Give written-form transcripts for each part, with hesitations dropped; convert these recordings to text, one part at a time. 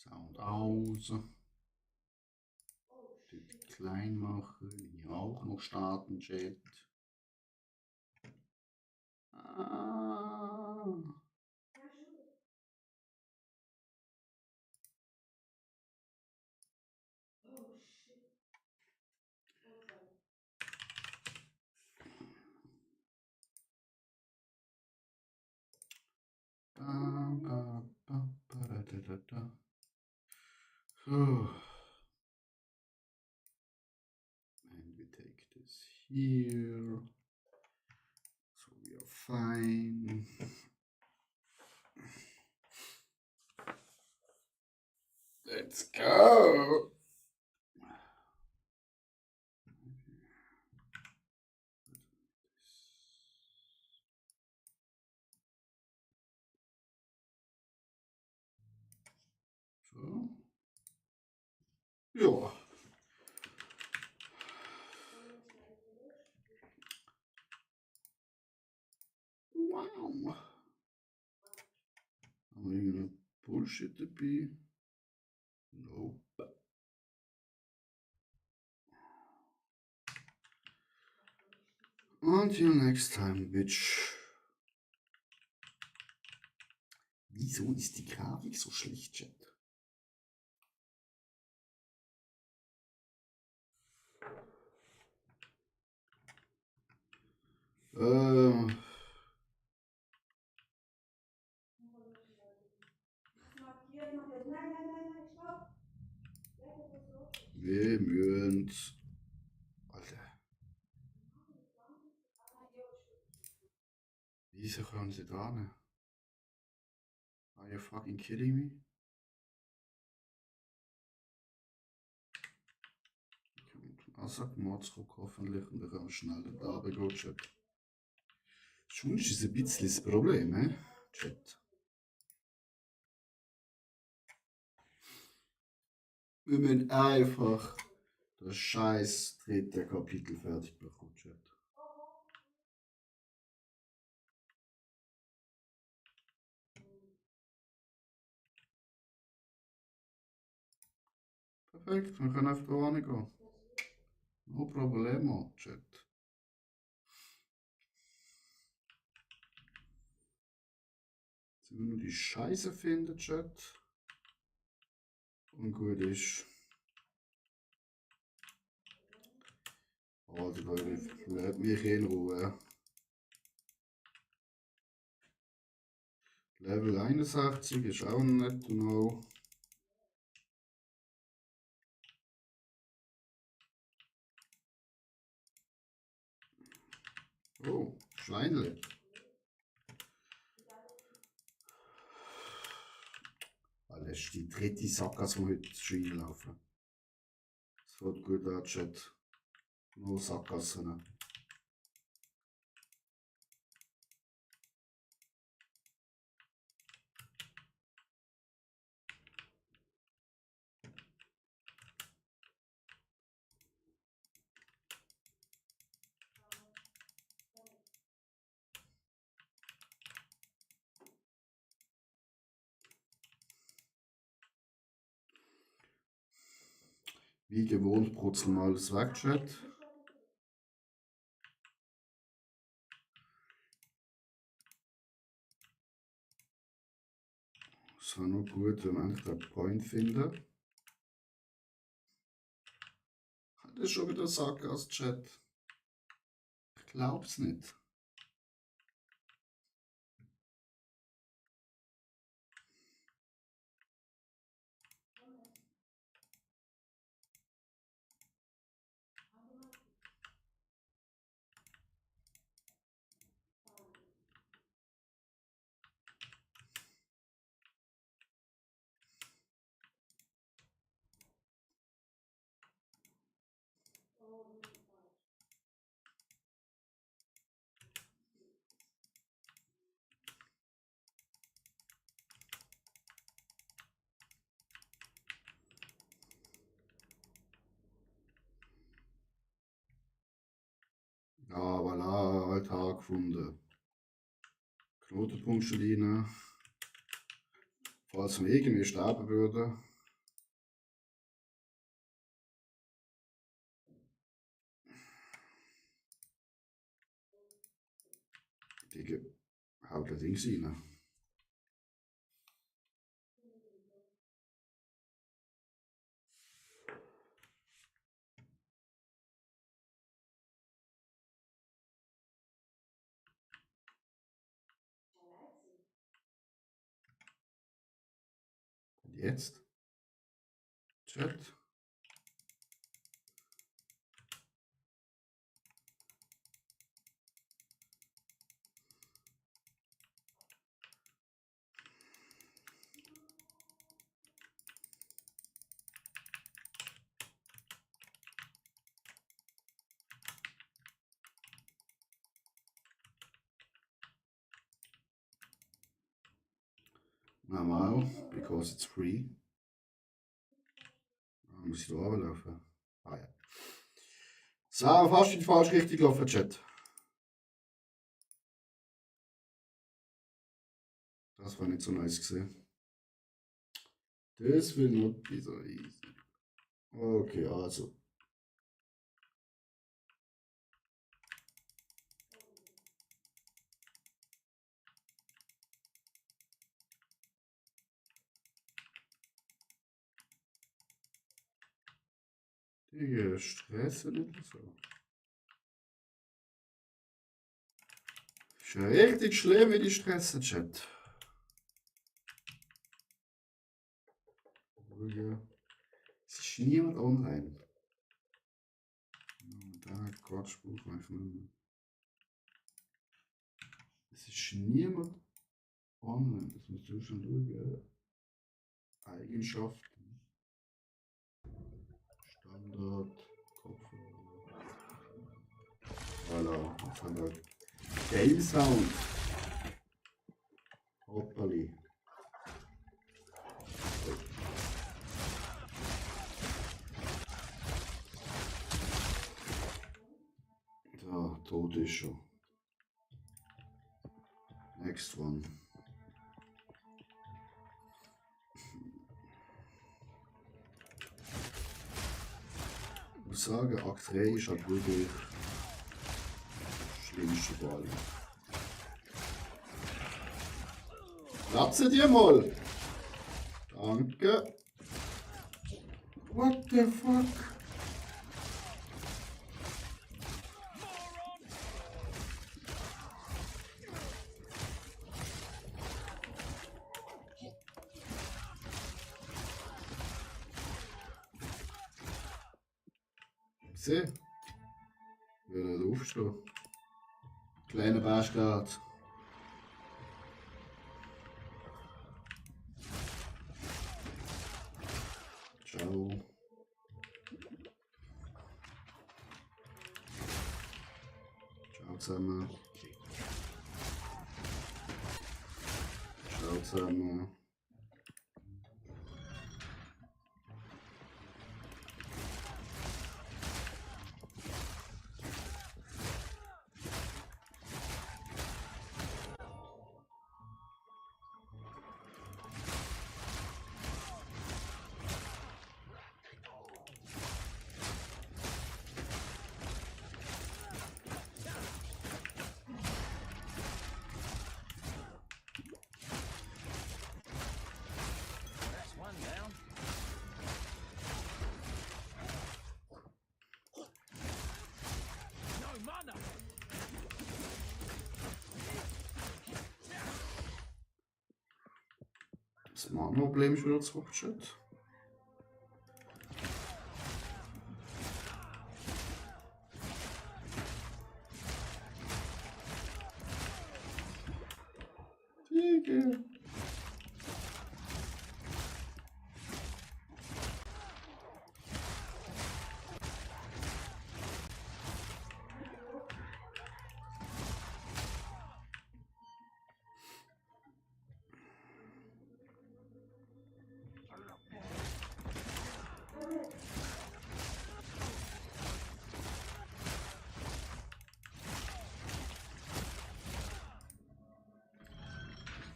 Sound aus. Klein machen. Hier auch noch starten, Chat. And we take this here. So we are fine. Let's go. So. Ja. Wow. Haben wir irgendeine Bullshit dabei? Nope. Until next time, bitch. Wieso ist die Grafik so schlecht, Chat? Wir müssen. Alter. Wieso können sie da nicht? Are you fucking kidding me? Also, mal zurück hoffentlich und dann können wir schnell da runtergehen, Chat. Schon ist es ein bisschen das Problem, Chat. Wir müssen einfach das scheiß dritte Kapitel fertig bekommen, Chat. Perfekt, wir können einfach da hingehen. No problemo, Chat. Jetzt müssen wir die Scheiße finden, Chat. Und gut ist. Also Leute, lasst mich in Ruhe. Level 61 ist auch nicht genau. Oh, Schweinle. Weil das ist die dritte Sackgasse, die heute schon reinlaufen. Das wird gut an, Chat. Nur Sackgassen. Wie gewohnt brutzeln wir alles weg, Chat. Es wäre nur gut, wenn wir eigentlich den Point finden. Das ist schon wieder Sackgasse, Chat. Ich glaub's nicht. Ja, voilà, Alltag gefunden. Knotenpunktsteine. Falls wir irgendwie sterben würden. richtige haut der Dings rein. Und jetzt? Chat. Normal, because it's free. Muss ich da runterlaufen? Ah ja. So, fast in die falsche Richtung gelaufen, Chat. Das war nicht so nice gesehen. Das will nicht wieder easy. Okay, also. Digga, stressen nicht so. Ist ja richtig schlimm, wie die stressen, Chat. Es ist niemand online. Da, Quatschbuch öffnen. Es ist niemand online. Das musst du schon schauen. Eigenschaften. Standard. Kopfhörer. Voilà. Was haben wir? Game Sound. Hoppali. Da, tot ist schon. Next one. Ich muss sagen, Akt 3 ist halt wirklich das schlimmste Ball. Platze dir mal! Danke! What the fuck? Sieh? Ich will nicht aufstehen. Kleiner Bastard. Ciao. Ciao zusammen. Ciao zusammen. Das Mana-Problem ist wieder zurückgeschickt. Digga.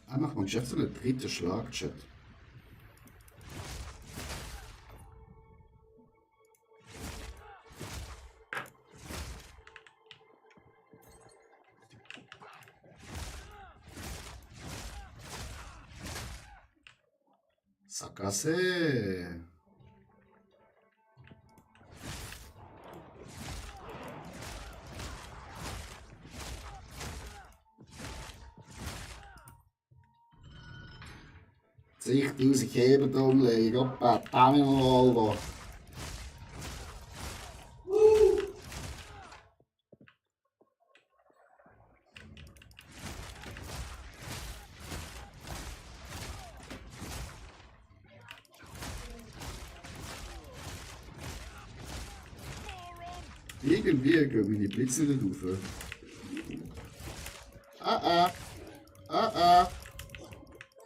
Einfach mal Chef so einen dritten Schlag, Chat. Sackgasse. Zigtausend Hebel umlegen, Gott, Alter. Irgendwie gehen meine Blitze nicht rauf.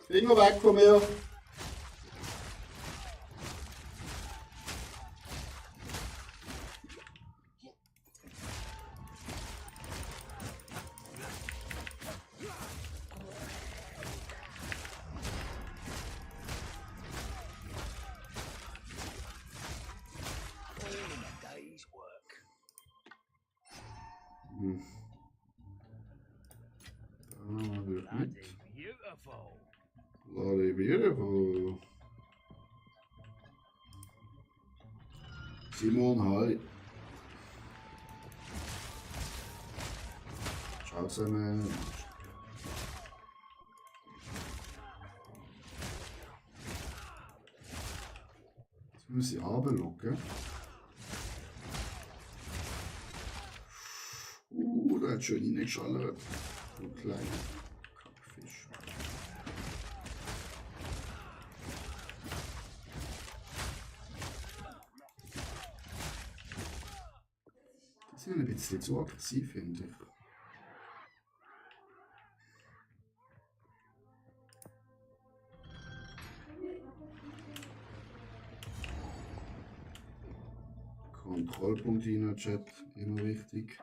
Finger weg von mir! Bloody beautiful. Simon, hi. Ciao zusammen. Jetzt muss ich runterlocken. Der hat schön reingeschallert. Du kleiner Kackfisch. Die sind ein bisschen zu aggressiv, finde ich. Kontrollpunkt in der Chat, immer wichtig.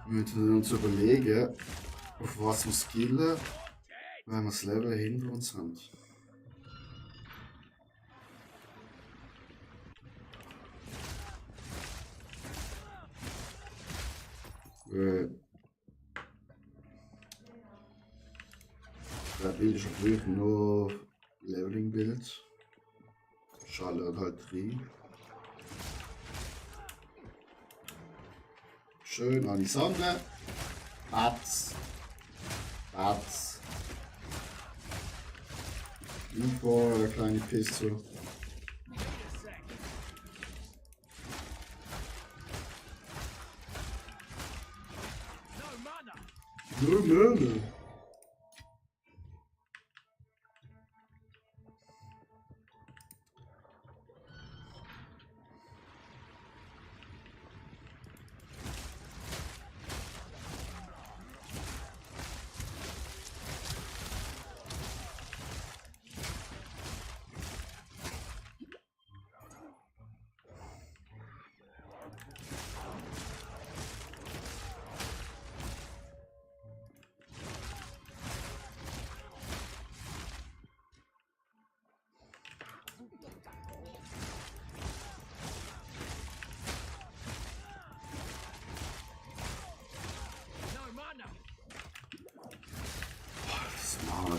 Wir müssen uns überlegen, auf was wir skillen, wenn wir das Level hinter uns haben. Das Bild ist natürlich nur Leveling-Bild. Schallert halt rein. Schön an die Sonne. Batz. Batz. Info, der kleine Pistol. No mana.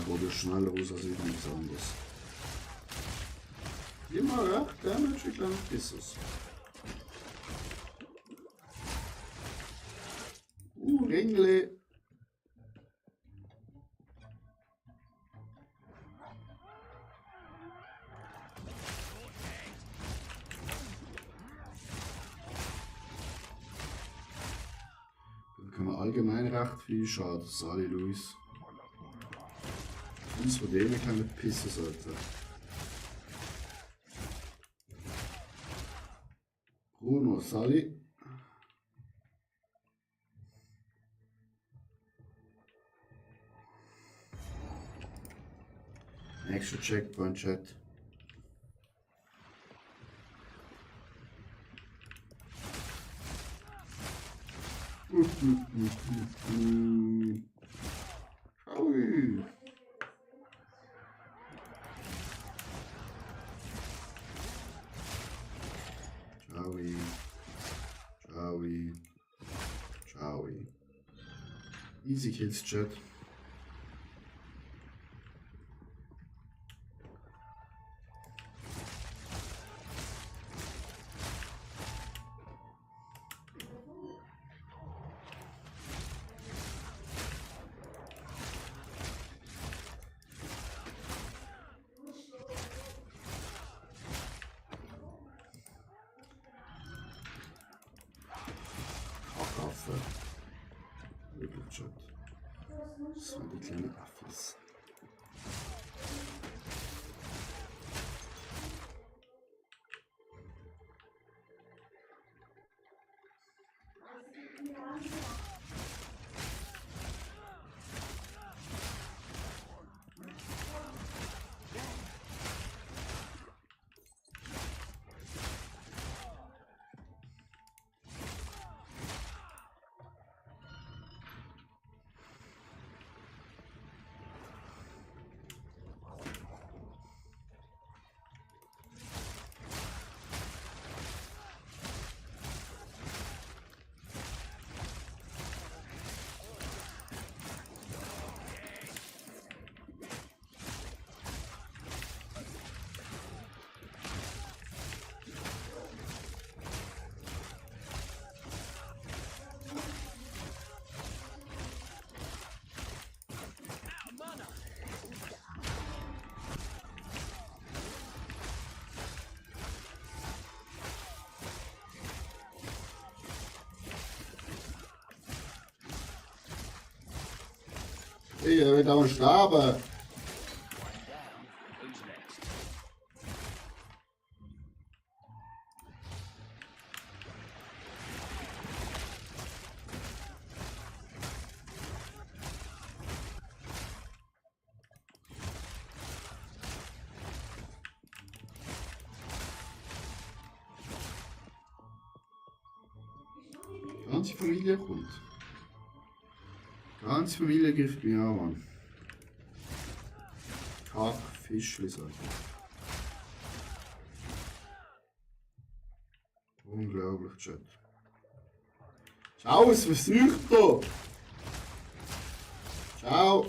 Wurde schneller raus als irgendwas anderes. Immer recht, Damage, ich glaube, ist es. Ringle. Dann können wir allgemein recht viel Schaden. Sali Luis. Uns von denen keine Pisse sollte. Bruno, Sally. Nächster Checkpoint, Chat. Ui. Easy Kills, Chat. Kacke. Wirklich, Chat. So die kleinen Affis. Er wird auch sterben. Die ganze Familie kommt. Die ganze Familie greift mich an, Mann. Kack, Fisch, wie sag ich. Unglaublich, Chat. Ciao, was versucht da? Ciao.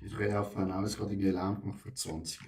Die drei auf einen aus, gerade irgendwie Alarm gemacht für 20.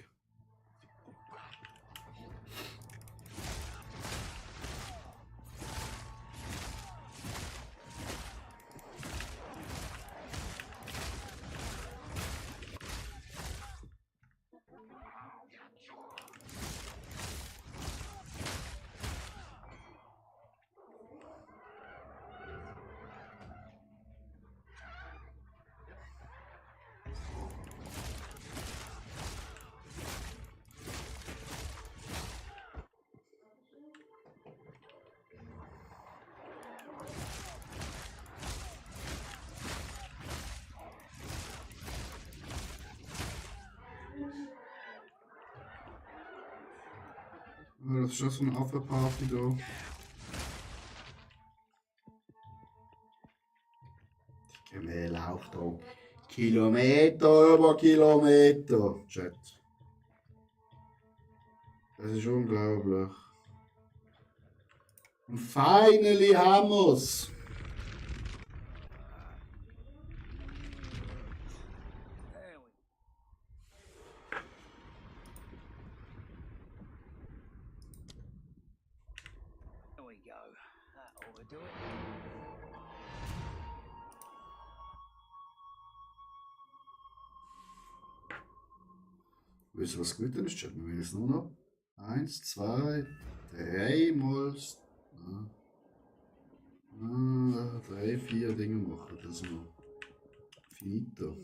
Das ist schon so eine Aufwärparty da. Die Kamel läuft da Kilometer über Kilometer. Chat. Das ist unglaublich. Und finally haben wir's. Wisst ihr, was gut ist? Wir müssen jetzt nur noch 1, 2, 3 Mal 3, 4 Dinge machen. Das ist noch finito.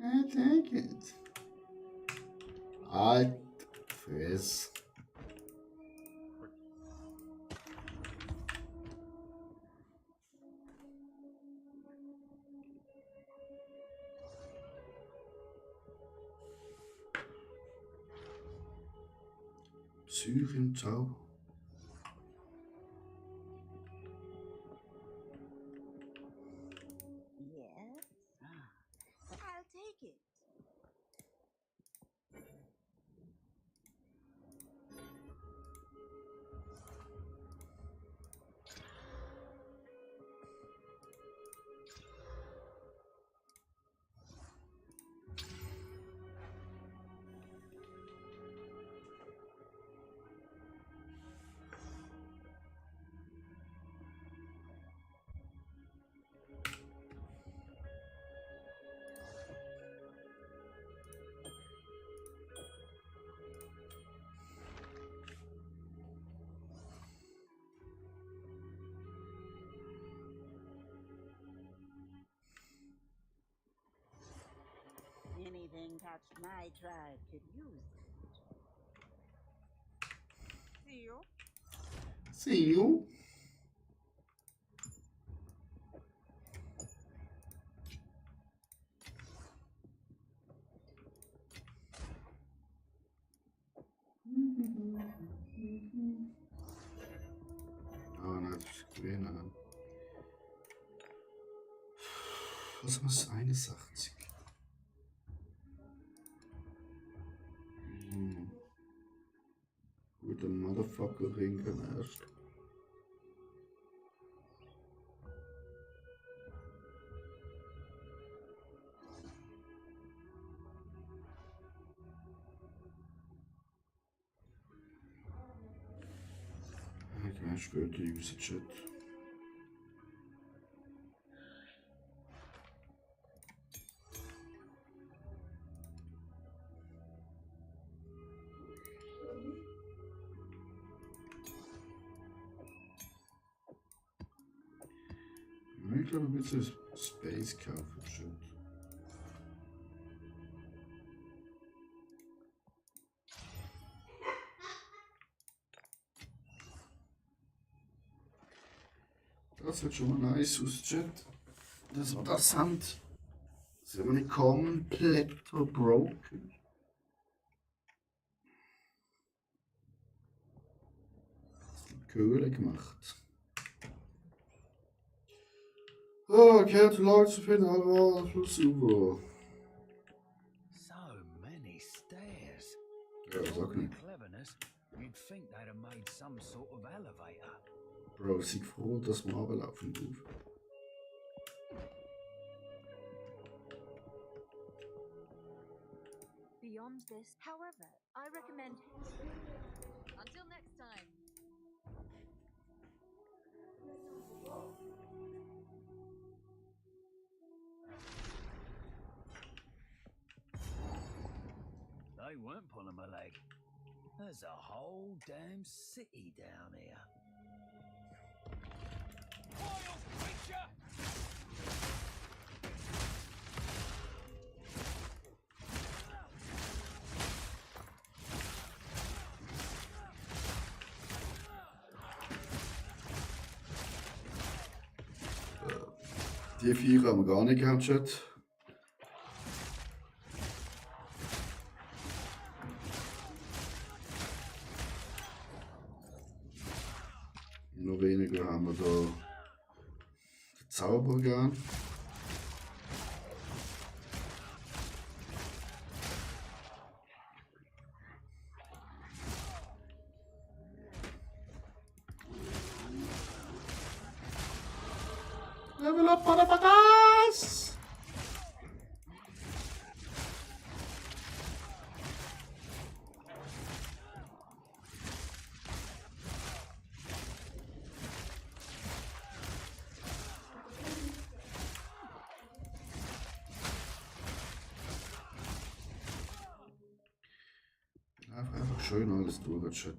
I'll take it. Halt, Fress. Syrien-Tau. Yes. I'll take it. Anything touched my tribe could use it. See you. See you. Ah, nein, das ist gewesen. Was haben wir? 81. Gut, den Motherfucker ringen erst. Okay, später User Chat. Ich glaube, ein bisschen Space kaufen schon. Das wird schon mal nice aus, Chat. Dass wir das haben. Sind wir nicht komplett broken? Kohle gemacht. Oh, okay, zu lang zu finden, aber Schluss super. So many stairs. Ja, sag nicht. Cleverness, you'd think they'd have made some sort of elevator. Bro, sei froh, dass wir runterlaufen dürfen. Beyond this, however, I recommend haste. Until next time. They weren't pulling my leg. There's a whole damn city down here. Wild creature! Die vier haben wir gar nicht gehabt, Chat. Noch weniger haben wir da den Zauberorgan. Level up, motherfuckers! Einfach schön alles durch, Chat.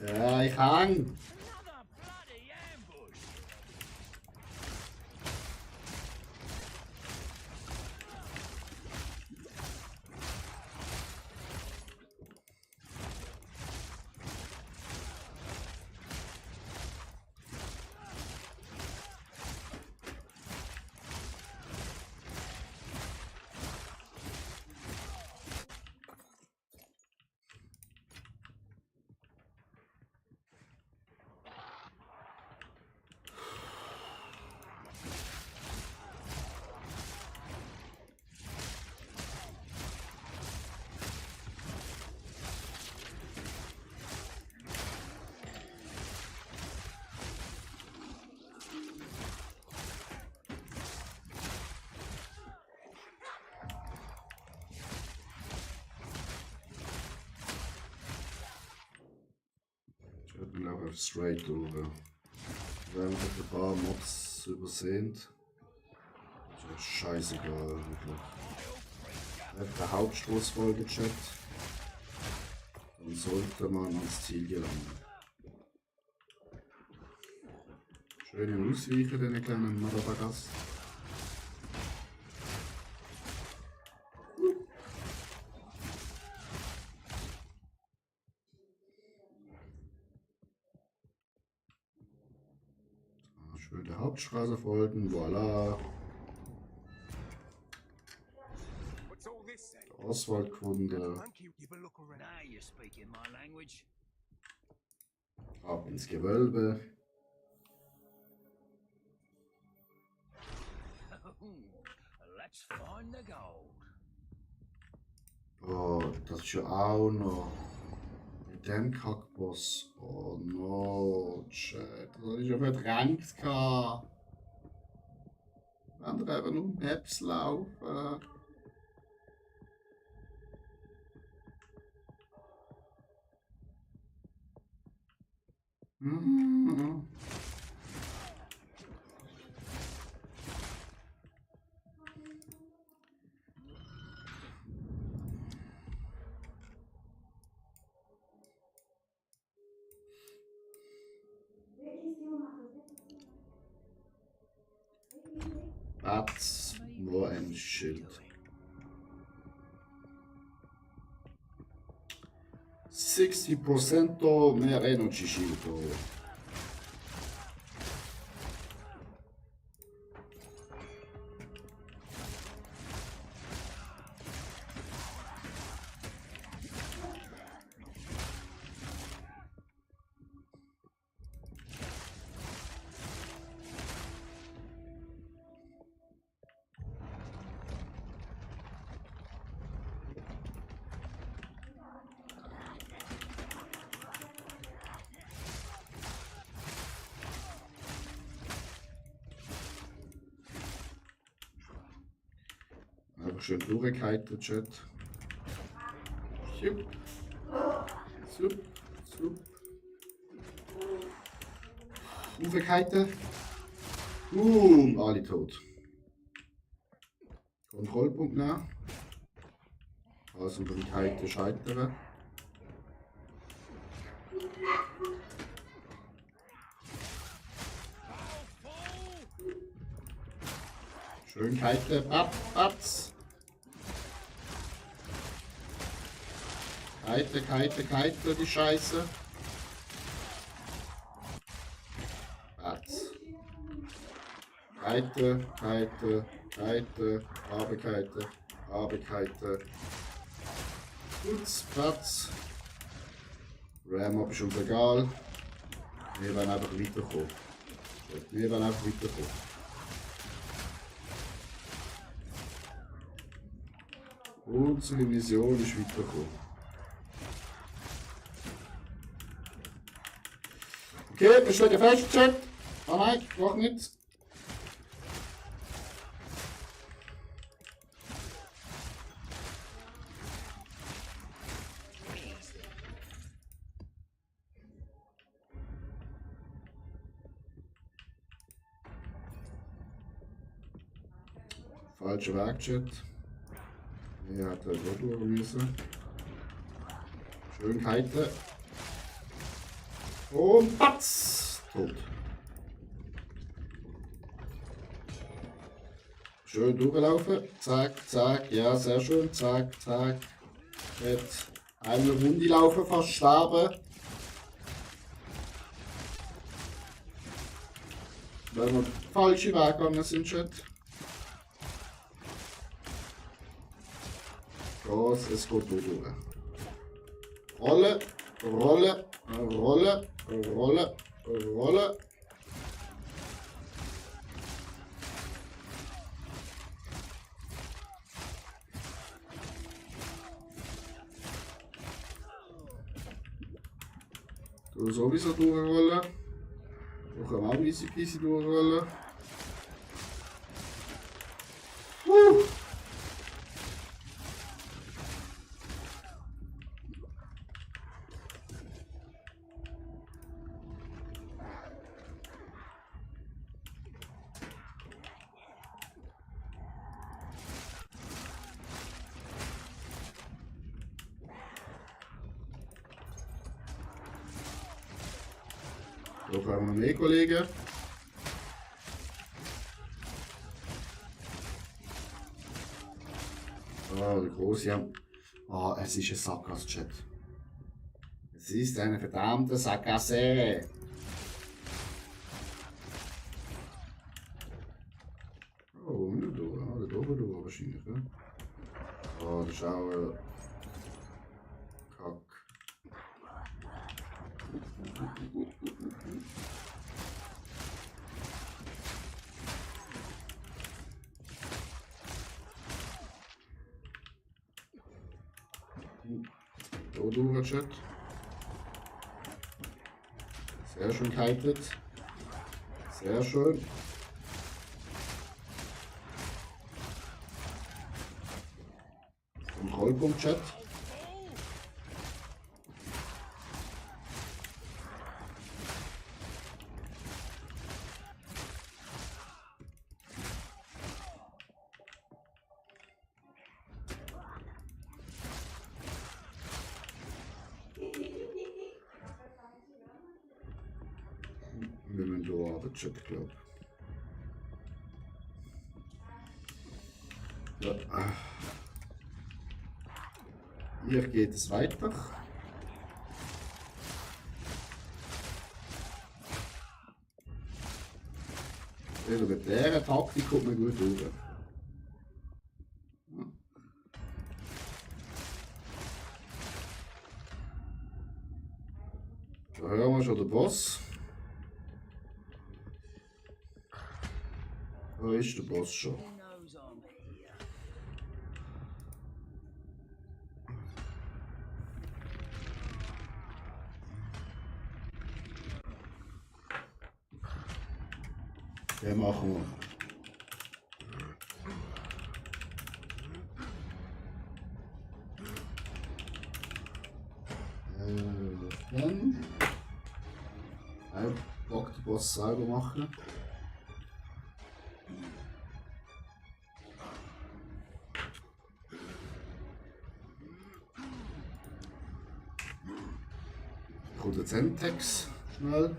Ja, ich hang! Another bloody ambush! straight durch. Wir haben ein paar Mobs übersehen. Ist ja scheißegal, wirklich. Einfach der Hauptstoß vollgecheckt. Dann sollte man ans Ziel gelangen. Schön im Ausweichen, den kleinen Madabagas. Schön der Hauptstraße folgen, voilà. Auswaldkunde. Now you're speaking my language. Ab ins Gewölbe. Let's find the gold. Oh, das ist ja auch noch. Mit dem Kackboss. Oh no, Chat. Das hatte ich ja verdrängt. Wenn wir eben um Maps laufen. That's more ein Schild. 60% mehr Energy Shield. Einfach schön durchgehalten, Chat. Sup. Sup. Sup. Aufgehalten. Boom, alle tot. Kontrollpunkt nehmen. Also über die Kite scheitern. Schön Kite, Batz. Kite, die Scheiße. Batz. Kite, Kite. Gut, Batz. Ram ist uns egal. Wir werden einfach weiterkommen. Unsere Mission ist weiterkommen. Okay, wir stehen fest, Chat. Ah nein, noch nicht. Falscher Weg, Chat. Er hat halt auch durch müssen. Schön kiten. Und patz! Tot. Schön durchlaufen. Zack, zack. Ja, sehr schön. Zack, zack. Jetzt eine Runde laufen, fast sterben. Weil wir den falschen Weg gegangen sind, Chat. Es geht nur durch. Rolle. Du sowieso durchrollen. Du kannst auch easy peasy durchrollen. Da können wir noch mehr Kollegen. Ah, der Große. Ah, es ist ein Sackgasse-Chat. Es ist eine verdammte Sackgasse. Oh, nicht da. Ah, da oben durch wahrscheinlich, ja. Ah, das ist auch Kack. Da durch, Chat. Sehr schön gehalten. Sehr schön. Kontrollpunkt, Chat. Wir müssen hier runter, Chat, glaube ich. Ja. Hier geht es weiter. Mit dieser Taktik kommt man gut durch. Ja. Da hören wir schon den Boss. Da ist der Boss schon. He knows I'm here. Den machen wir. Dann. Bock den Boss selber machen. Kommt der Zentex schnell.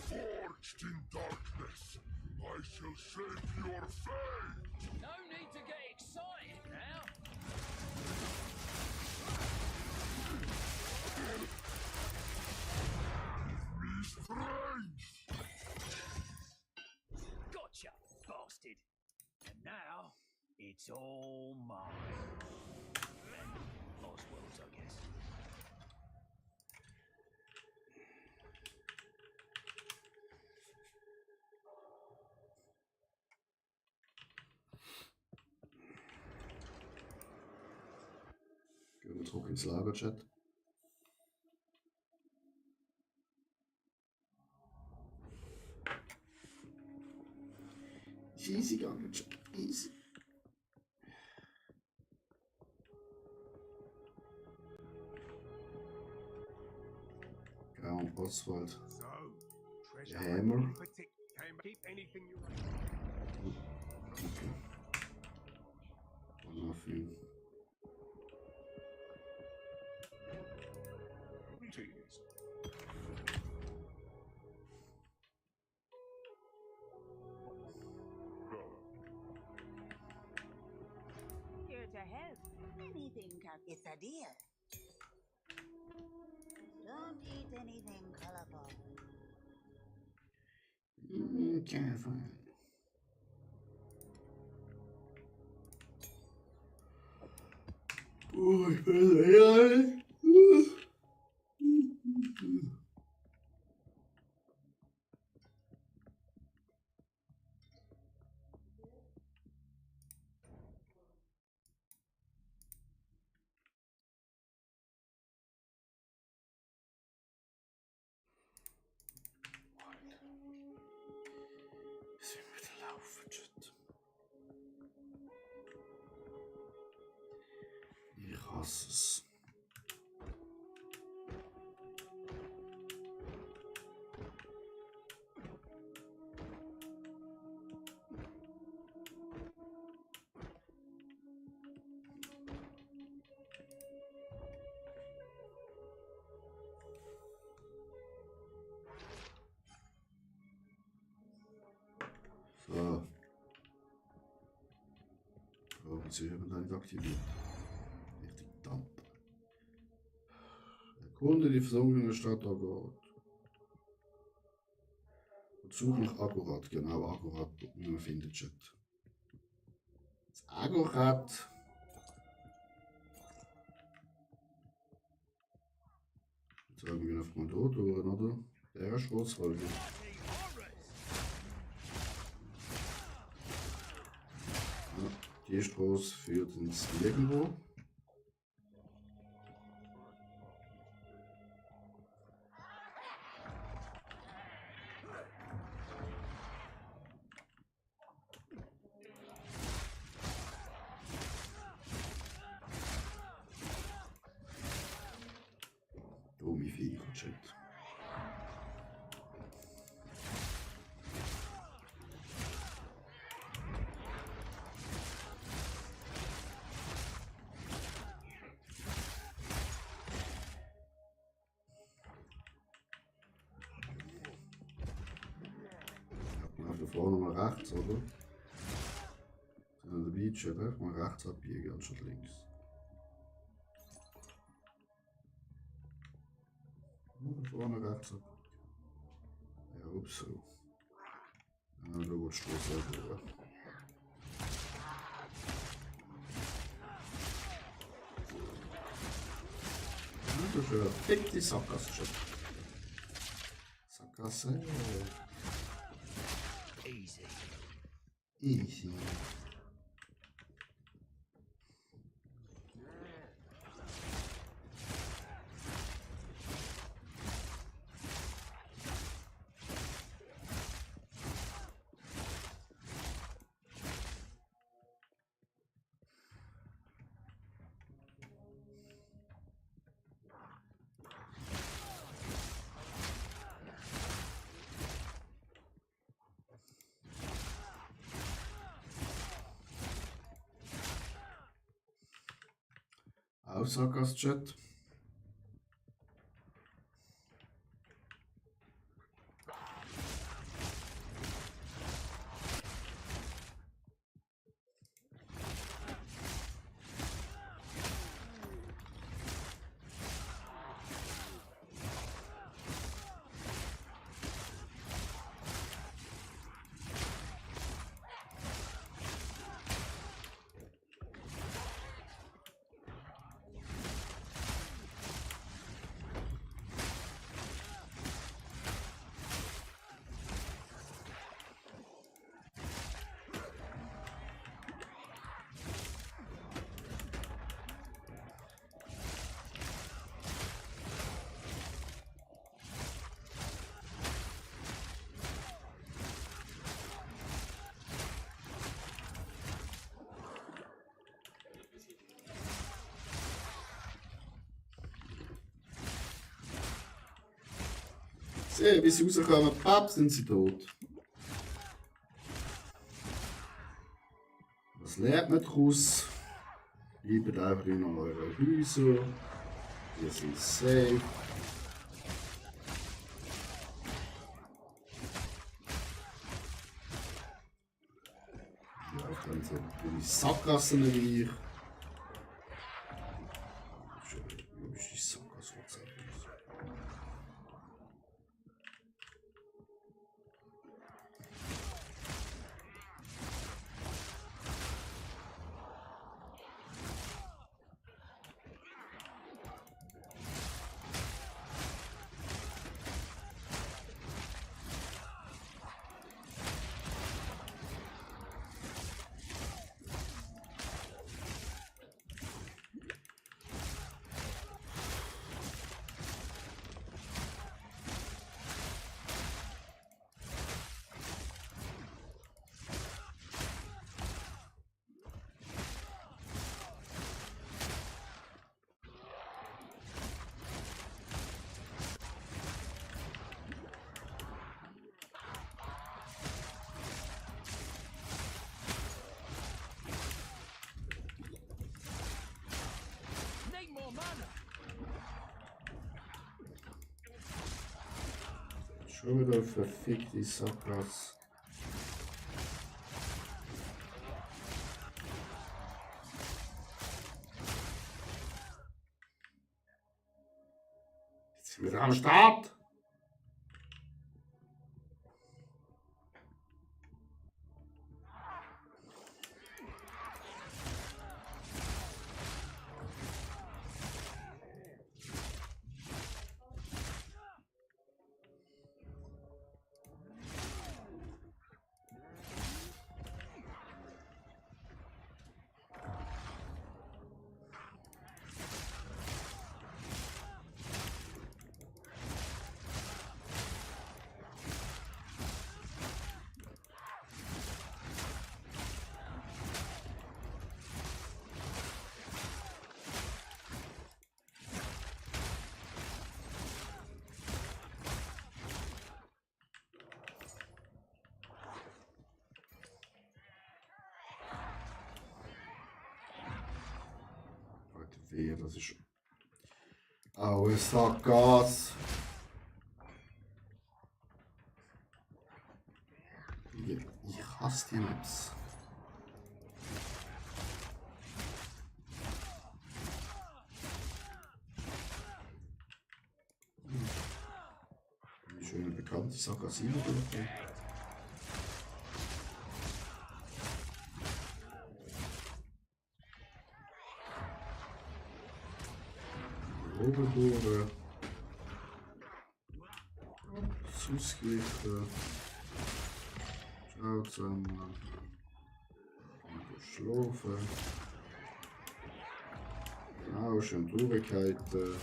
Forged in darkness, I shall shape your fate! No need to get excited now. Me strength! Gotcha, bastard. And now, it's all mine. Oswald's, I guess. Gehen wir zurück ins Lager, Chat. Ist easy gegangen, Chat. Easy. Genau, Oswald. So, treasure Der Hammer. keep anything you Okay. Und auf ihn. Greetings. Here to help. Anything it's a deal. Don't eat anything colorful. Careful. Oh, ich bin ehrlich. hasse es. So. Oh, wieso haben wir da nicht aktiviert? Richtig Dump. Erkunde die versunkene Stadt Agorat. Und suche nach Agorat. Genau, Agorat, wie man findet, Chat. Das Agorat. Jetzt sagen wir einfach mal da durch, oder? Der ist Schwarzwald. Ja, die Straße führt ins Nirgendwo. Dumme Viecher, Chat. Da vorne mal rechts, oder? Sind an der Beach, oder? Mal rechts abbiegen anstatt links. Da vorne rechts ab. Ja, ups so. Ja, da wird Stoß selber. Das ist eine fickte Sackgasse schon. Sackgasse. Easy. Easy. Sackgasse-Chat. Sehen, wie sie rauskommen, papp, sind sie tot. Was lernt man daraus? Bleibt einfach in euren Häusern. Wir sind safe. Ja, dann so die Sackgassen rein. Wo ist die Sackgasse? Schon wieder verfickte Sackgasse. Jetzt sind wir am Start. Wehe, das ist auch ein Sackgas. Ich hasse die Maps. Eine schöne bekannte Sackgasine durch. Oben durch. Ausgleichen. Ciao zusammen. Schlafen. Genau, schön durchgehalten.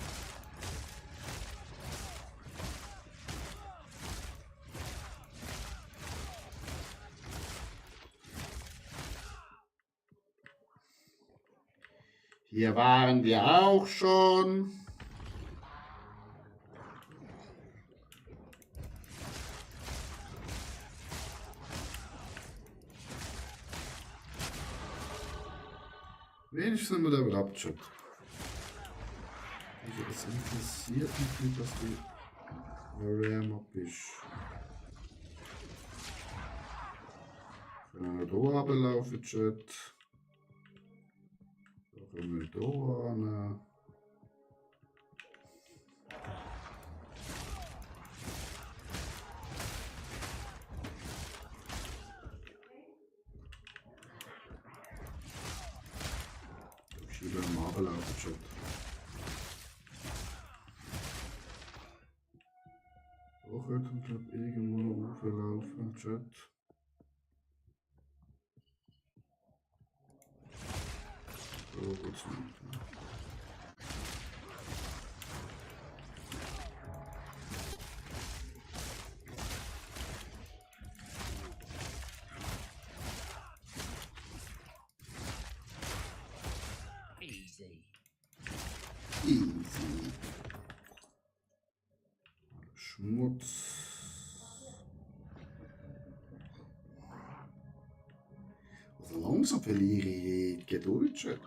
Hier waren wir auch schon. Wenigstens haben wir da überhaupt schon. Also das interessiert mich nicht, dass du Rare Mob bist. Können wir hier runterlaufen, Chat. Da können wir hier hin. Ich will am Abend laufen, Chat. Auch könnten wir irgendwo noch hochlaufen, Chat. So, geht's nicht. Easy. Easy. Schmutz. Also langsam verliere ich die Geduld, Chat.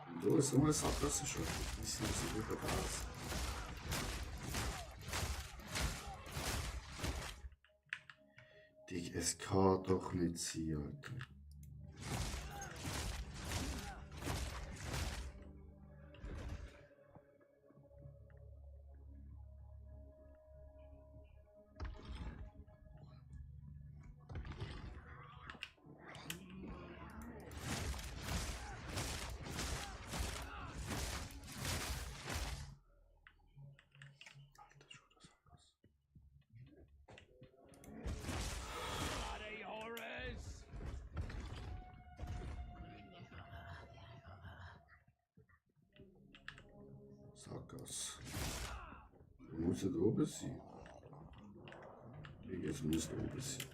Und da ist so eine Sache, das ist schon ein bisschen so über das. Dig, es kann doch nicht sein, Alter. Bloody horrors! Sackgasse. Muss es oben sein? Es muss oben sein.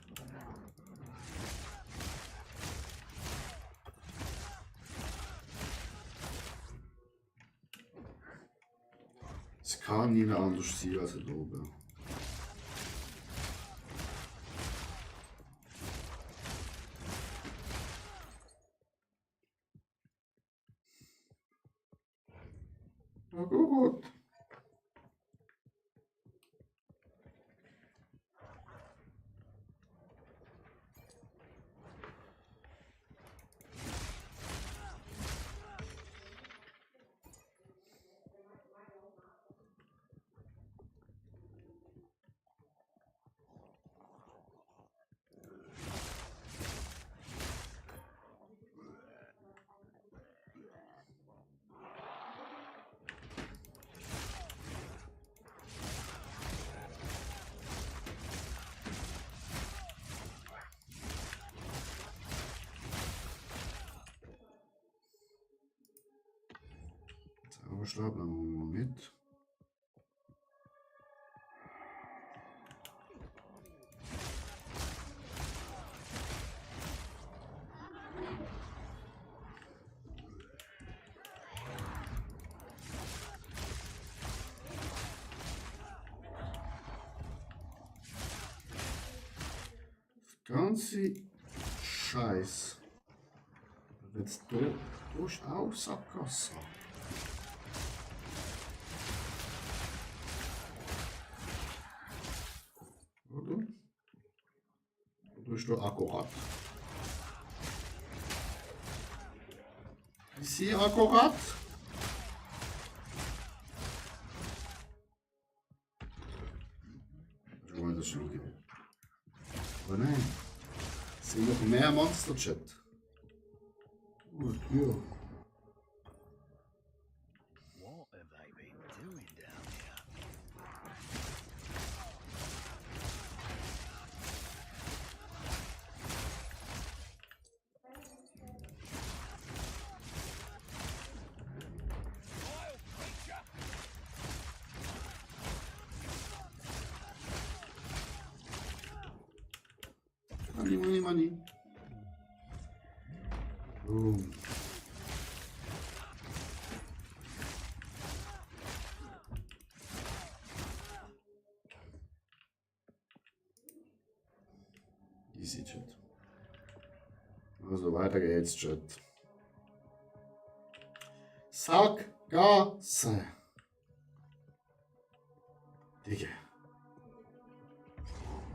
Es kann nicht anders sein als da oben. Na gut. Zauberstab nehmen wir mal mit. Ganze Scheiß. Jetzt durchaus Sackgasse. Oder? Oder ist da akkurat? Ist sie akkurat? Ich wollte das schon geben. Aber nein. Es sind noch mehr Monster-Chat. Oh, Tür. What have they been doing down here? Money, money, money. Boom. Easy, Chat. Also weiter geht's, Chat. Sackgasse. Digga.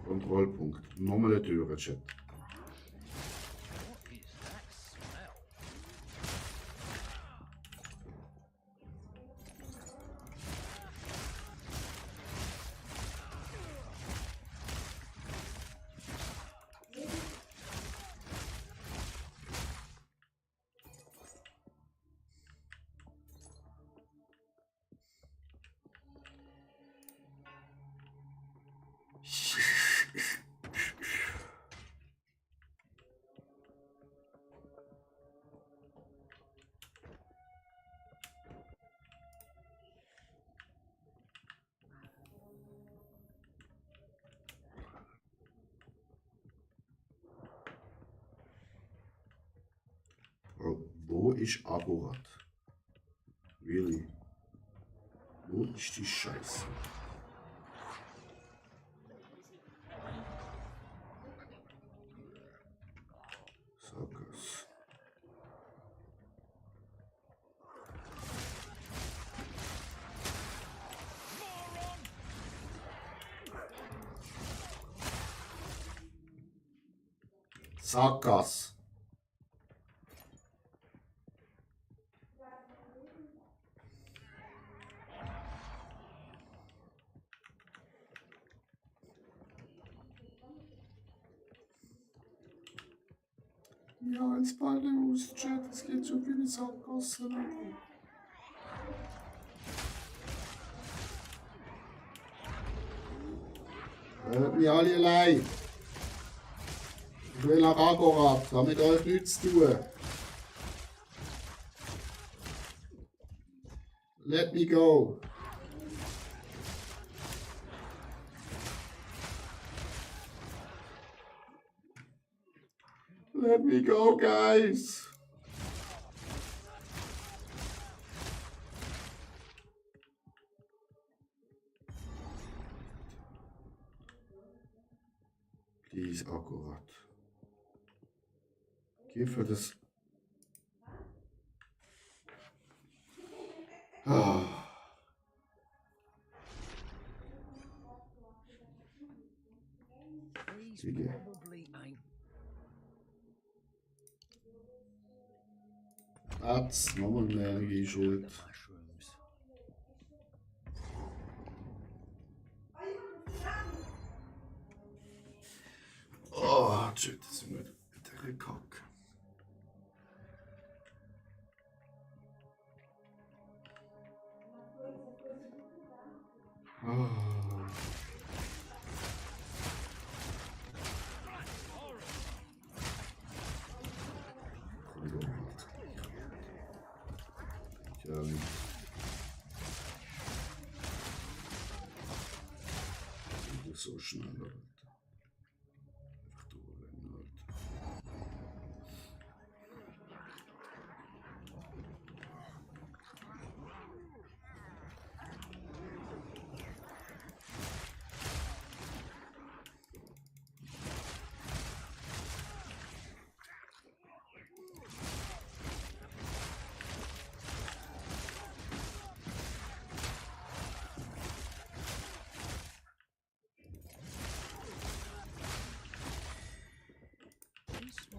Kontrollpunkt. Nochmal eine Türe, Chat. What is that smell? Wo ist Aborat? Really? Wo ist die Scheiße? Sackgasse. Sackgasse. Ja, ins Ballhaus, Chat, es geht schon viele Sackgassen. Hört mich alle allein. Ich will nach Agorat, habe mit euch nichts zu tun. Let me go. Let me go, guys. Please, akkurat. Geh für das. Ah. These Digga. probably ain't. Platz, nochmal eine Energieschuld. The mushrooms. Oh, shit, das ist mit der Kack. Oh. Ja, nicht. schnell, Alter. Einfach durchrennen, Alter.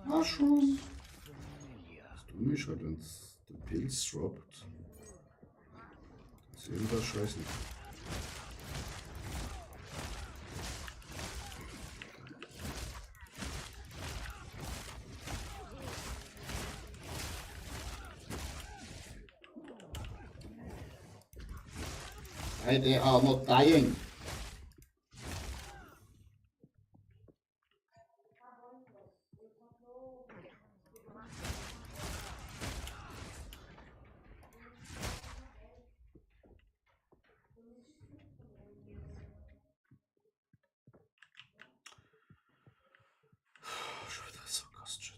Mushroom. Das Dumme ist halt, wenn es den Pilz droppt. Das ist irgendwas scheiße. Hey, they are not dying. Schon wieder so Gastshit.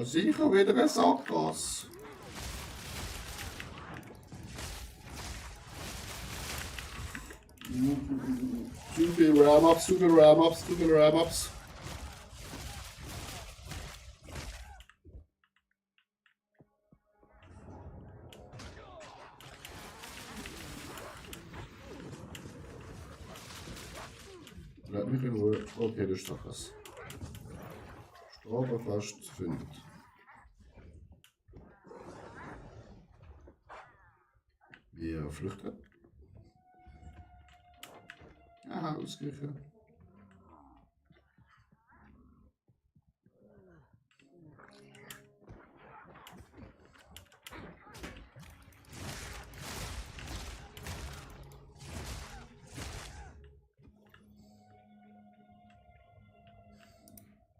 Sicher wieder ein Sackgasse. Zu viel Ram-Ups, zu viel Ram-Ups, zu viel Ram-Ups. Bleib mich in Ruhe. Okay, das ist doch was. Strafe fast findet. Wir flüchten. Aha, ausgewichen.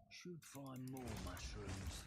Should find more mushrooms.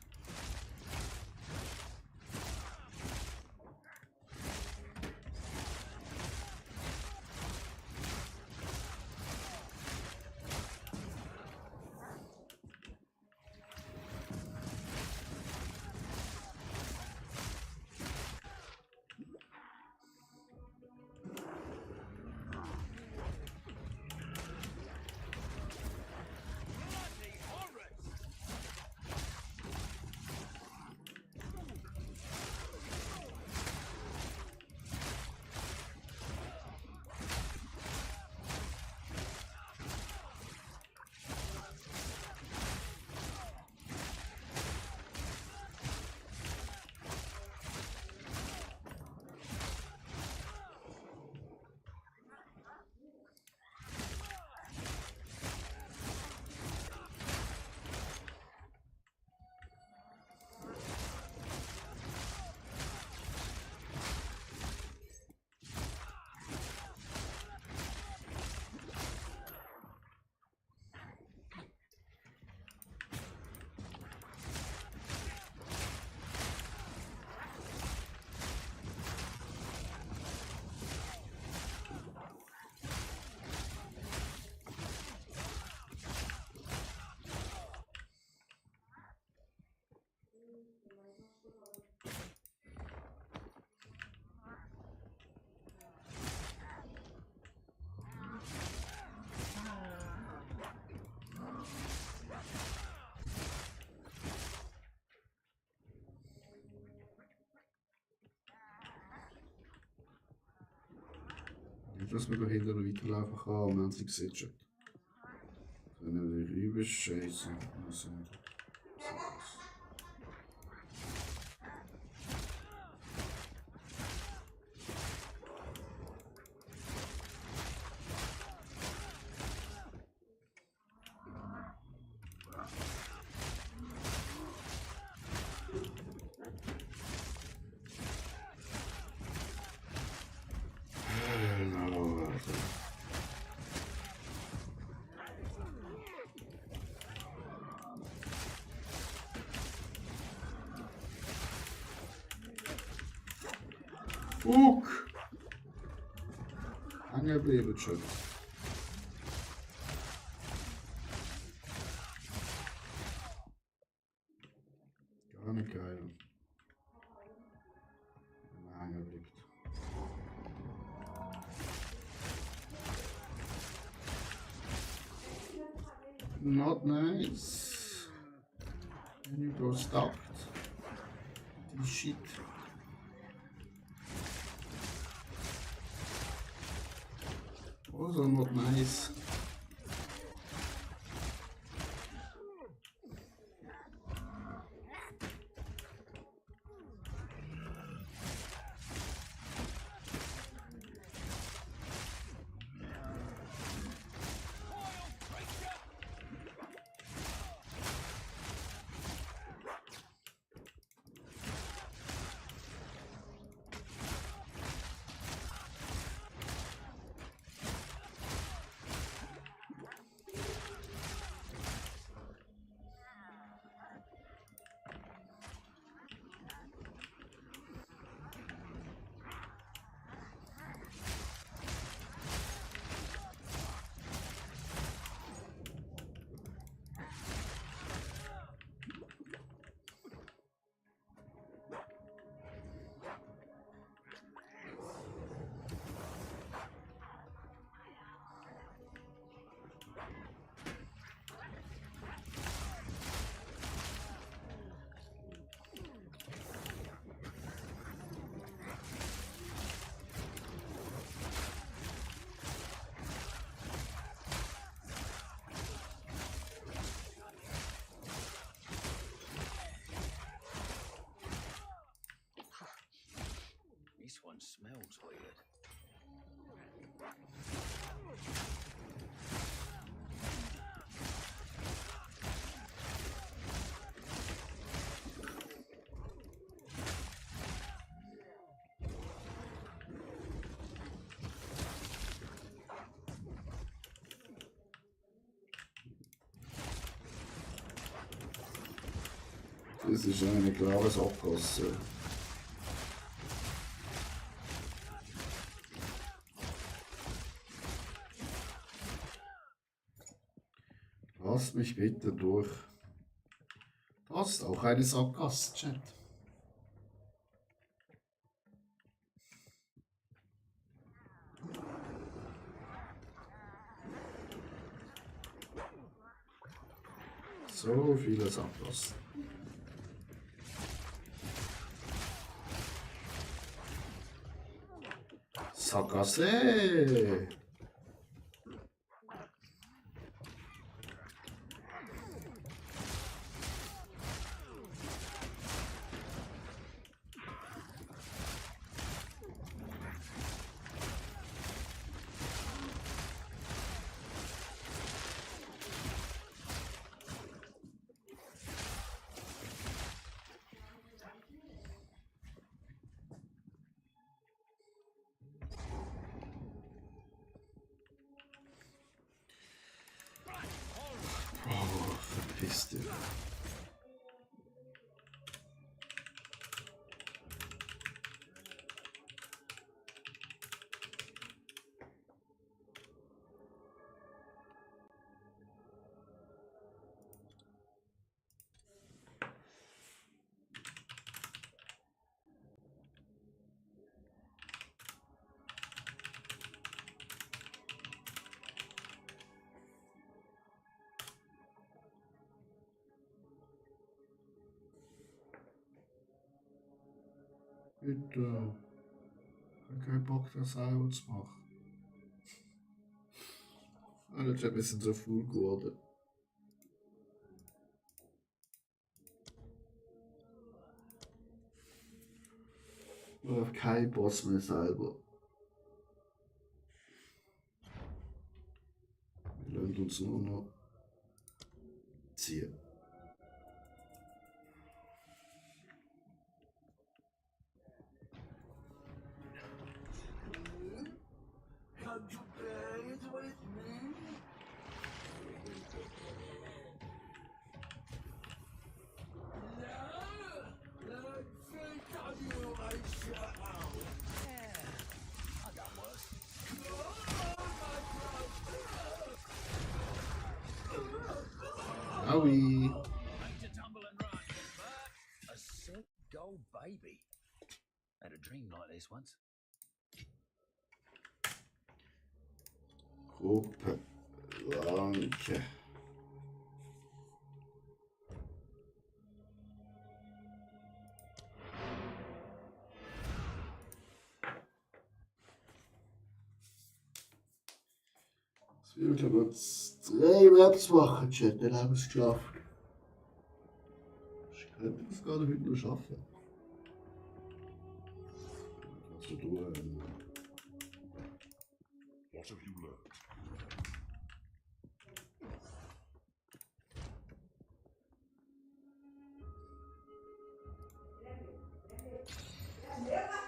Nicht, dass man da hinten noch weiterlaufen kann, aber wir haben sie gesehen. Können wir die Rübe scheißen. Fuck! Hängen geblieben schon. Gar nicht geil. Wenn man hängen bleibt. Not nice. When you go stuck. Die shit. Also not nice. This one smells weird. Das ist eine klare Sackgasse. Lasst mich bitte durch. Das ist auch eine Sackgasse, Chat. So viele Sackgassen. Sackgasse! Oh, verpiss dich. Bitte. Ich habe keinen Bock, das selber zu machen. Und jetzt ein bisschen so full geworden. Man darf kein Boss mehr selber. Wir lassen uns nur noch ziehen. Aui. Hate to tumble and run, but a sick gold baby. Had a dream like this once. Gruppe. Danke. Wir können jetzt 3 Maps machen, Chat, dann haben wir es geschafft. Ich könnte das gerade heute noch schaffen. Also du, What have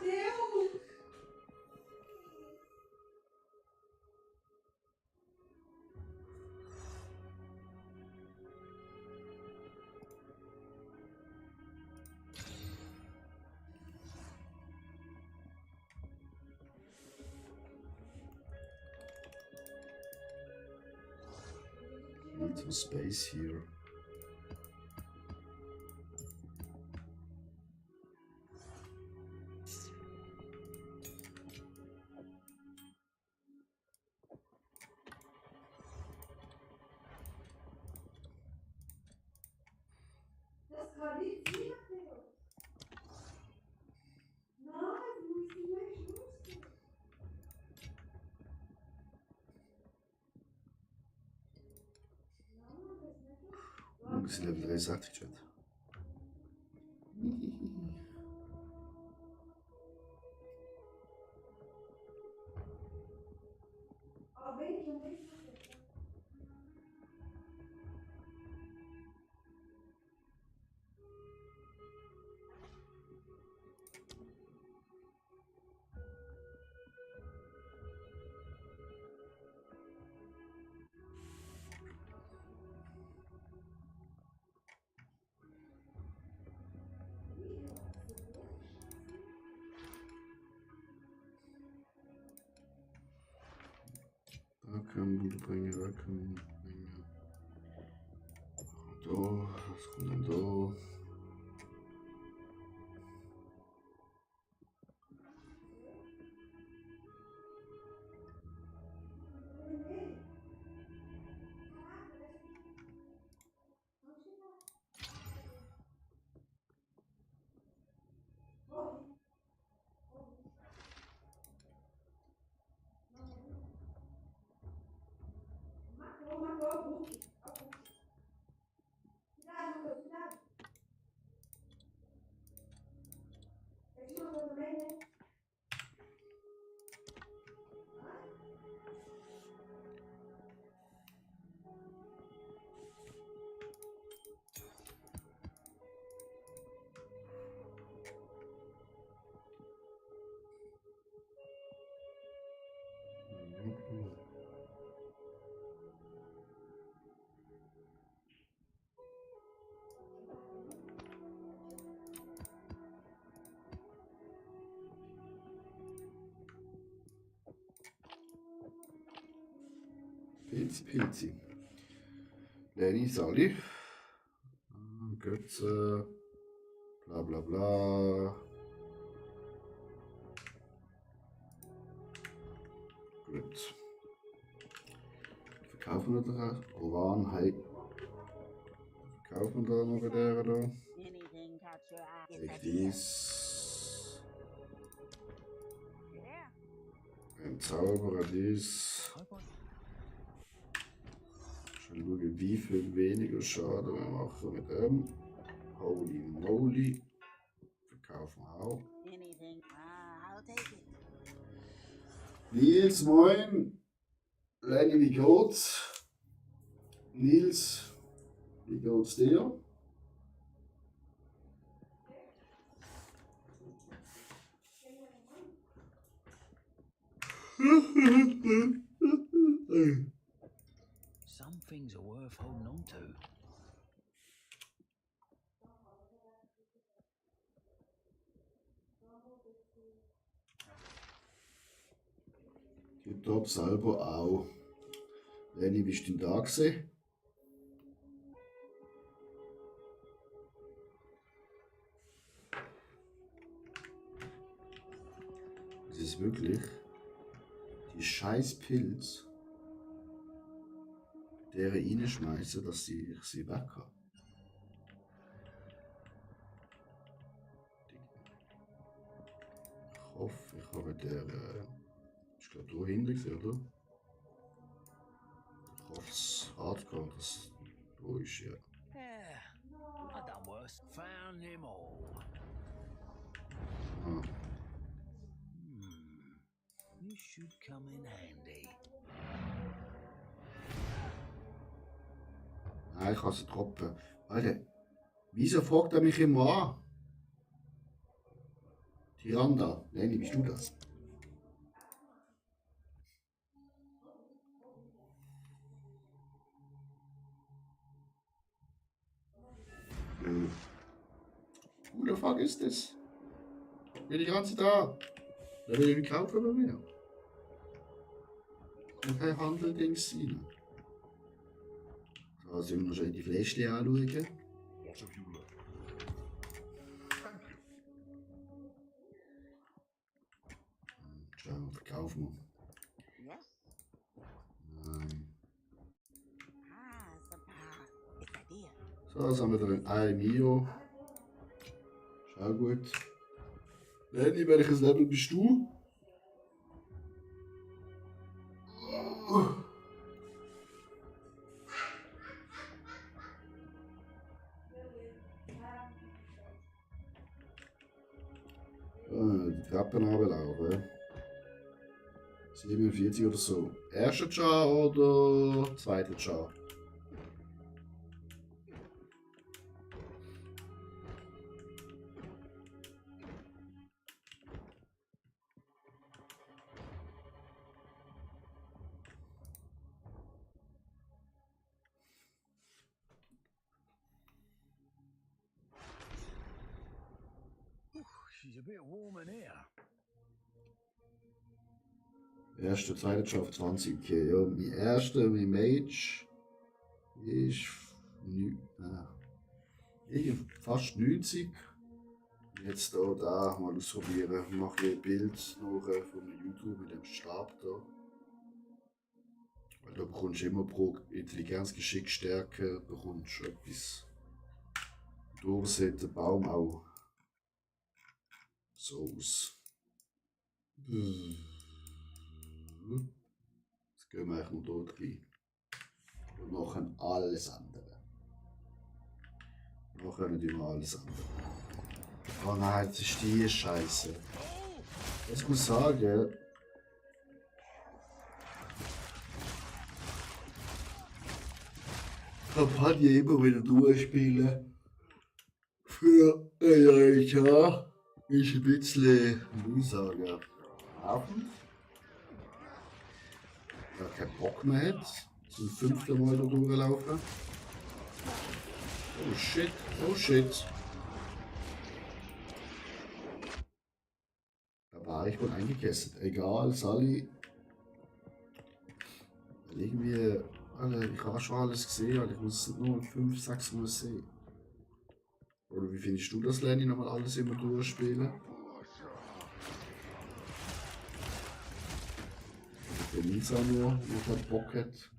you learned? need some space here. Das kann ich nicht mehr. Nein, du musst die nicht rausgehen. Links Level 63 Chat. Aber wenn ich am nächsten Tag Da können wir bringen, da können wir bringen. Da, was kommt denn da? Pilzi. Lenny, Sally. Götze. Bla bla bla. Gut. Verkaufen wir das? Oran, hey. Verkaufen wir da noch bei der da? Anything catch your eye? Take It's a deal. dies. Yeah. Ein Zauberer, dies. Hope I schauen, wie viel weniger Schaden wir machen mit dem. Holy moly. Verkaufen wir auch. Anything. I'll take it. Nils, moin. Lenny, wie geht's? Nils, wie geht's dir? Some things are worth holding on to. Die Top selber auch. Lenny, wie ist denn da gewesen? Das ist wirklich die scheiß Pilz, der reinschmeißen, dass ich sie weg habe. Ich hoffe, ich habe der. Ich glaube, da hinten gesehen, oder? Ich hoffe, es hardcore, dass da ist, ja. Yeah, I done worse. Found him all. Ah. You should come in handy. Nein, ich kann sie droppen. Alter, wieso fragt er mich immer an? Tiranda, Lenny, bist du das? Who the fuck ist das? Bin die ganze da? Der will ihn kaufen bei mir. Kann kein Handeldings sein. So, sollen wir noch schnell die Fläschchen anschauen? What have you learned? Thank you. Schauen wir, verkaufen wir. Yes. Nein. It's idea. So, jetzt haben wir da ein Mio. Schau gut. Lenny, welches Level bist du? Die Treppen runterlaufen. 47 oder so. Erster Char oder zweiter Char? She's a bit warm in here. Erster, zweiter Char auf 20. Okay, ja, mein erster, mein Mage ist fast 90. Jetzt da mal ausprobieren. Ich mache ein Bild noch von YouTube mit dem Stab da. Weil da bekommst du immer pro Intelligenz, Geschick, Stärke bekommst du etwas. Da sieht der Baum auch so aus. Jetzt gehen wir eigentlich nur dort rein. Und machen alles andere. Nachher nicht immer alles andere. Oh nein, das ist die Scheiße. Ich muss sagen, Kampagne immer wieder durchspielen. Für ein Jahr ist ein bisschen, wie ich sagen, Abend. Ja, keinen Bock mehr hat. Zum 5. Mal da durchlaufen. Oh shit, oh shit. Da war ich wohl eingekesselt. Egal, Sally. Irgendwie, Alter, ich habe schon alles gesehen, Alter. Ich muss es nur 5, 6 Mal sehen. Oder wie findest du das, Lenny, nochmal alles immer durchspielen? Der Nils auch nur, der keinen Bock hat.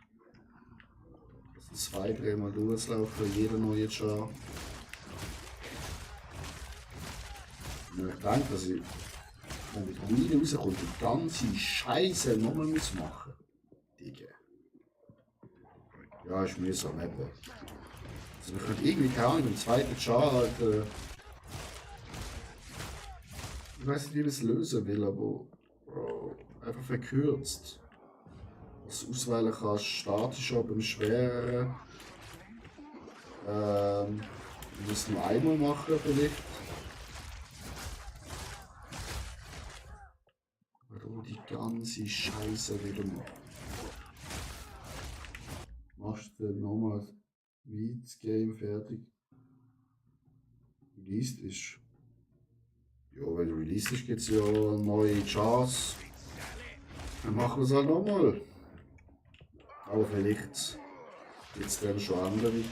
Das 2, 3 Mal durchlaufen, jeder neue Char. Und ich denke, dass ich, wenn die Ruine rauskommt, die ganze Scheiße nochmal machen muss. Digga. Ja, Ja, ist mühsam eben. Also ich könnte irgendwie keine Ahnung, im zweiten Char halt, ich weiß nicht, wie man es lösen will, aber einfach verkürzt. Dass du auswählen kannst, statisch oder beim schwereren. Ich muss es nur einmal machen vielleicht. Warum die ganze Scheiße wieder machen? Machst du dann nochmal wie das Game fertig released ist? Ja, wenn du released ist, gibt es ja eine neue Chance. Dann machen wir es halt nochmal. Aber vielleicht gibt es dann schon andere.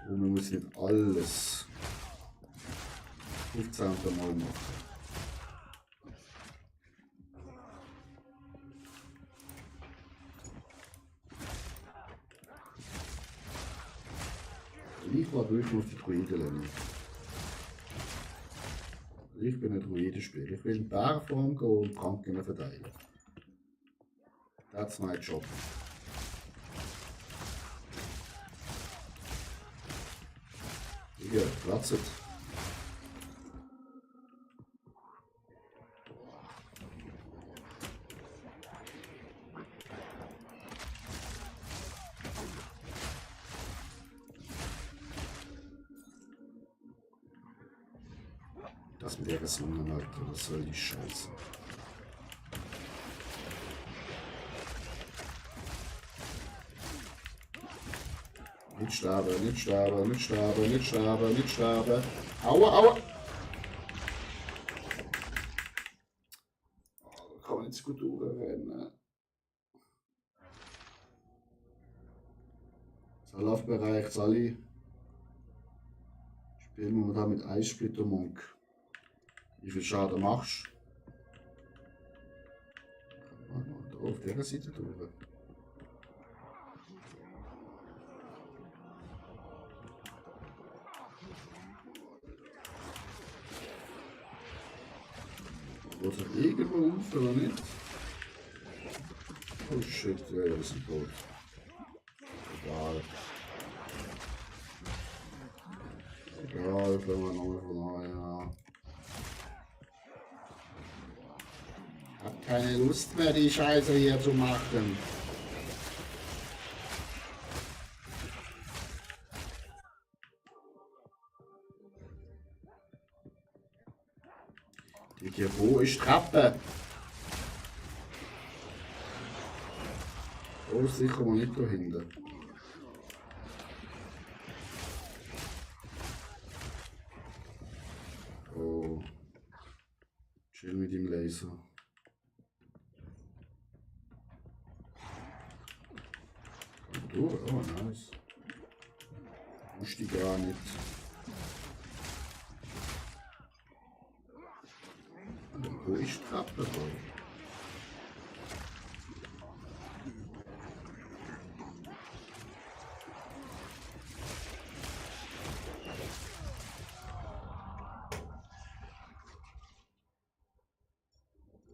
Und man muss nicht alles 15. Mal machen. Ich war durch auf die Druiden lernen. Ich bin ein Druidenspieler. Ich will in Bärenform gehen und Kranken verteilen. That's my job. Ja, platzt. Das mit der Sonne, Alter, was soll die Scheiße? Nicht sterben, nicht sterben, nicht sterben, nicht sterben, nicht sterben. Aua, aua! Oh, da kann man nicht so gut durchrennen. Salafbereich, Sally. Spielen wir da mit Eissplitter Monk. Wie viel Schaden machst du? Da auf dieser Seite durch. Geht er irgendwo auf oder nicht? Oh shit, ja, wir sind tot. Egal. Egal, können wir nochmal von neuem. Ich hab keine Lust mehr, die Scheiße hier zu machen. Die wo ist Treppe? Oh, sicher mal nicht da hinten. Oh. Chill mit dem Laser. Kommt durch, oh nice. Wusste ich gar nicht. Wo ist die Treppe?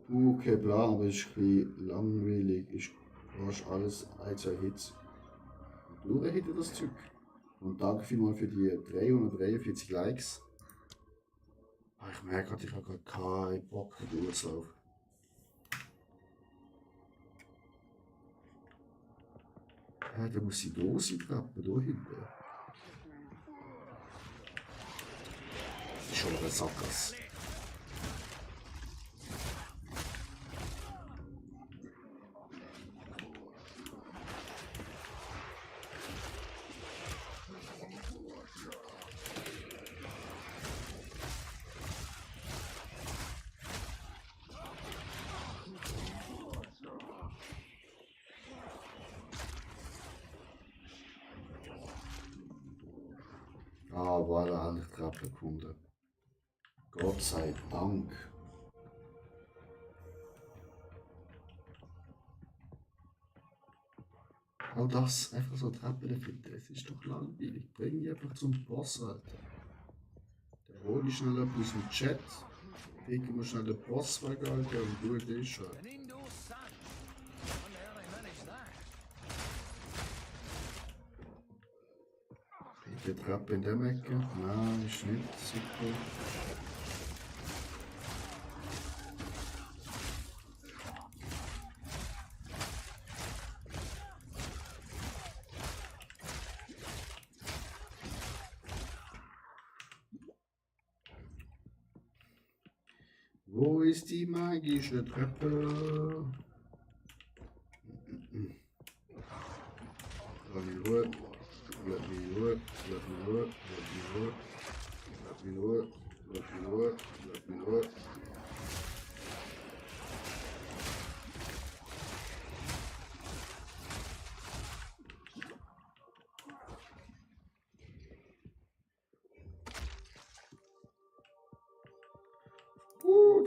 Okay, Plan, aber ist ein bisschen langweilig. Ist fast alles ein, zwei Hits. Und durchhitten das Zeug. Und danke vielmals für die 343 Likes. Ich merke gerade, ich habe gerade keinen Bock auf den Urlaub. Ja, da muss ich da sein, Treppe, da hinten. Das ist schon eine Sackgasse. Ah, voilà, habe ich die Treppe gefunden. Gott sei Dank. Auch das, einfach so Treppen finden, es ist doch langweilig. Bring die einfach zum Boss, Alter. Der hole ich schnell etwas im Chat. Picken wir schnell den Boss weg, Alter, und gut ist er. An indoor sun. Wonder how they managed that. Die Treppe in der Ecke? Nein, ist nicht super. Wo ist die magische Treppe? Lass mich in Ruhe. Lass mich in Ruhe. Lass mich in Ruhe. Lass mich in Ruhe. Lass mich in Ruhe. Lass mich in Ruhe.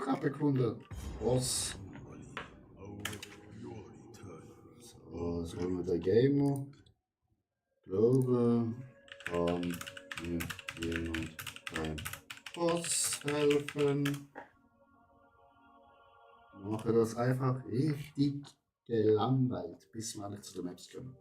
Treppe gefunden. Was? So, jetzt holen wir den Gamer. Glaube, kann mir jemand beim Boss helfen? Wir machen das einfach richtig gelangweilt, bis wir alle zu den Maps kommen.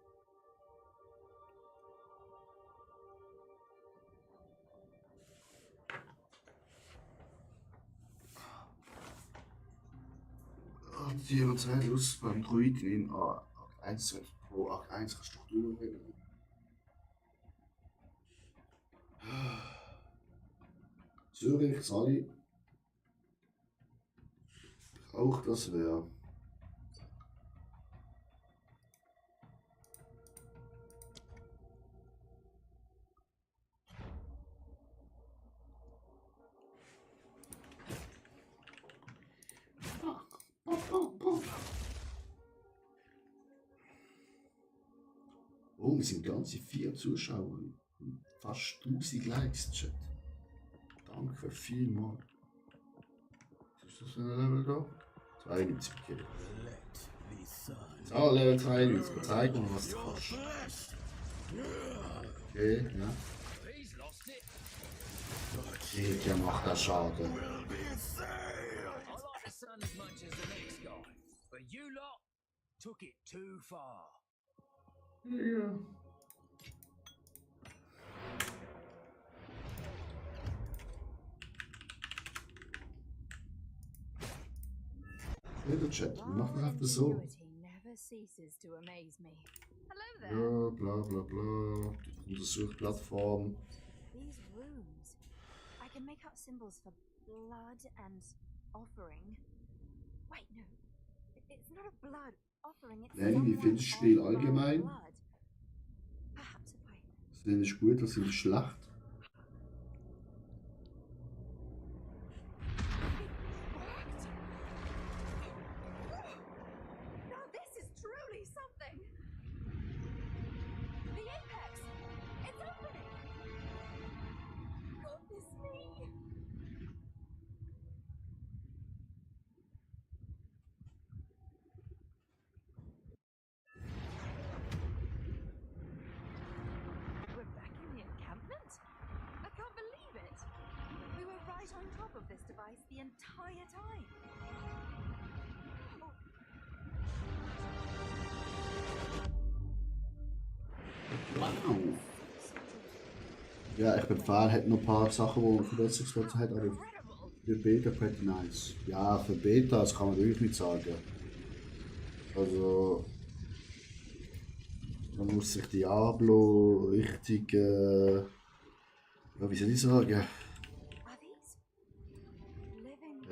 Hat jemand Zeit Lust beim Druiden in Akt 1 pro Akt 1 Struktur reden? Zürich, Sali. Auch das wäre. Oh, wir sind ganze 4 Zuschauer und fast 1000 Likes, Chat. Danke vielmals. Was ist das für ein Level da? 92, okay. So, Level 92, zeig mal, was du kannst. Okay, ja. He's lost it. Okay, der macht das Schaden. I like the sun as much as the next guy, but you lot took it too far. Ja. Der Chat, wir machen das einfach so. Never ceases to amaze me. Hello there. Ja, bla bla bla. Untersuchplattform. These runes. I can make out symbols for blood and offering. Wait, no. It's not a blood offering. It's Lenny, wie someone findest du das Spiel on my allgemein? blood. Perhaps if I Sind es gut, das ist schlecht? Now this is truly something. The apex. It's opening. Goodness me. We're back in the encampment? I can't believe it. We were right on top of this device the entire time. Oh, Wow. Ja, ich bin Fan, hat noch ein paar Sachen, die Verbesserungswerte hat, aber incredible. für Beta pretty nice. Ja, für Beta, das kann man wirklich nicht sagen. Also, man muss sich Diablo richtig, ja, wie soll ich sagen, Are these living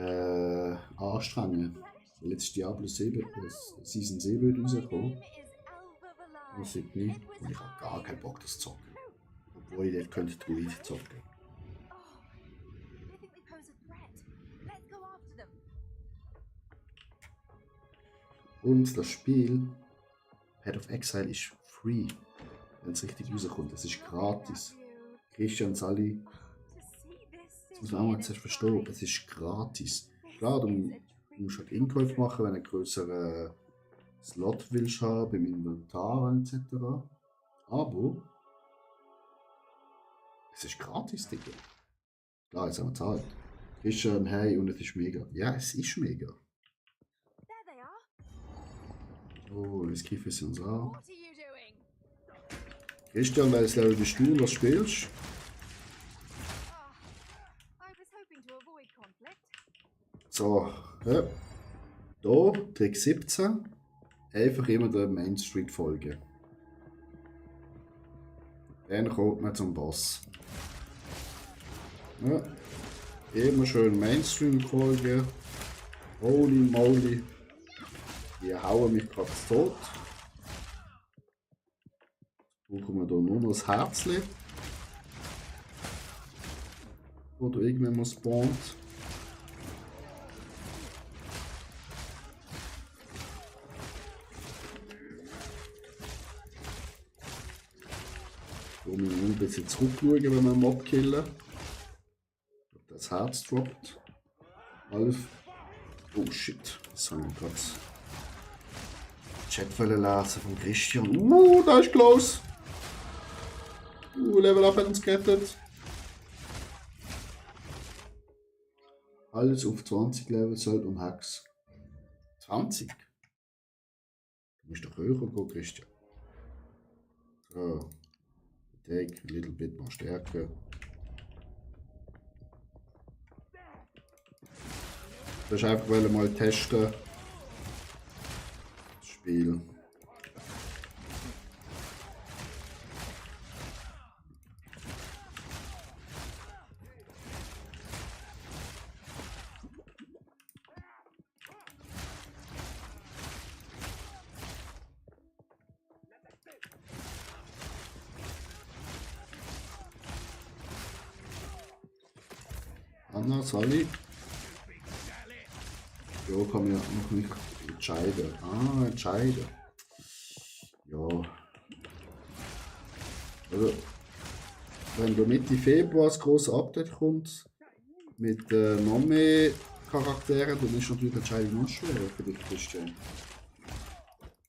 anstrengen. flesh? Weil jetzt ist Diablo 7, Season 7 rausgekommen. My name is Alva Valai. Das sieht nicht. It was Und ich habe gar I- keinen Bock, das zu zocken. Obwohl ich dort könnte Druid zocken. Oh, they think we pose a threat. Let's go after them. Und das Spiel Head of Exile ist free, wenn es richtig rauskommt. Es ist gratis. Christian, Sally, das muss man auch mal zuerst verstehen. Es ist gratis. Klar, du musst halt Einkäufe machen, wenn du einen größeren Slot willst haben, beim Inventar etc. Aber es ist gratis, Digga. Klar, jetzt haben wir gezahlt. Christian, hey, und es ist mega. Ja, es ist mega. There they are. Oh, jetzt kiffen sie uns an. What are you doing? Christian, welches Level bist du, was spielst? I was hoping to avoid conflict. So, ja. Hier, Trick 17. Einfach immer der Main Street folgen. Dann kommt man zum Boss. Ja. Immer schön Mainstream folgen. Holy moly. Die hauen mich gerade tot. Brauchen wir hier nur noch das Herzchen. Oder irgendwann mal spawnt. Wir müssen ein bisschen zurückschauen, wenn wir einen Mob killen. Das Herz droppt. Alles. Oh shit. Das habe ich gerade Chat lesen von Christian. Da ist close. Level up hat uns gerettet. Alles auf 20 Level soll um Hex. 20? Du musst doch höher gehen, Christian. So. Take a little bit more Stärke. Das ist einfach mal testen. Das Spiel. Anna, Sally. Ja, kann man noch nicht entscheiden. Ah, entscheiden. Ja. Also, wenn da Mitte Februar das grosse Update kommt, mit noch mehr Charakteren, dann ist natürlich die Entscheidung noch schwerer für dich, Christian.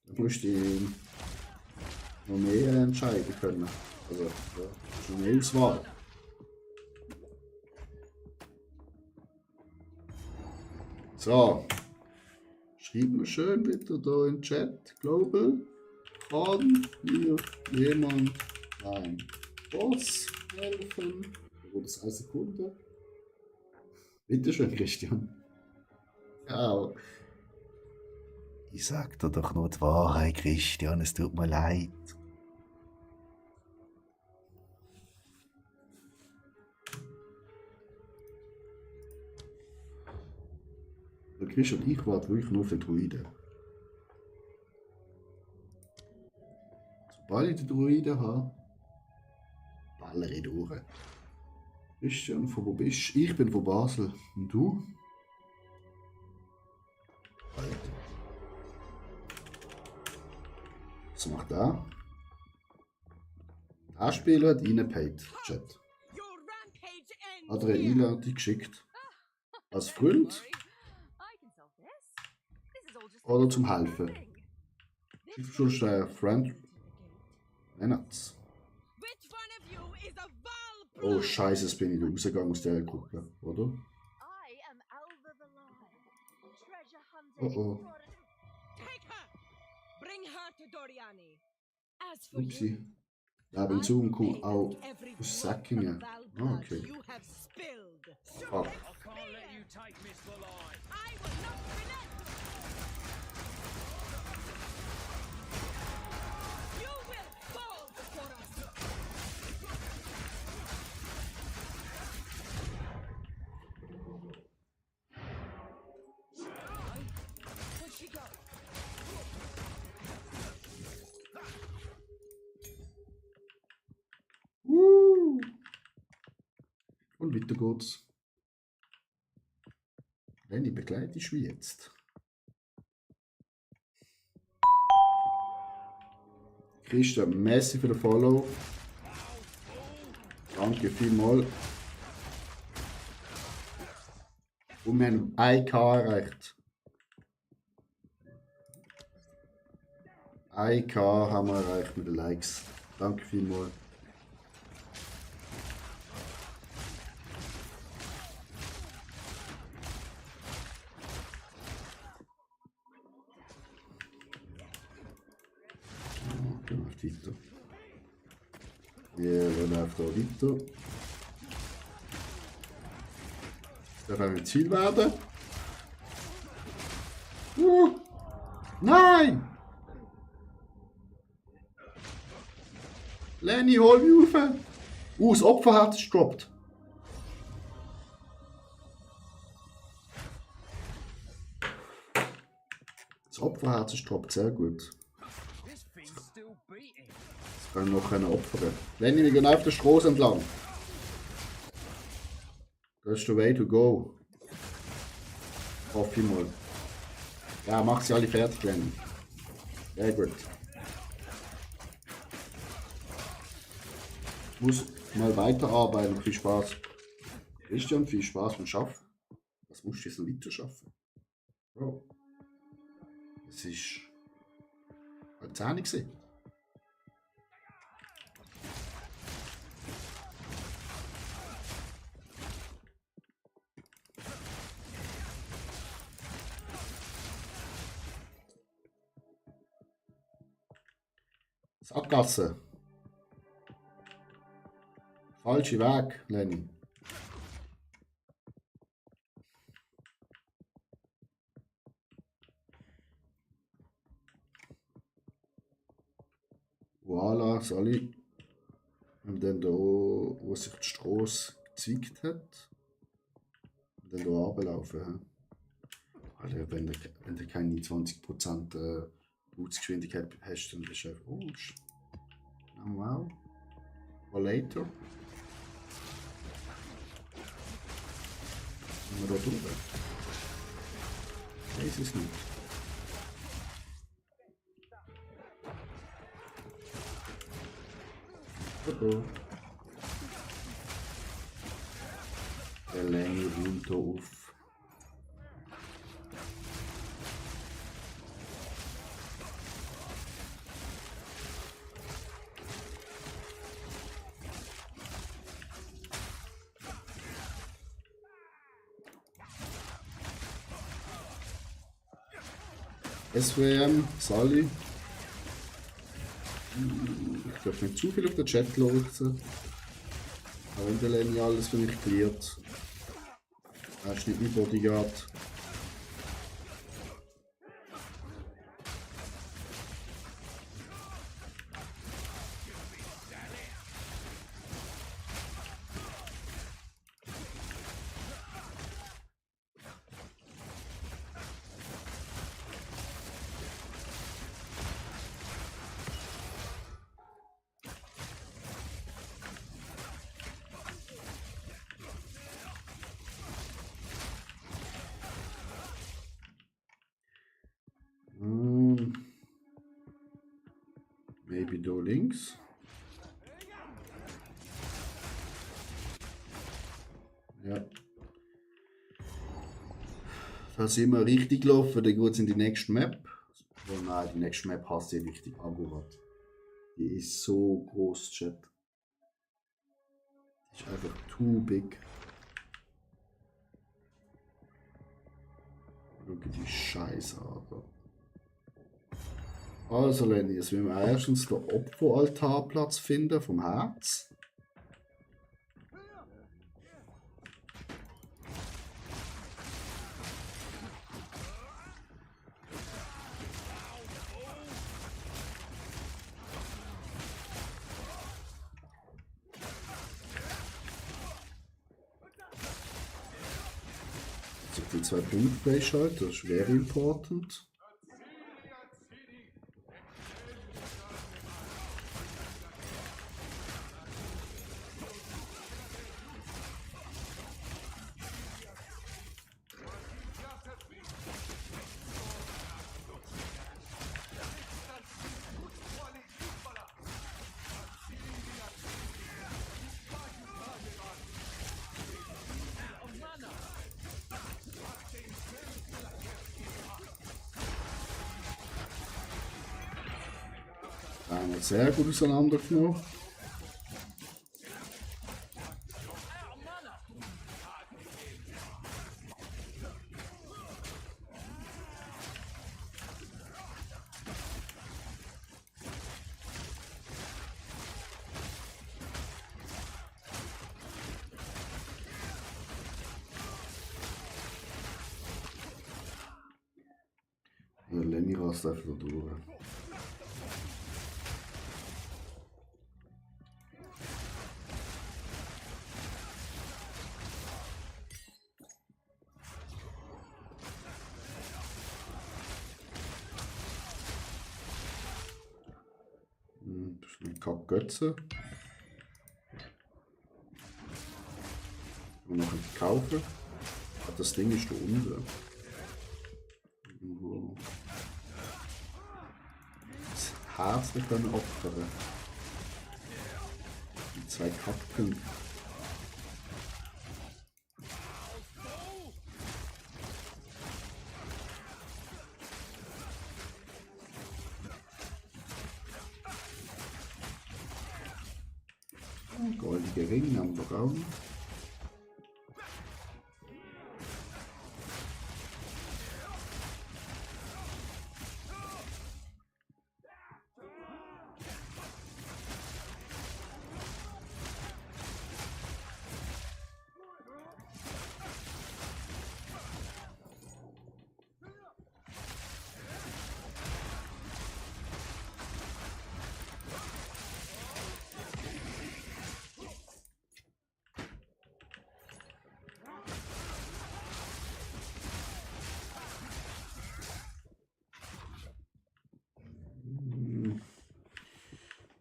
Dann musst du noch mehr entscheiden können. Also, ja, schon mehr Auswahl. So, schreibt mir schön bitte hier in den Chat, Global, kann mir jemand beim Boss helfen? Oder das 1 Sekunde? Bitte schön, Christian. Ja. Ich sag dir doch nur die Wahrheit, Christian, es tut mir leid. Der Christian, ich warte wirklich nur auf den Druiden. Sobald ich den Druiden habe, ballere ich durch. Christian, von wo bist du? Ich bin von Basel. Und du? Alter. Was macht der? Der Spieler hat reingepaid, Chat. Hat er eine Einladung geschickt? Als Freund? Oder zum Helfen? Ich schon ein Friend. Nennt's. Oh Scheiße, jetzt bin ich rausgegangen aus der Gruppe, oder? Oh oh. Upsi. Ja, bin zu und komm auch aus Säckingen. Ah, okay. Fuck. Und weiter geht's. Wenn ich begleitest wie jetzt. Christian, merci für den Follow. Danke vielmals. Und wir haben 1K erreicht. 1K haben wir erreicht mit den Likes. Danke vielmals. Läuft weiter. Wir läuft hier weiter. Darf auch ein Ziel werden. Nein! Lenny, hol mich auf! Das Opferherz ist gedroppt. Das Opferherz ist gedroppt, sehr gut. This thing's still beating. Das können wir noch opfern. Lenny, wir gehen auf der Straße entlang. Das ist der way to go. Hoffe ich mal. Ja, mach sie alle fertig, Lenny. Sehr gut. Ich muss mal weiterarbeiten. Viel Spaß. Christian, viel Spaß beim Schaffen. Was musst du jetzt noch weiter schaffen? Bro. Es ist eine 10 gewesen. Sackgasse. Falscher Weg, Lenny. Voilà, Sally. Und dann da, wo sich die Straße gezwickt hat. Und dann da runterlaufen. Alter, wenn du keine 20% Bootsgeschwindigkeit hast, dann bist du einfach. Oh, wow. Or later. Sind wir da drüber? Ich weiß es nicht. Oh. Der Länge räumt hier auf. SWM, Sally. Ich darf nicht zu viel auf den Chat leuchten. Auch wenn der Lenny alles für mich klärt. Er ist nicht mein Bodyguard. Maybe da links. Ja. Da sind wir richtig gelaufen, dann geht es in die nächste Map. Oh nein, die nächste Map hasse ich richtig akkurat. Die ist so groß, Chat. Die ist einfach too big. Schau die Scheiße an. Also Lenny, jetzt müssen wir erstens den Opferaltarplatz finden vom Herz. Also die 2 Punkte freischalten, das ist very important. Einmal sehr gut auseinandergenommen. Lenny rast einfach da durch. Bisschen Kackgötze. Und noch etwas kaufen. Ah, das Ding ist da unten. Irgendwo. Das Herz nicht können opfern. Die 2 Kackpunkte. Goldige Ring am Raum.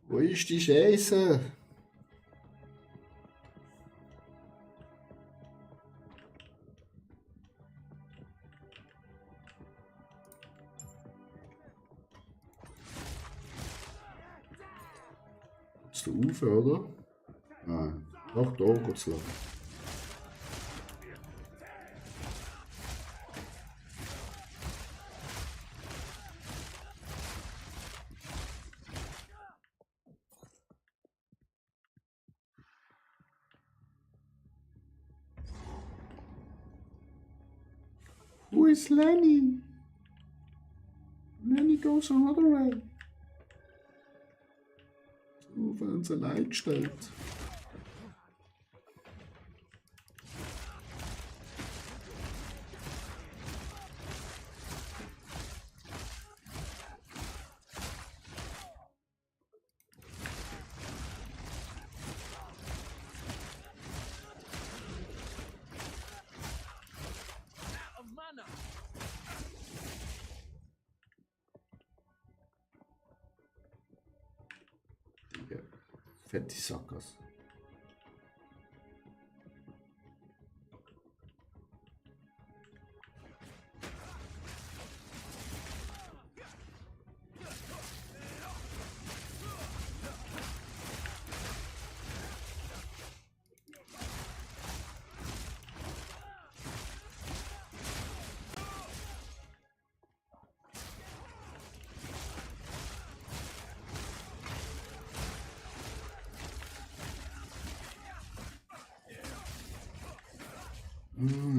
Wo ist die Scheiße? Ist der Ufer, oder? Nein. Doch, da geht's lang. Who is Lenny? Lenny goes another way. Auf uns allein gestellt. Of mana. Ja. Fette Sackers.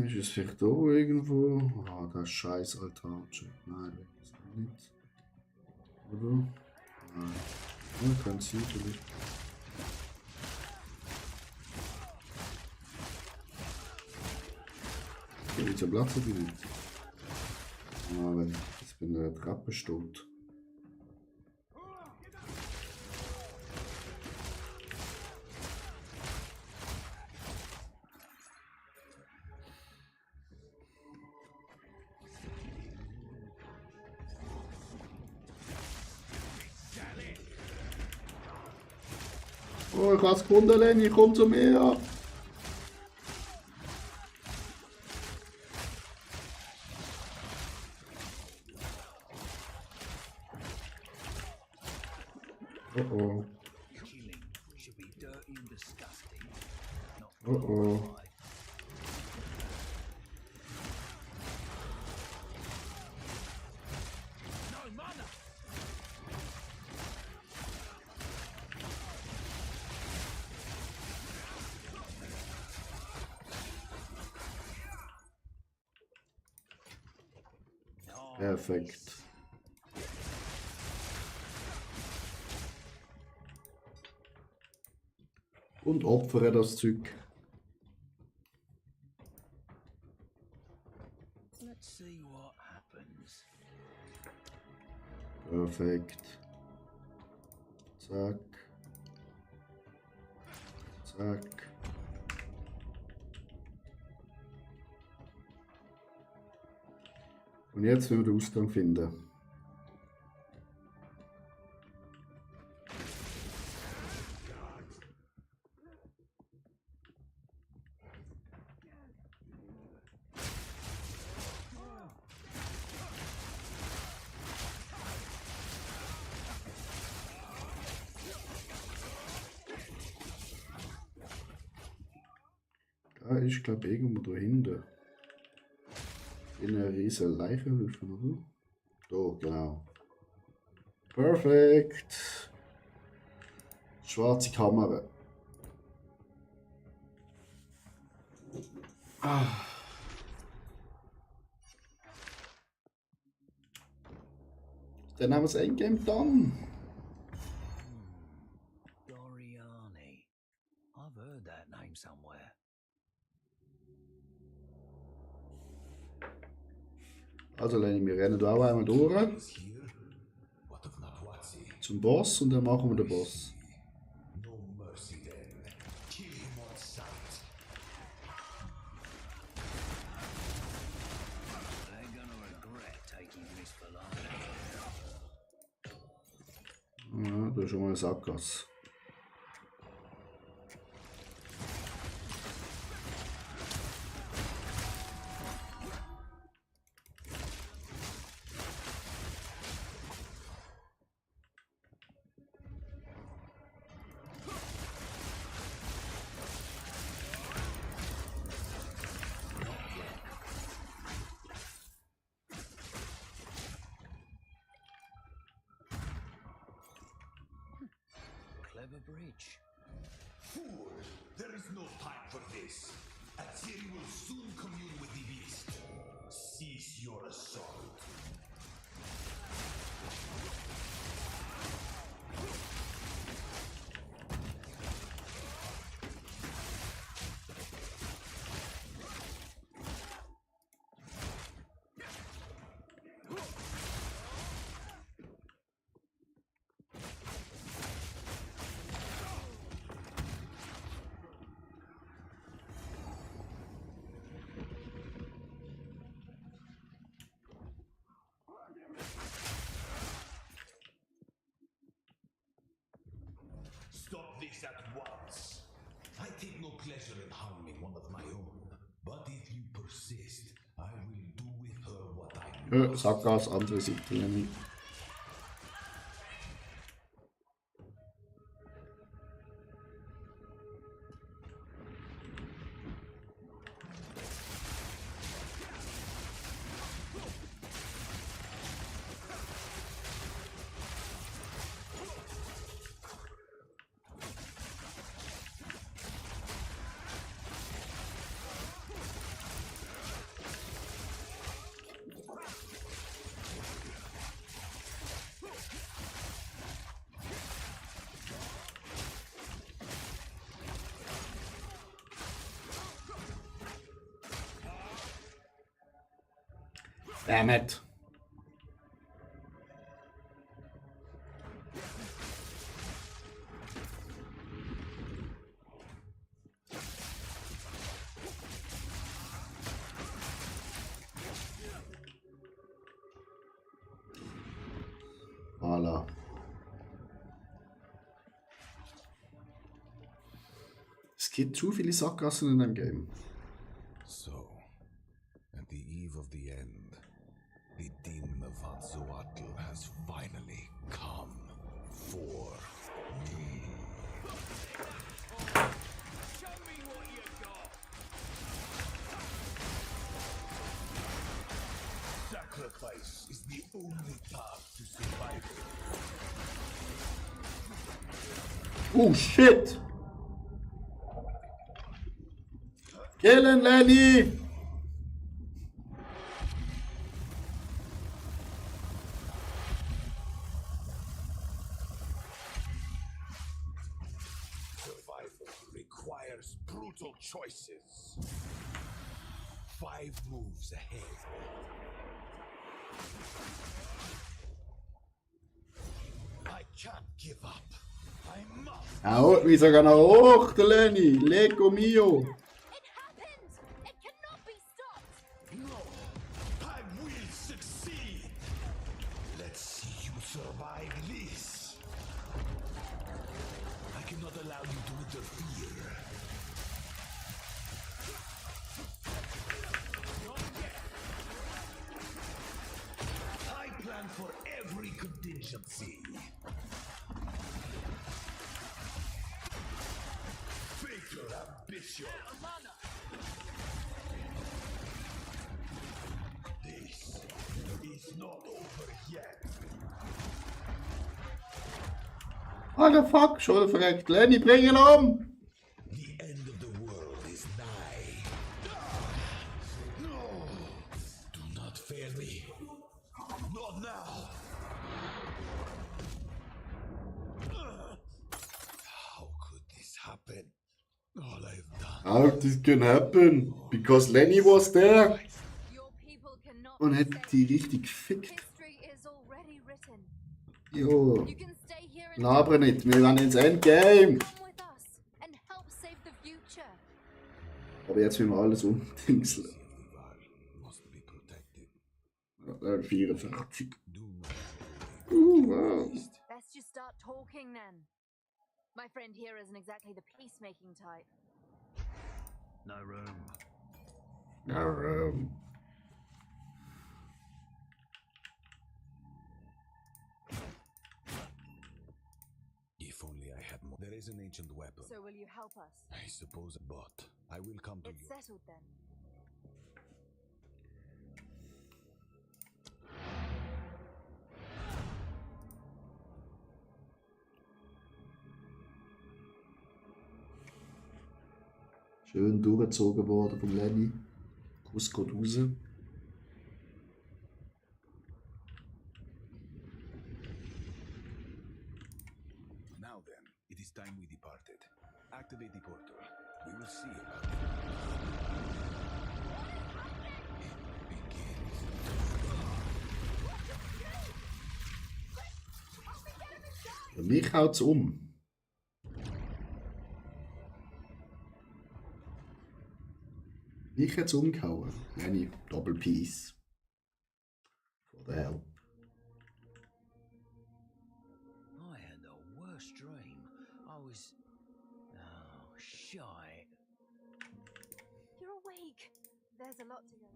Ist es vielleicht da irgendwo? Ah, das scheiß Altarchen. Nein, das ist nicht. Oder? Nein. Ja, kann es sein, vielleicht. Ja, wie zum Platz habe ich nicht. Ah, wenn jetzt bin ich in der Treppe steht. Oh, ich hab's gefunden, Lenny, komm zu mir. Oh oh, Killing should be dirty and disgusting. Not oh oh. no mana. Perfekt. Und opfere das Zeug. Let's see what happens. Perfekt. Zack. Zack. Und jetzt müssen wir den Ausgang finden. Da ist, glaube ich, irgendwo da hinten. In einer riesen Leichenhaufen, oder? Da, genau. Perfekt. Schwarze Kamera. Ah. Dann haben wir das Endgame dann. Doriani. I've heard that name somewhere. Also Lenny, wir rennen da auch einmal durch What of Nahuatzi? zum Boss und dann machen wir den Boss. No mercy then. Kill him on sight. They're gonna regret taking this for long. Ja, da ist schon mal eine Sackgasse. Clever bridge. Fool! There is no time for this. Atziri will soon commune with the beast. Cease your assault. Stop this at once. I take no pleasure in harming one of my own. But if you persist, I will do with her what I Ja, Sackgasse, andere Seite. Lenny. Damn it. Voilà. Es gibt zu viele Sackgassen in dem Game. So, at the eve of the end, the Din of Azzoatl has finally come for me. Show me what you got. Sacrifice is the only path to survival. Oh shit! Kill him, Lenny! Survival requires brutal choices. 5 moves ahead. can't give up. I must. Er holt mich sogar noch hoch, der Lenny. Lego mio. It happened! It cannot be stopped! No, I will succeed. Let's see you survive this. I cannot allow you to interfere. I plan for every contingency. Fake your ambition. This is not over yet. Ah, der Fuck, schon verreckt. Lenny, bring ihn um. The end of the world is nigh. No! Do not fail me. Not now. How could this happen? All I've done. How this can happen? Because Lenny was there. Your people cannot Und be hat saved. die richtig gefickt. History is already written. Jo. You can stay here and Laber nicht, wir werden ins Endgame. come with us and help save the future. Aber jetzt will wir alles umdingseln. Must be protected. 44. Do not. Wow. Let's just start talking then. My friend here isn't exactly the peacemaking type. No room. If only I had more. There is an ancient weapon. So will you help us? I suppose, but I will come to It's you. settled then. Schön durchgezogen worden vom Lenny. Kuss geht raus. Now then, it is time we departed. Activate the portal. We will see about it. It begins. Und mich haut's um. Mich hat's umgehauen. Lenny, Double Peace. For the help. I had the worst dream. I was. Oh, shite. You're awake. There's a lot to go.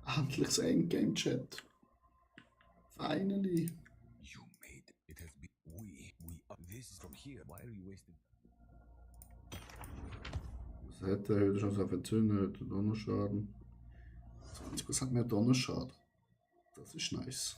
Endlich das Endgame-Chat. Finally. You made it. Has been. We are. This is from here. Why are you wasting? Was hat er heute schon auf Entzündung? Hat er Donnerschaden? 20% mehr Donnerschaden. Das ist nice.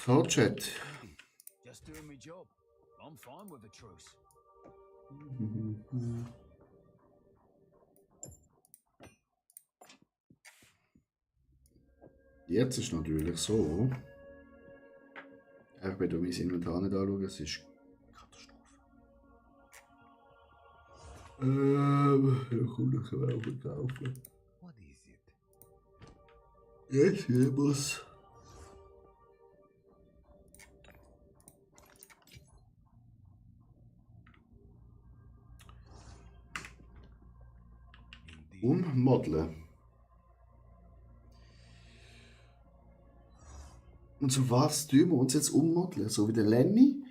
So, Chat. Just doing my job. I'm fine with a truce. Jetzt ist natürlich so. Ich werde mein Inventar nicht anschauen, es ist Katastrophe. Ich kann nicht Waffen kaufen. What is it? Jetzt jemals. Indeed. Ummodeln. Und zu was tun wir uns jetzt ummodeln? So wie der Lenny?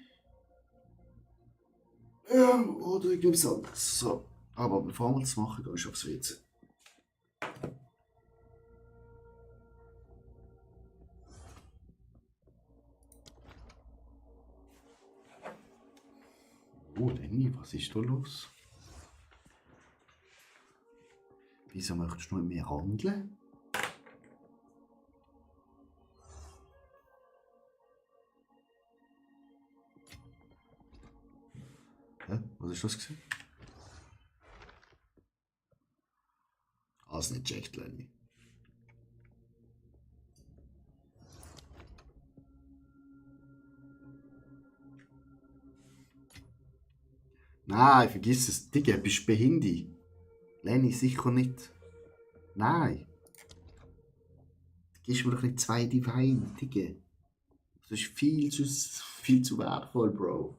Ja, oder irgendwas anderes. So. Aber bevor wir das machen, gehe ich aufs WC. Oh, Lenny, was ist da los? Wieso möchtest du mit mir handeln? Hä? Was ist das gewesen? das nicht checkt, Lenny. Nein, vergiss es. Digga, bist du behindert? Lenny, sicher nicht. Nein. Gibst mir doch nicht zwei Divine, Digga. Das ist viel zu wertvoll, Bro.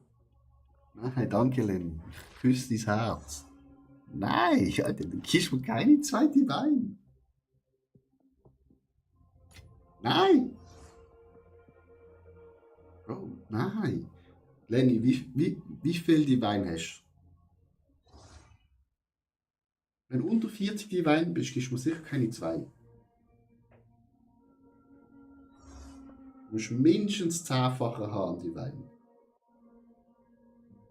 Nein, danke, Lenny. Ich küsse dein Herz. Nein, Alter, du gibst mir keine zwei Divine. Nein. Bro, nein. Lenny, wie viel Divine hast du? Wenn du unter 40 Divine bist, gibst du mir sicher keine zwei. Du musst mindestens 10-fache haben, Divine.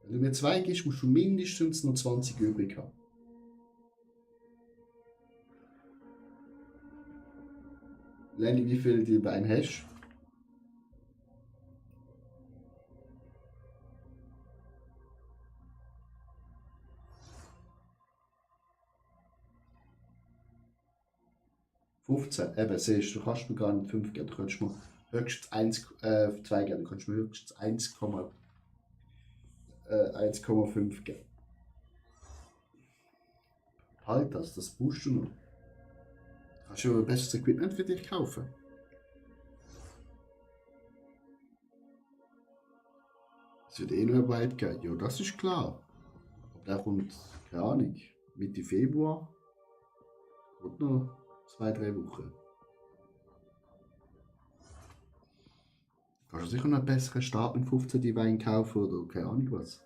Wenn du mir zwei gibst, musst du mindestens noch 20 übrig haben. Lenny, wie viel Divine hast du? Eben, siehst du, kannst mir gar nicht 5 geben, du kannst mir höchstens 2 geben, du kannst mir höchstens 1,5 geben. Halt das brauchst du noch. Kannst du besseres Equipment für dich kaufen? Es wird eh noch ein Vibe geben, ja, das ist klar. Aber der kommt, keine Ahnung, Mitte Februar. Kommt noch 2-3 Wochen. Kannst du sicher noch einen besseren Start mit 15 Divine kaufen oder keine Ahnung was.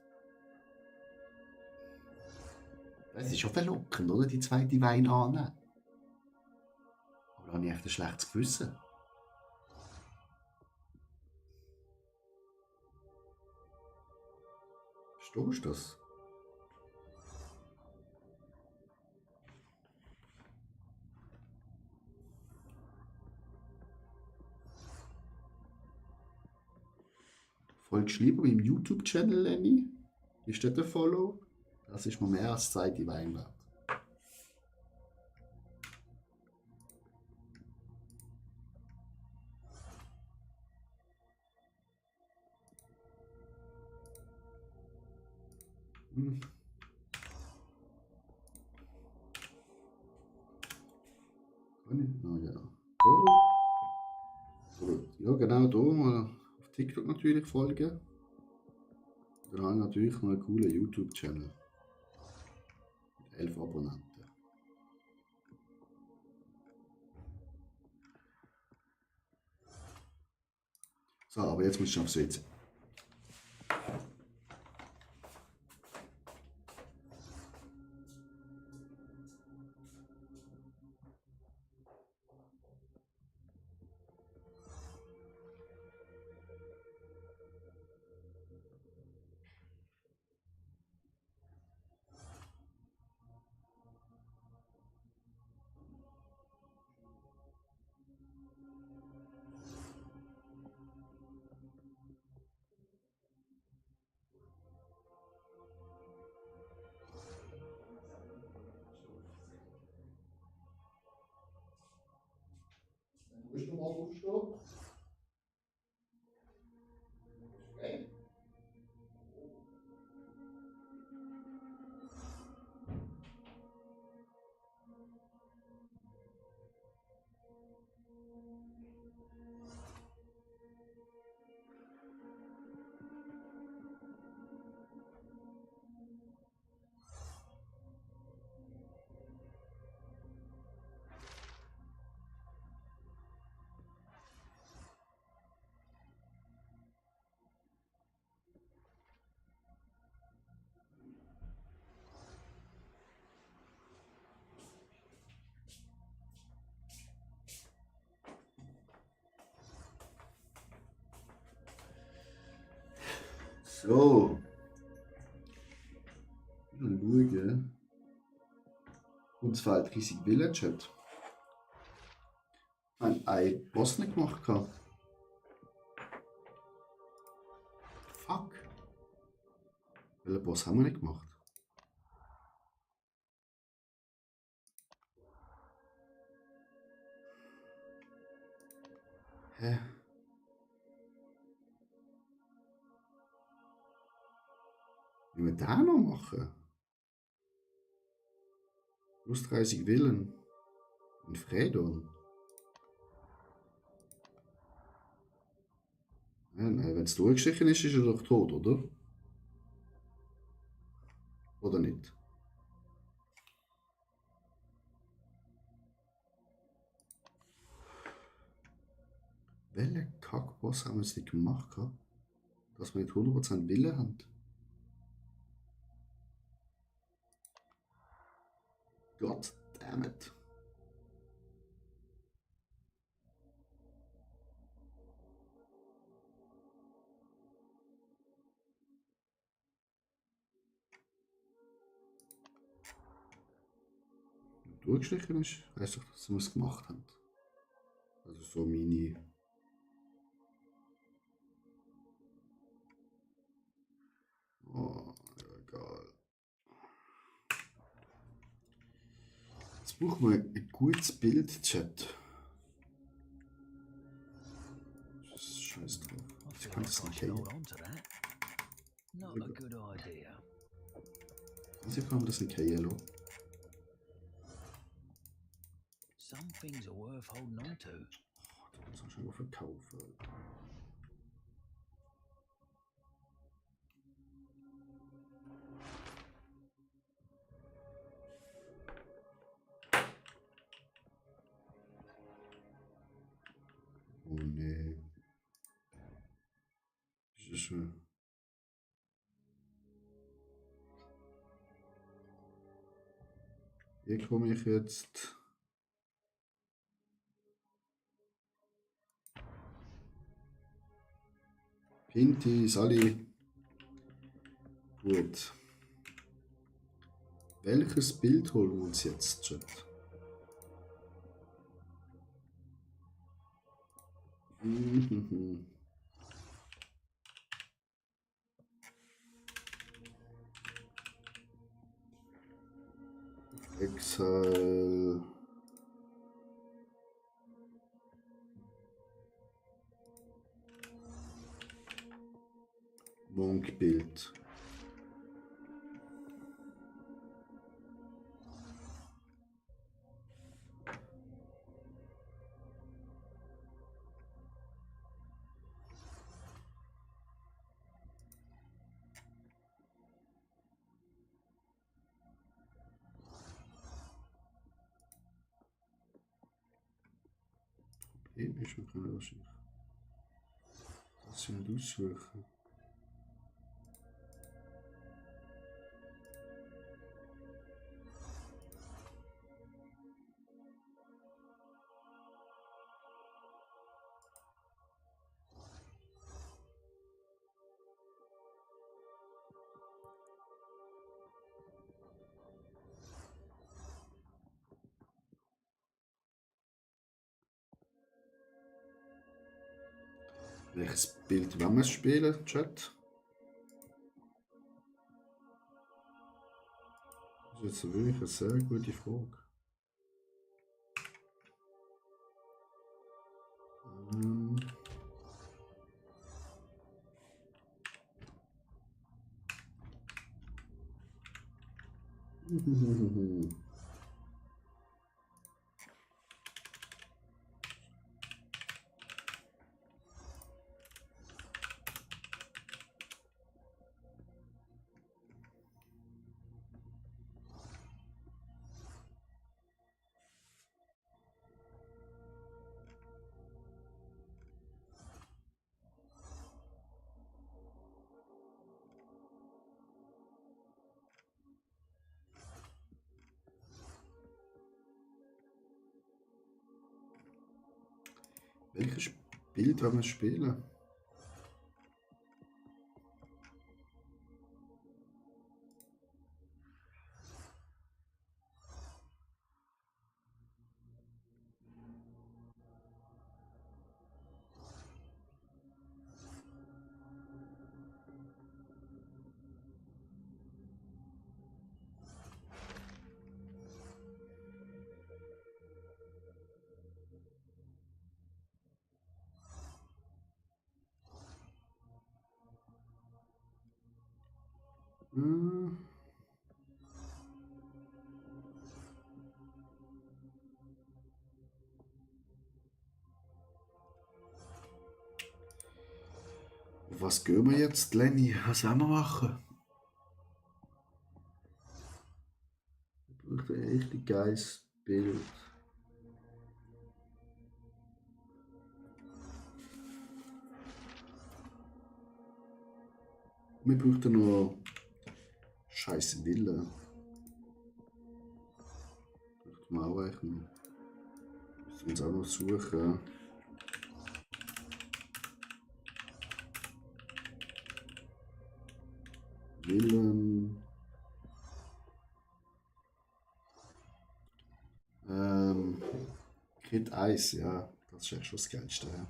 Es ist schon verlockend, oder? Die 2 Divine annehmen. Aber da habe ich echt ein schlechtes Gewissen. Verstehst du das? Folgst du lieber meinem YouTube-Channel, Lenny? Ist das ein Follow? Das ist mir mehr als 2 Divine wert. Hm. Kann ich? Ah ja. Oh. Ja, genau da mal auf TikTok natürlich folgen. Dann habe ich natürlich noch einen coolen YouTube-Channel. Mit 11 Abonnenten. So, aber jetzt muss ich aufs WC. Musst du mal aufstehen? Okay. So. Mal schauen. Uns fehlt riesig Village hat. Ein Boss nicht gemacht. Fuck. Welchen Boss haben wir nicht gemacht? Hä? Wie wir den noch machen? Plus 30 Willen. In Fredon. Ja, nein, wenn es durchgestrichen ist, ist er doch tot, oder? Oder nicht? Welchen Kackboss haben wir jetzt nicht gemacht, dass wir nicht 100% Wille haben? God damn it. Durchgestrichen ist, heisst doch, dass wir es gemacht haben. Also so meine. Oh, ja, egal. Jetzt brauchen wir ein gutes Bild, Chat. Scheiß drauf. I Ich feel kann like das I nicht should kennen. hold on to that. Not a good idea. Also kann man das nicht kennen. Some things are worth holding on to. Du kannst auch schon mal verkaufen. Oh nee. Das ist schon. Hier komme ich jetzt. Pinti, Sally. Gut. Welches Bild holen wir uns jetzt, Chat? Mhm. Exile. Monkbild. Ist man kann wahrscheinlich. Das sind aussuchen. Welches Bild wollen wir spielen, Chat? Das ist jetzt wirklich eine sehr gute Frage. Ähm. Welches Bild wollen wir spielen? Hm. Was gehen wir jetzt, Lenny? Was wollen wir machen? Ich brauche ein richtig geiles Bild. Wir brauchen noch scheiße Villa. Braucht man auch echt noch. Müssen wir uns auch noch suchen. Villen. Kit Eis, ja. Das ist ja schon das Geilste. Ja.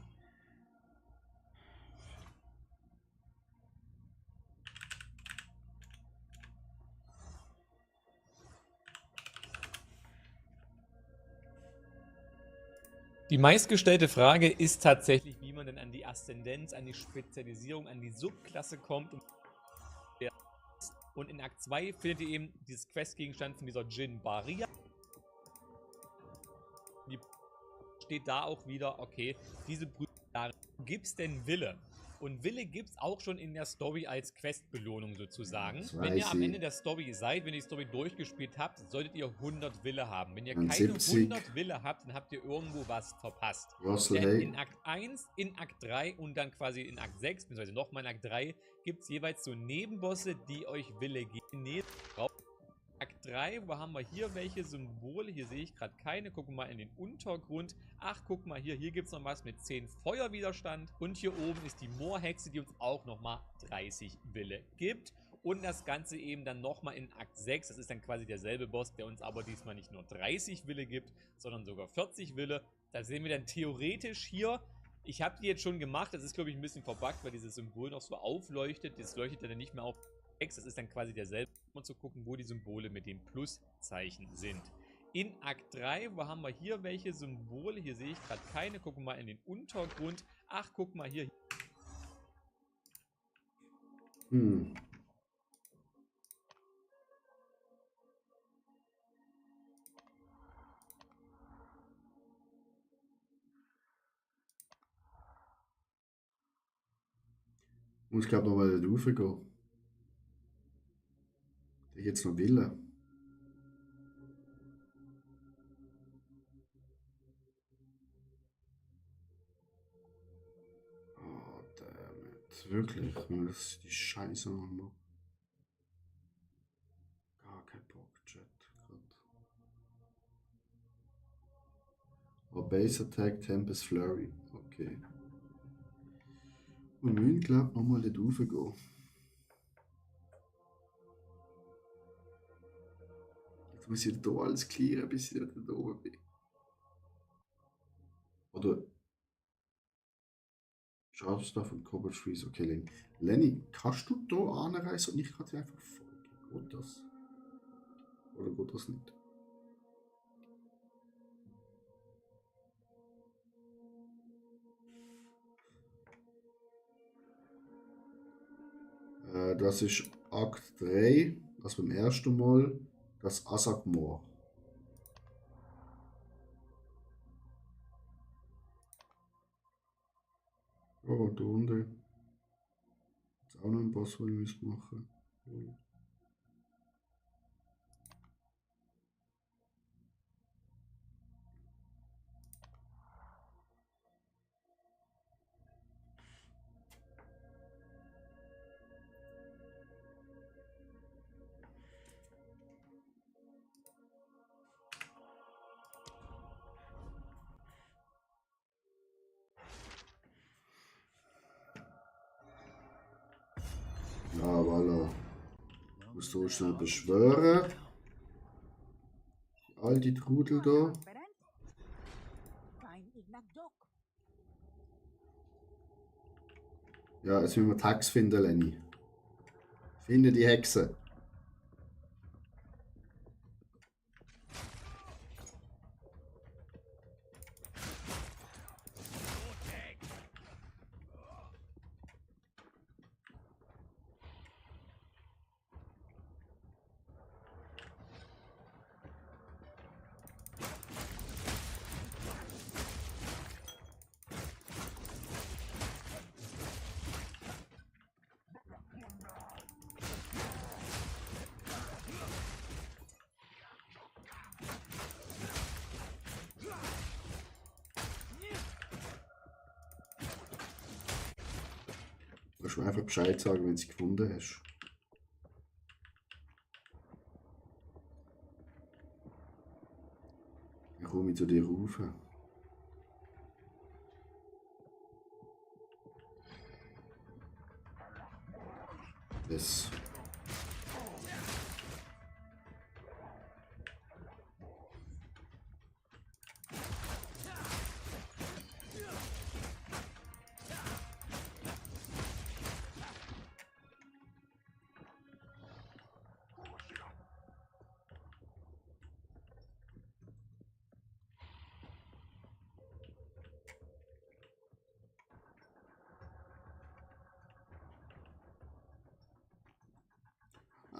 Die meistgestellte Frage ist tatsächlich, wie man denn an die Aszendenz, an die Spezialisierung, an die Subklasse kommt. Und in Akt 2 findet ihr eben dieses Questgegenstand von dieser Jin Baria. Die steht da auch wieder, okay, diese Prüfung, gibt es denn Wille? Und Wille gibt es auch schon in der Story als Questbelohnung sozusagen. Wenn ihr am Ende der Story seid, wenn ihr die Story durchgespielt habt, solltet ihr 100 Wille haben. Wenn ihr keine 100 Wille habt, dann habt ihr irgendwo was verpasst. Denn in Akt 1, in Akt 3 und dann quasi in Akt 6, beziehungsweise nochmal in Akt 3, gibt es jeweils so Nebenbosse, die euch Wille geben. Akt 3, wo haben wir hier welche Symbole? Hier sehe ich gerade keine. Gucken wir mal in den Untergrund. Ach, guck mal hier. Hier gibt es noch was mit 10 Feuerwiderstand. Und hier oben ist die Moorhexe, die uns auch nochmal 30 Wille gibt. Und das Ganze eben dann nochmal in Akt 6. Das ist dann quasi derselbe Boss, der uns aber diesmal nicht nur 30 Wille gibt, sondern sogar 40 Wille. Da sehen wir dann theoretisch hier. Ich habe die jetzt schon gemacht. Das ist, glaube ich, ein bisschen verbuggt, weil dieses Symbol noch so aufleuchtet. Das leuchtet dann nicht mehr auf. Das ist dann quasi derselbe, um zu gucken, wo die Symbole mit dem Pluszeichen sind. In Akt 3, wo haben wir hier welche Symbole? Hier sehe ich gerade keine. Gucken wir mal in den Untergrund. Ach, guck mal hier. Ich muss, glaube ich, noch mal raufgehen. Da gibt es noch Villa. Oh, dammit. Wirklich? Ich muss die Scheiße noch machen. Gar kein Bock, Chat. Oh, Base Attack, Tempest Flurry. Okay. Wir müssen, glaube ich, nochmal dort raufgehen. Jetzt muss ich hier alles clearen, bis ich da oben bin. Oder Schadstoff und Cobalt Freeze. Okay, Lenny. Lenny, kannst du da anreisen und ich kann dir einfach folgen? Geht das? Oder geht das nicht? Das ist Akt 3, das beim ersten Mal, das Asakmoor. Oh, da unten. Jetzt auch noch ein Boss, den ich machen muss. Ja, voilà. Ich muss so schnell beschwören. All die Trudel da. Ja, jetzt müssen wir die Hexe finden, Lenny. Finde die Hexe. Du einfach Bescheid sagen, wenn du sie gefunden hast. Dann komme ich zu dir rauf. Das.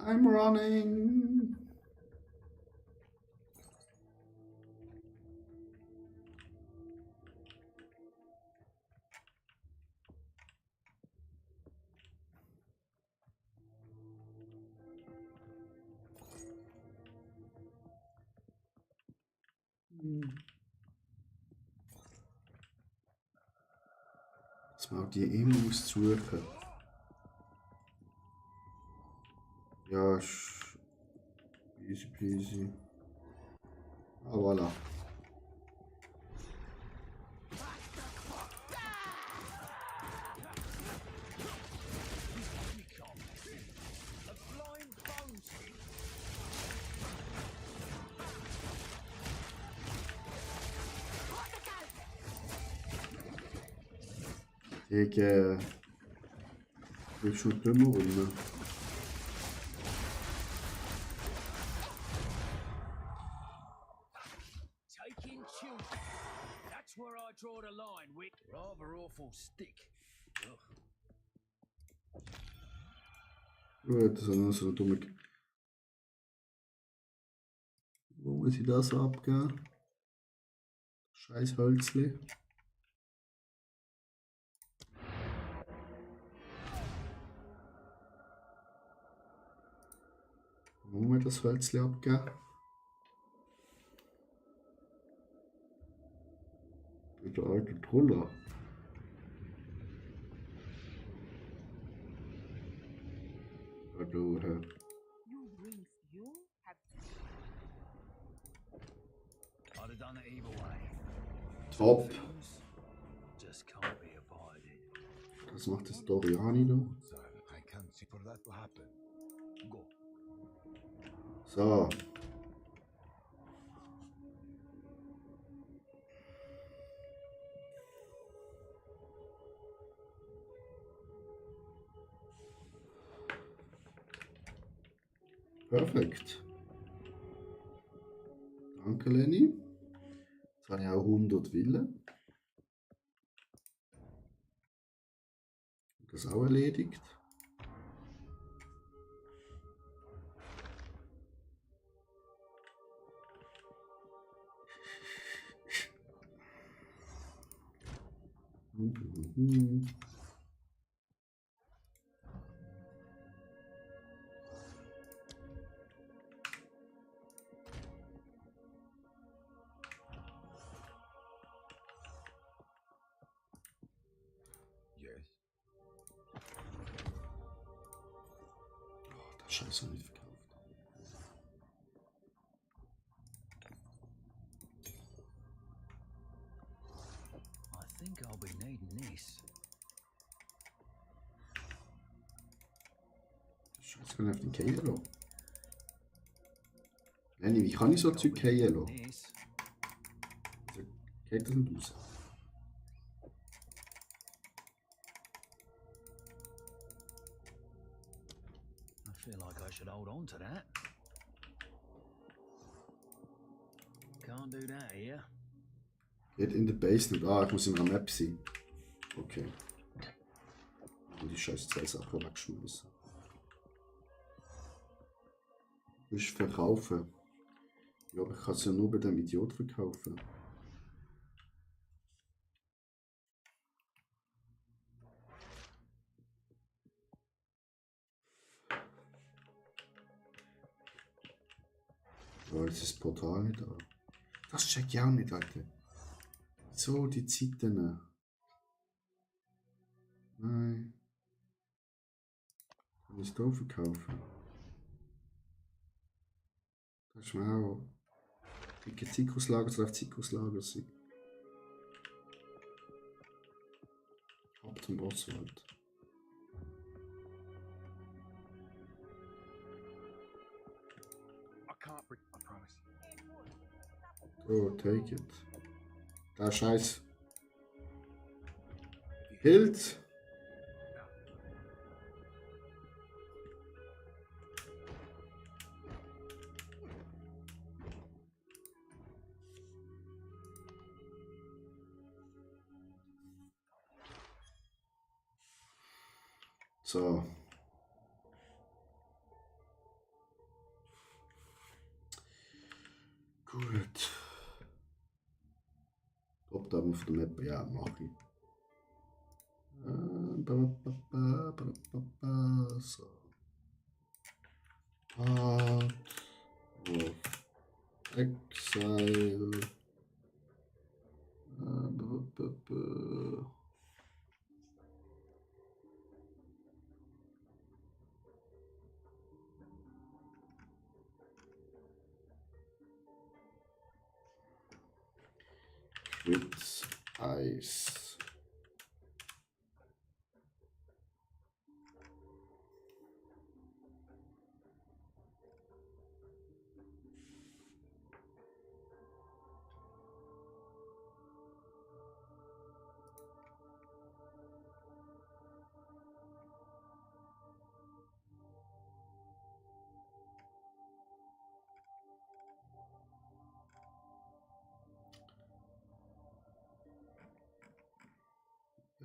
I'm running. Das mag die immer aussuchen. Ja, easy peasy. Ah, voilà. A blind bone stick. Gegen. Ich schon immer rum. Taking children. That's where I draw the line with rather awful stick. Ugh. Gut, das ist noch so eine dumme. Wo muss ich das abgeben? Scheiß Hölzli. Wo muss ich das Hölzli abgeben? Der alte Troller. Du, You bring fuel? Have I'd have done it either way. Top. Things just can't be avoided. Was macht das Doriani da? I can't see for that to happen. Go. So. Perfekt. Danke, Lenny. Jetzt habe ich auch 100 Villen. Das auch erledigt. Yes. Oh, das Scheiße nicht verkauft. I think I'll be needing this. Scheiße, kann ich auf den Keller lassen. Lenny, wie kann ich so Zeug fallen lassen? This. Geht das nicht raus? I feel like I should hold on to that. Can't do that here. Geht in der Basement. Ah, ich muss in einer Map sein. Okay. Und die scheiß 2 Sachen wegschmeißen. Du musst verkaufen. Ja, aber ich kann es ja nur bei dem Idiot verkaufen. Ja, jetzt ist das Portal nicht da. Das check ich auch nicht, Alter. So, die Zeiten. Nein. Kann ich da verkaufen? Das ist mir auch. Dicke Zikuslager soll auf Zikuslager sein. Ab zum Oswald. I can't break my promise. Oh, take it. Da Scheiß. Hild! So. Gut. Top-Down auf der Map, ja, mach ich. So. Part of Exile. With Ice.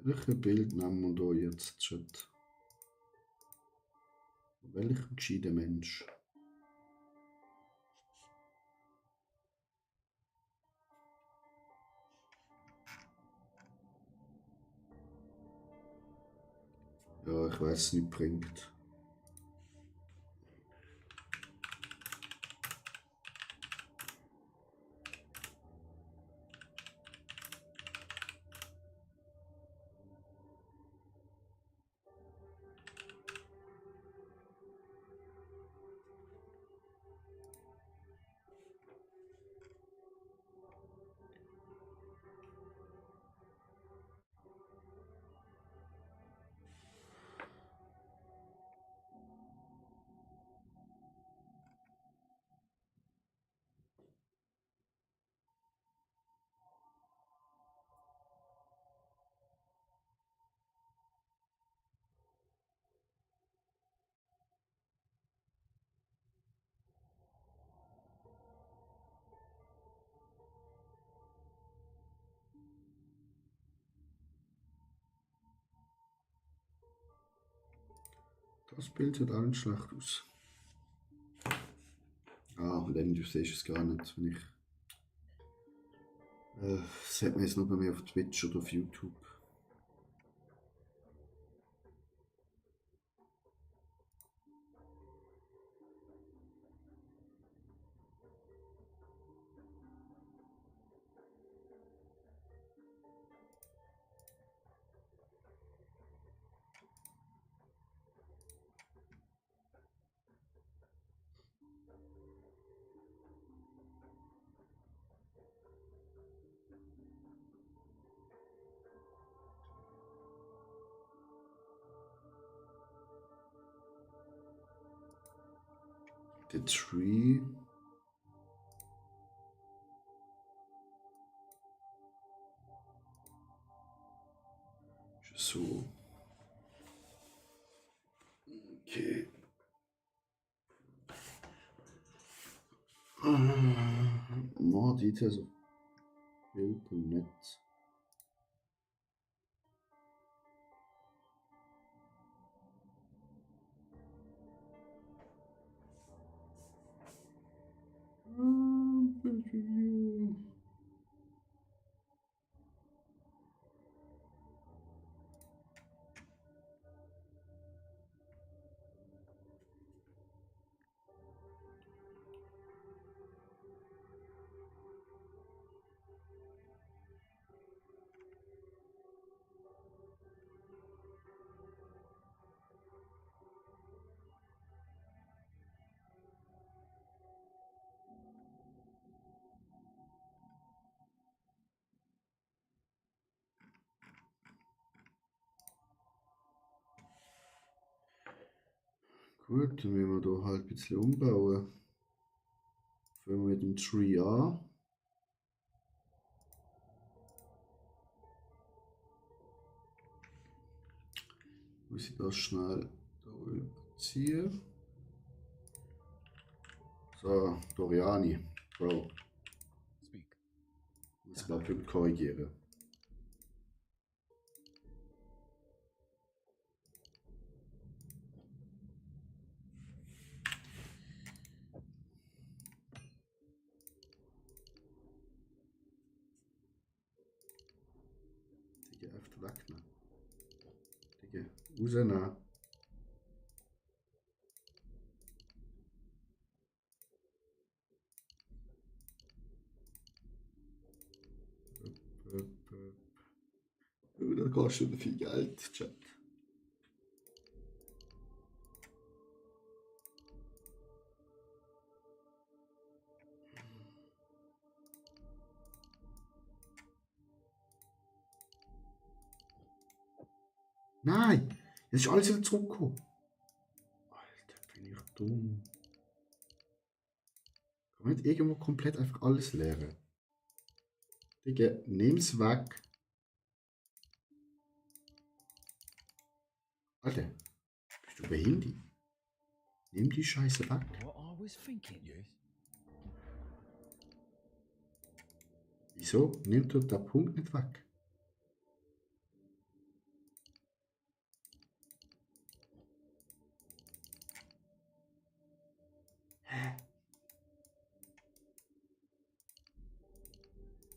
Welches Bild nehmen wir da jetzt, Chat? Welcher gescheiter Mensch? Ja, ich weiß, es nicht bringt. Das Bild sieht auch nicht schlecht aus. Ah, und dann du siehst es gar nicht, wenn ich. Das sieht man jetzt nur bei mir auf Twitch oder auf YouTube. The tree. So. Okay. More details of build.net. Build review. Gut, dann müssen wir da halt ein bisschen umbauen. Fangen wir mit dem Tree an. Muss ich das schnell da überziehen. So, Doriani, Bro. Speak. Muss ein paar Punkte korrigieren. Digga, einfach wegnehmen. Digga, rausnehmen. Da kostet schon viel Geld, Chat. Nein! Jetzt ist alles wieder zurückgekommen. Alter, bin ich dumm. Kann man nicht irgendwo komplett einfach alles leeren? Digga, nimm's weg. Alter, bist du behindert? Nimm die Scheiße weg. What I was thinking. Yes? Wieso nimmt er den Punkt nicht weg? Hä?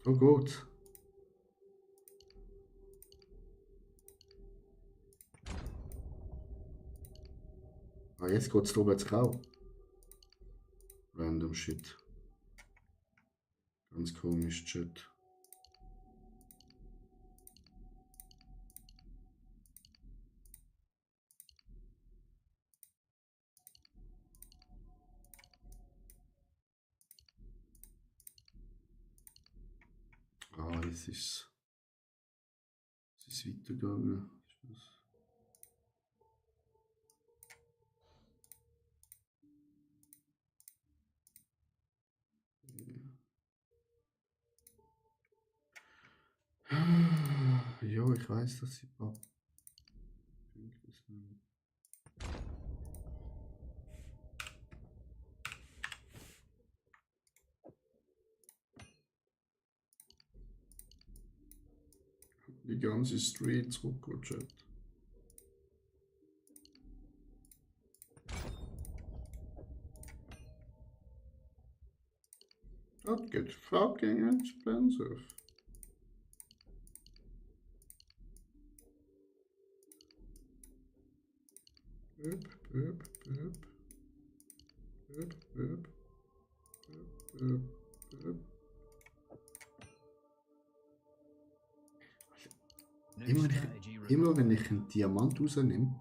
Oh Gott. Ah, jetzt geht's vorwärts grau. Random Shit. Ganz komisch, Chat. Ah, jetzt ist es weitergegangen. Ist das? Ja, ich weiß, dass sie ein paar Punkte sind. Die ganze Street zurückgerutscht. That gets fucking expensive. Böp, böp, böp. Böp, böp. Böp, böp, böp. New strategy Immer wenn ich einen Diamant rausnehme,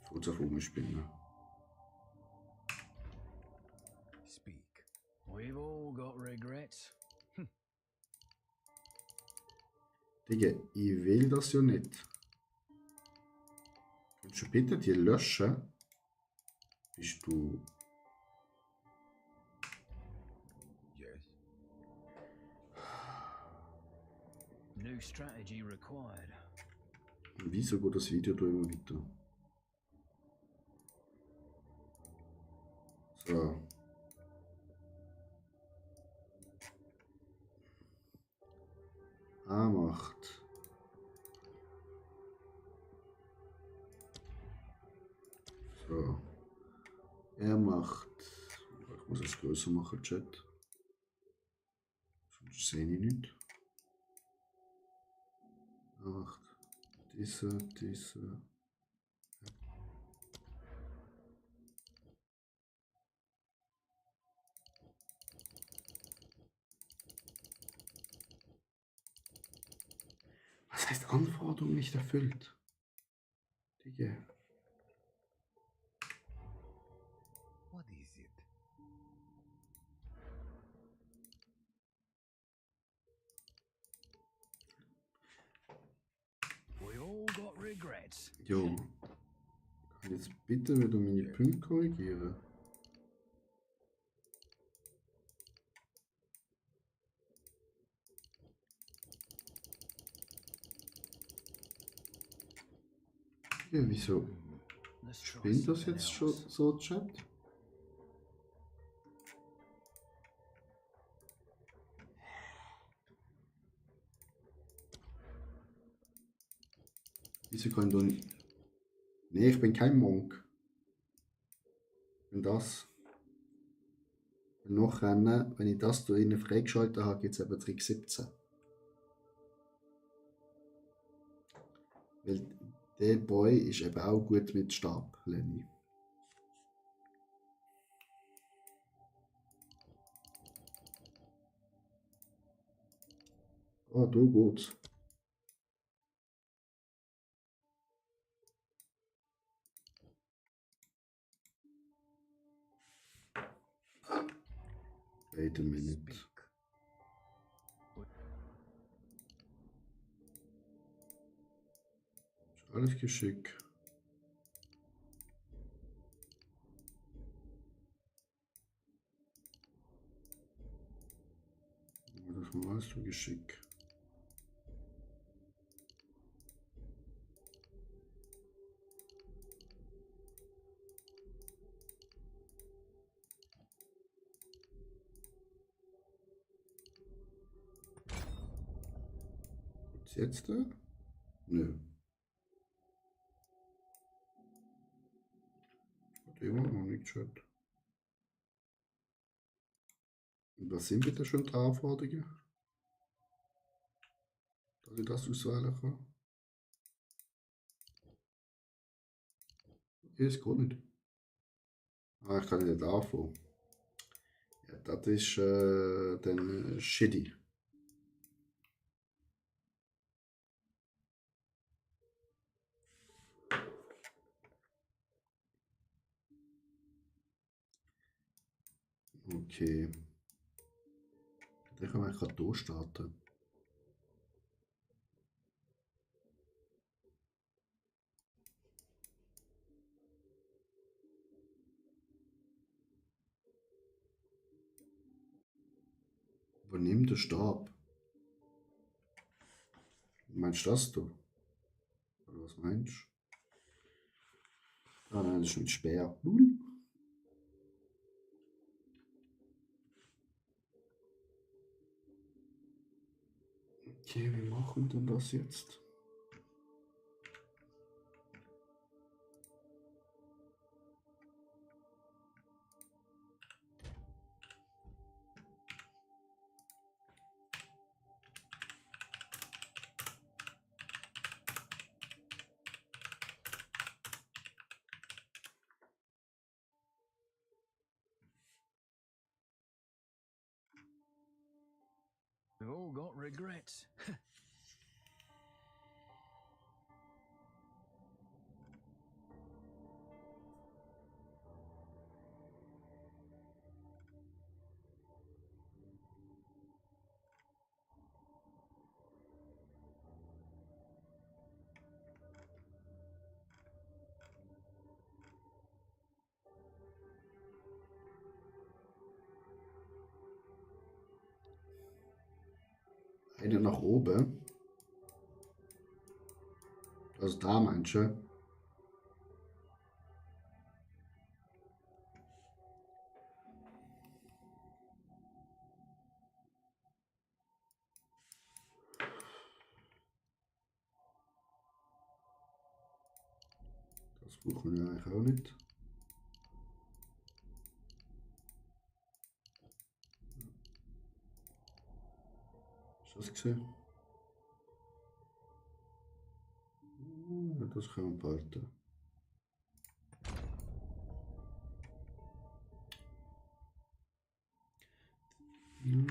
fängt es auf rumspinnen. Speak. We've all got regrets. Digga, ich will das ja nicht. Kannst du bitte die löschen? Bist du... Yes? New strategy required. Wieso geht das Video da immer weiter? So. A8. So. Er macht... Ich muss es größer machen, Chat. Sonst sehe ich nicht. A8. Diese. Was heißt Anforderung nicht erfüllt? Digga. What is it? We all got regrets. Jo. Kann ich jetzt bitte wieder meine Punkte korrigieren? Ja, wieso Let's try spinnt das something jetzt schon else. so, Chat? Wieso kann ich da nicht... Nee, ich bin kein Monk. Ich bin das. Und nachher, wenn ich das da innen freigeschaltet habe, gibt es eben Trick 17. Weil der Boy ist eben auch gut mit Stab, Lenny. Ah, da geht's. Wait a minute. Speak. Ist alles Geschick. Das war alles so Geschick. Ist jetzt da? Nö. Hat immer noch nicht geschaut. Und was sind bitte schon die Anforderungen? Dass ich das auswählen kann? Ja, es geht nicht. Ah, ich kann nicht anfangen. Ja, das ist dann shitty. Okay. Dann kann man eigentlich hier starten. Übernimm den Stab. Meinst du das du? Oder was meinst du? Ah nein, das ist mit Speer. Okay, wie machen wir denn das jetzt? We've all got regrets. Eine nach oben. Also da meinst du? Das brauchen wir eigentlich auch nicht. Hast du das gesehen? Das können wir behalten. Ja.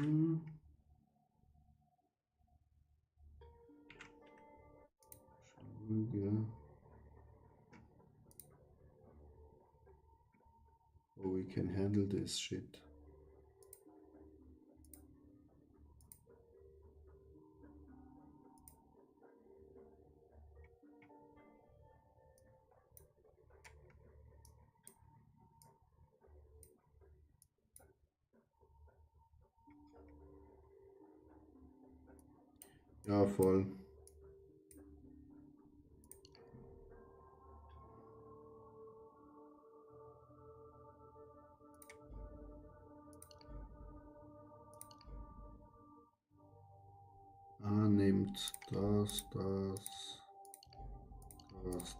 Schauen. Oh, we can handle this shit. Ja, voll. Nehmt das, das, das,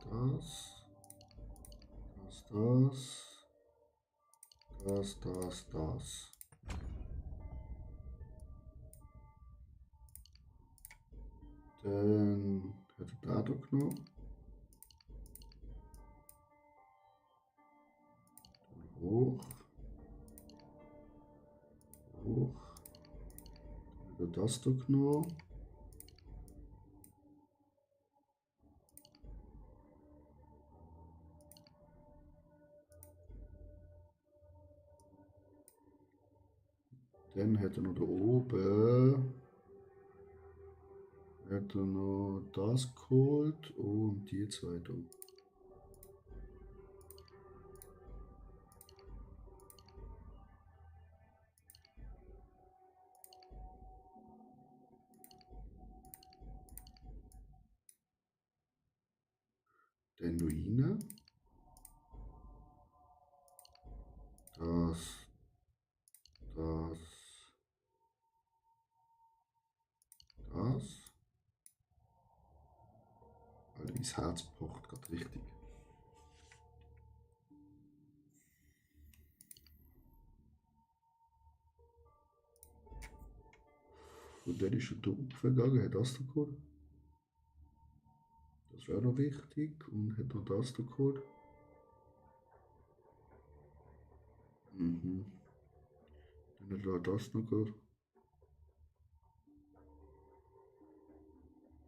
das. Dann hätte da doch noch. Dann hoch. Hoch. Dann hätte das doch noch. Dann hätte noch da oben. Hätte noch das geholt und die zwei da. Dann noch rein. Das. Das. Das. Weil mein Herz pocht gerade richtig. Und dann ist er da aufgegangen, hat das da geholt. Das wäre noch wichtig. Und hat noch das da geholt. Mhm. Dann hat er das noch geholt.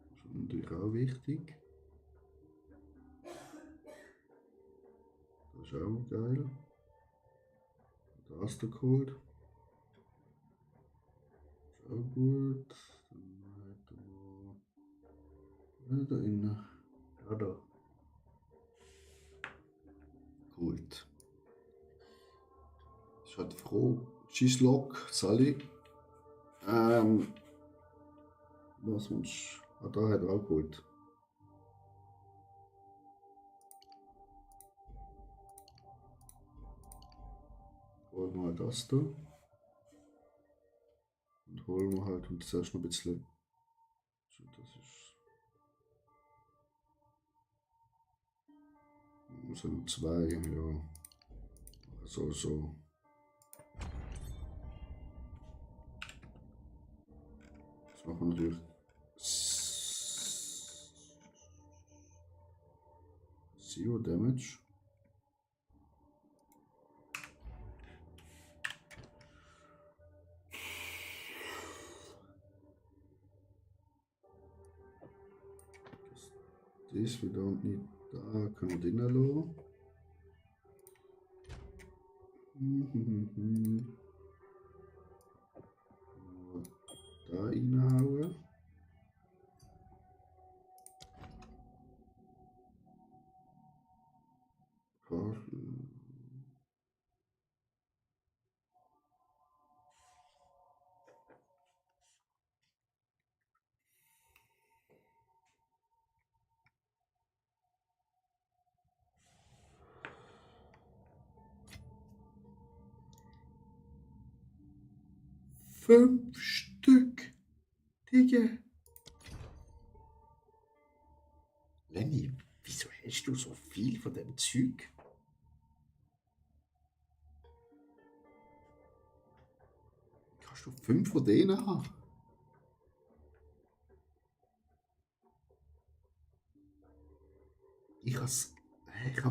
Das ist natürlich auch wichtig. Das ist auch geil. Das da geholt. Das ist auch gut. Dann hat er noch. Da innen. Ja, da. Gut. Ich hatte froh. Schießlock, Sally. Was sonst? Ah, da hat er auch geholt. Holen wir halt das da. Und holen wir halt und zuerst noch ein bisschen. So, das ist. Das sind 2, ja. So. Das machen wir natürlich. Zero Damage. Das wieder und nicht da, können wir den lassen. Da reinhauen. Fünf Stück, Digga. Lenny, wieso hast du so viel von dem Zeug? Kannst du 5 von denen haben? Ich habe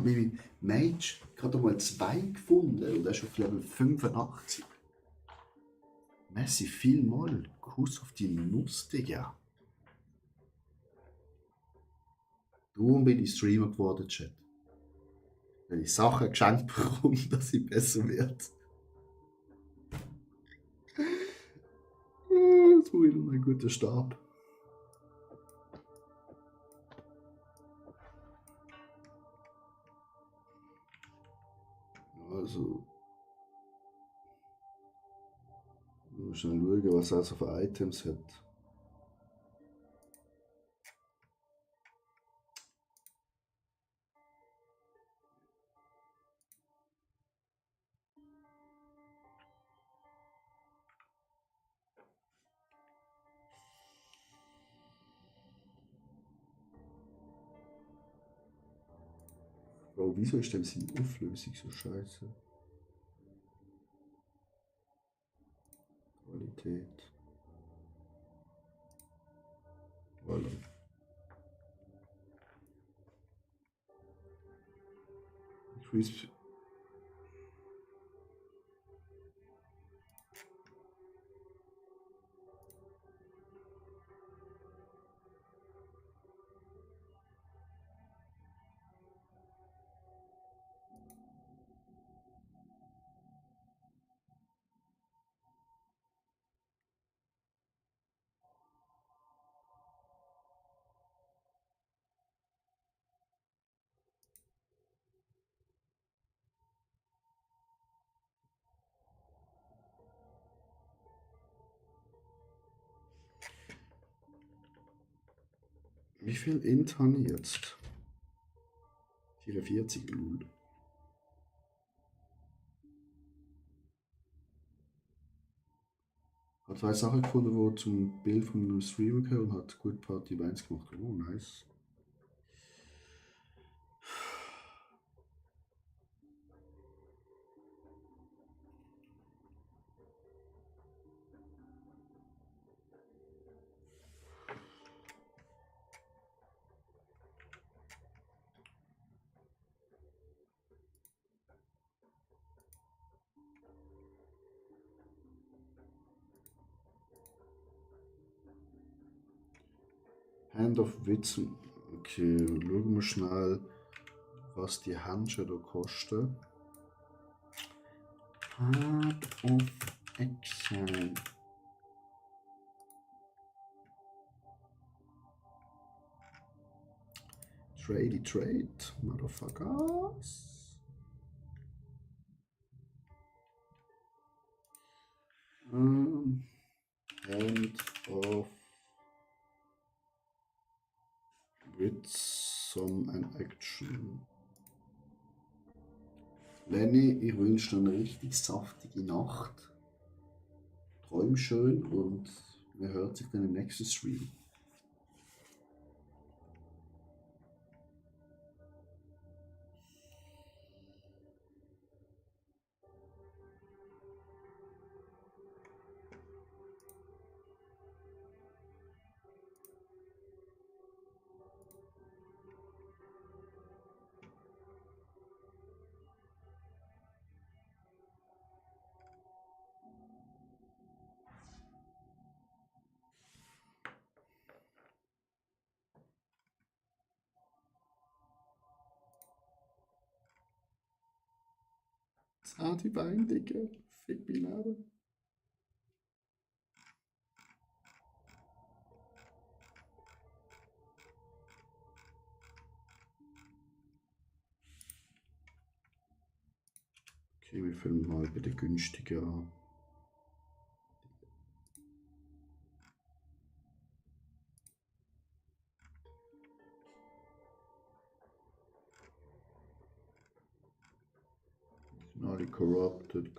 mit meinem Mage gerade mal 2 gefunden und er ist auf Level 85. Merci vielmal. Kuss auf die Nuss, Digga. Darum bin ich Streamer geworden, Chat. Wenn ich Sachen geschenkt bekomme, dass ich besser werde. Jetzt muss ich noch einen guten Stab. Also. Mal schnell schauen, was er so für Items hat. Aber wieso ist denn seine Auflösung so scheiße? Qualität. Voilà. Increase. Wie viel Int habe ich jetzt? 44 0. Hat 2 Sachen gefunden, die zum Bild von einem Streamer gehören und hat gut Party 1 gemacht. Oh, nice. Hand of Witzen. Okay, schauen wir schnell, was die Handschuhe da kosten. Hand of Exile. Trade, motherfuckers. Hand of with some an action. Lenny, ich wünsche dir eine richtig saftige Nacht. Träum schön und man hört sich dann im nächsten Stream. Die Beine, Digga. Fick mich Leben. Okay, wir fangen mal bei der günstigen an. Alle corrupted.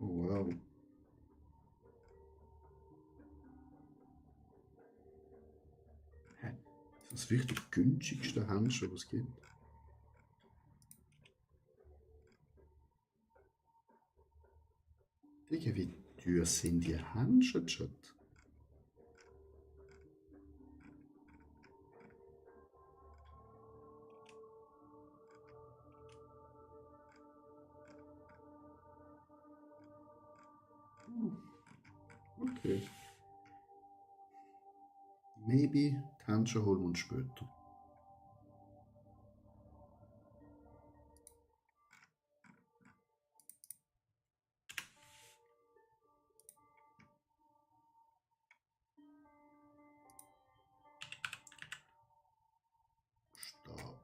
Oh wow. Hä? Das ist wirklich der günstigste Handschuh, was es gibt. Digga, wie teuer sind die Handschuhe, Chat? Okay. Maybe die Handschuhe holen wir uns später. Stab.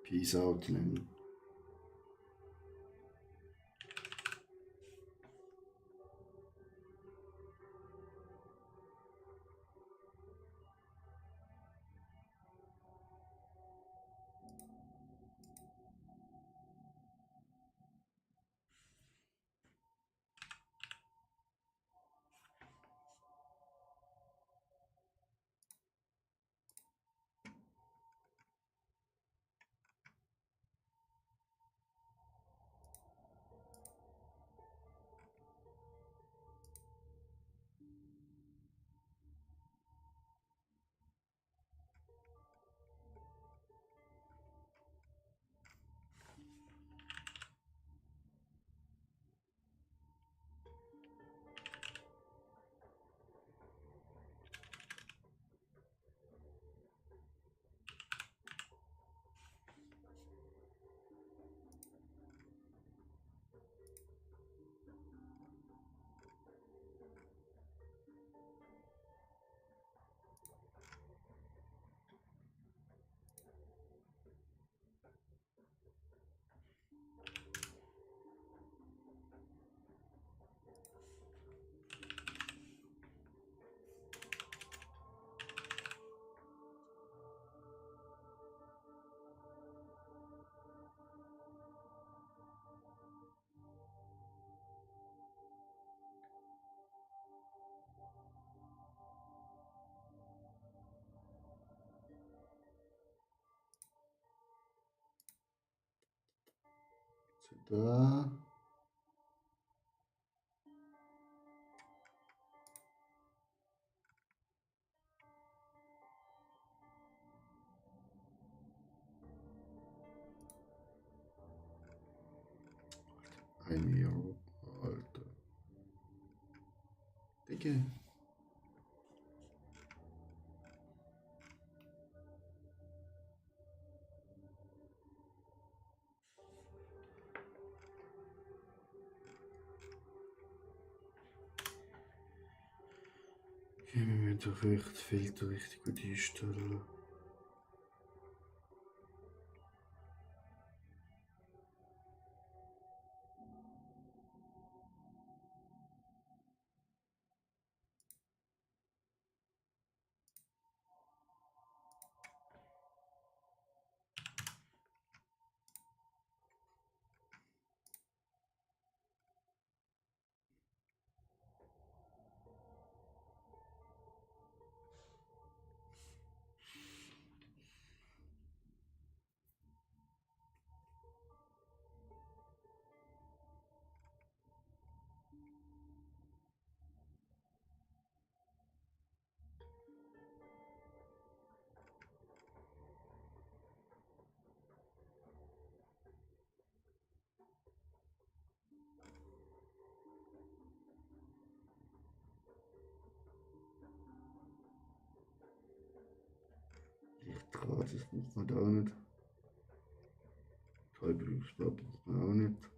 Peace out, Lenny. Da. Ein Jahr, Alter. Digga. Ja, wir müssen doch echt Filter richtig gut einstellen. Lichtdraht, das braucht man da auch nicht. Treibelungsblatt braucht man auch nicht.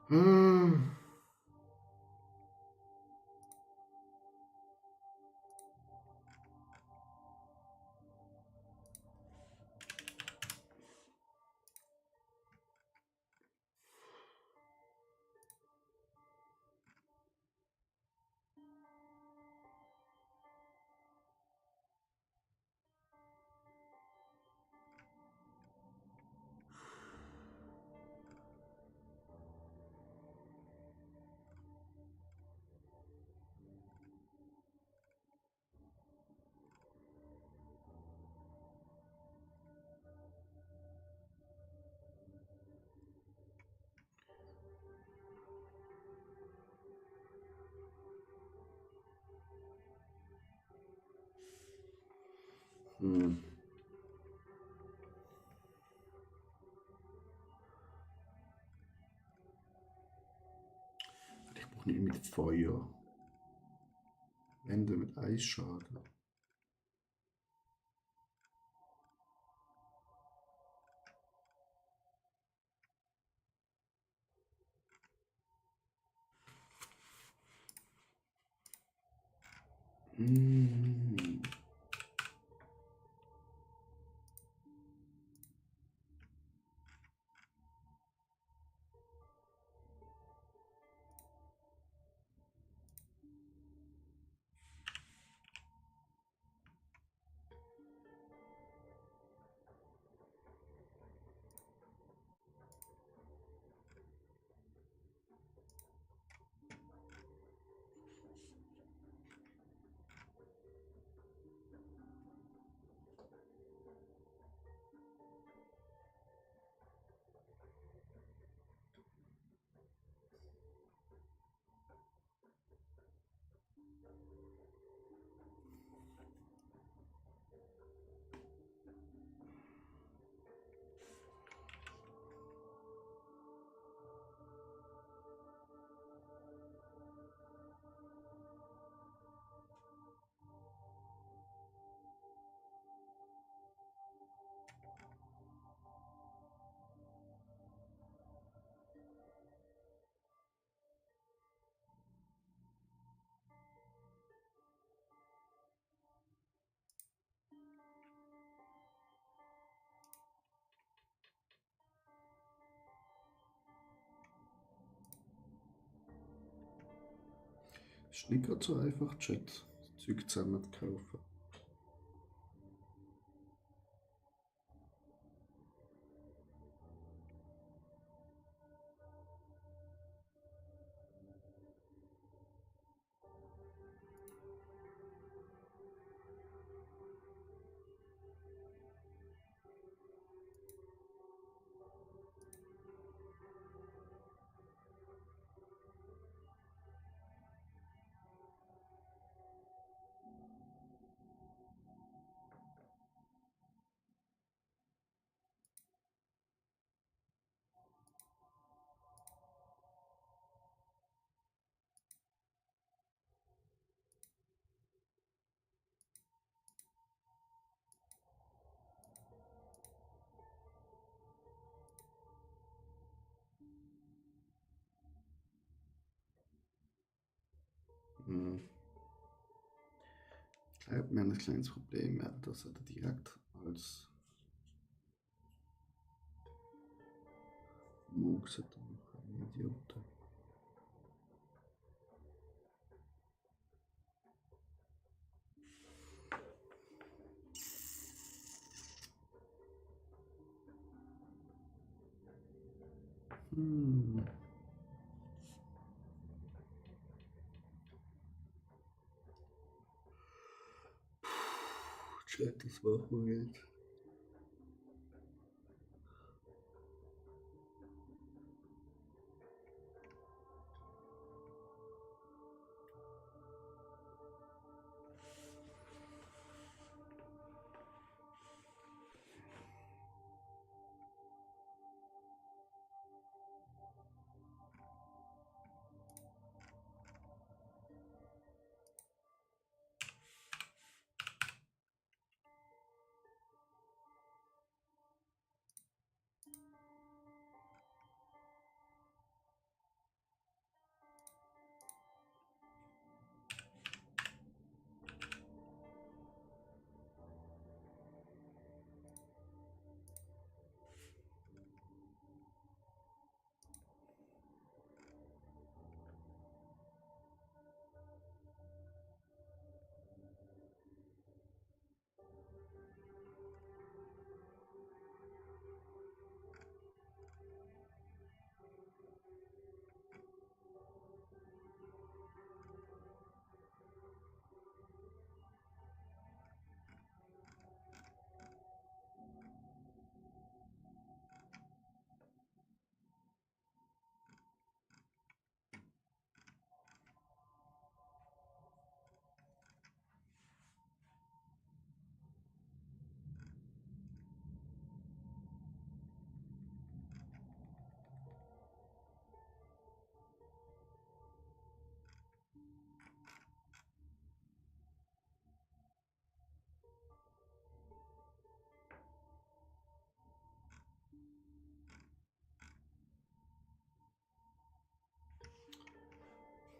Hm. Hm. Ich brauche nicht mit Feuer. Wände mit Eisschaden. Hm. Ist nicht gerade so einfach, Chat, das Zeug zusammen zu kaufen. Hm. Ich glaube, wir haben ein kleines Problem, dass er direkt als Mux hat noch ein Idiot. Hm. Chat, das machen wir jetzt.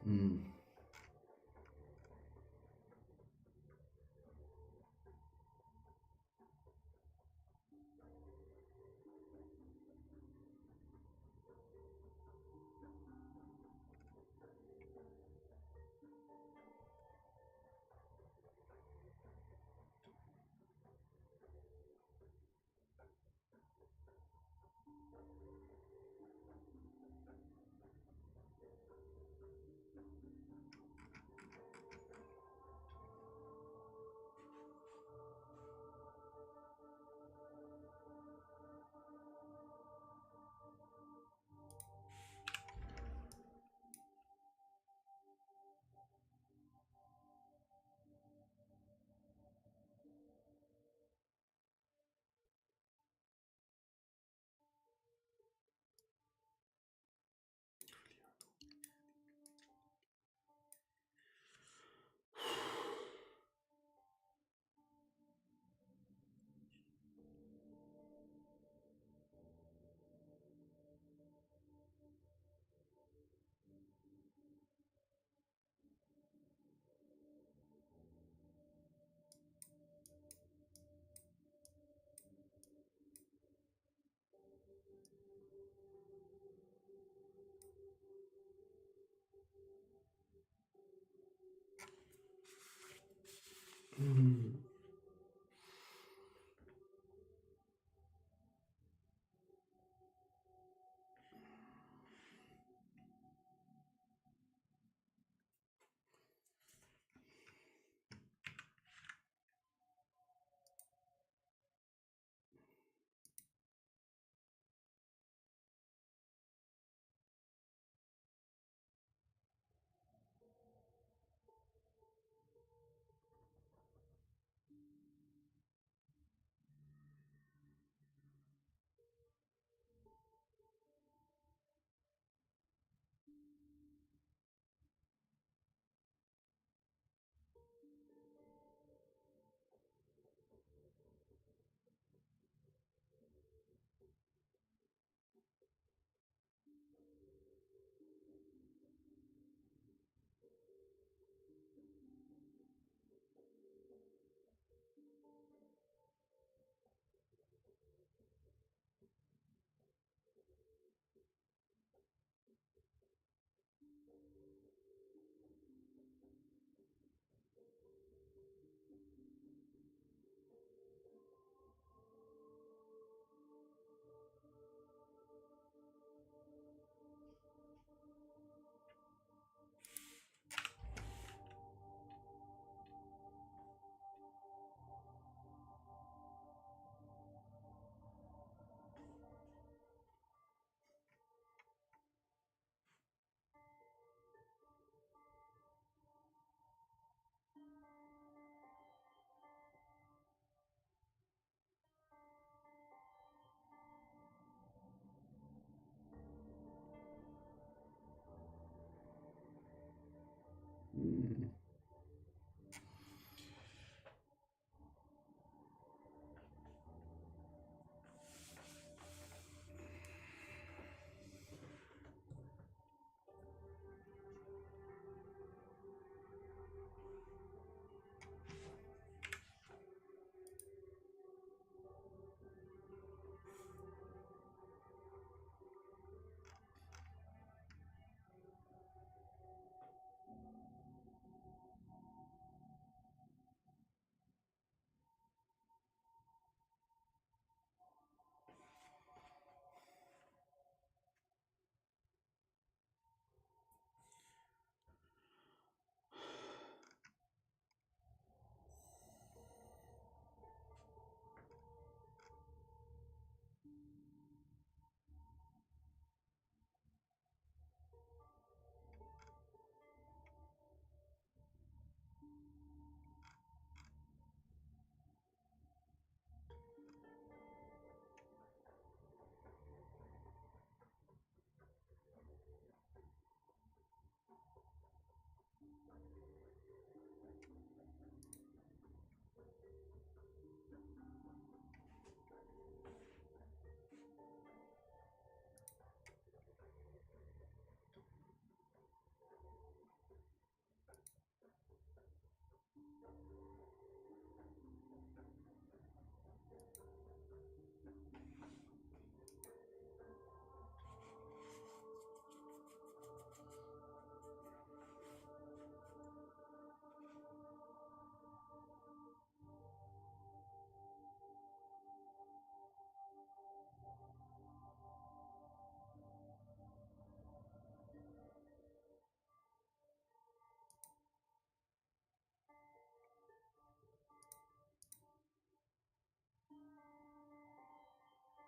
Hm.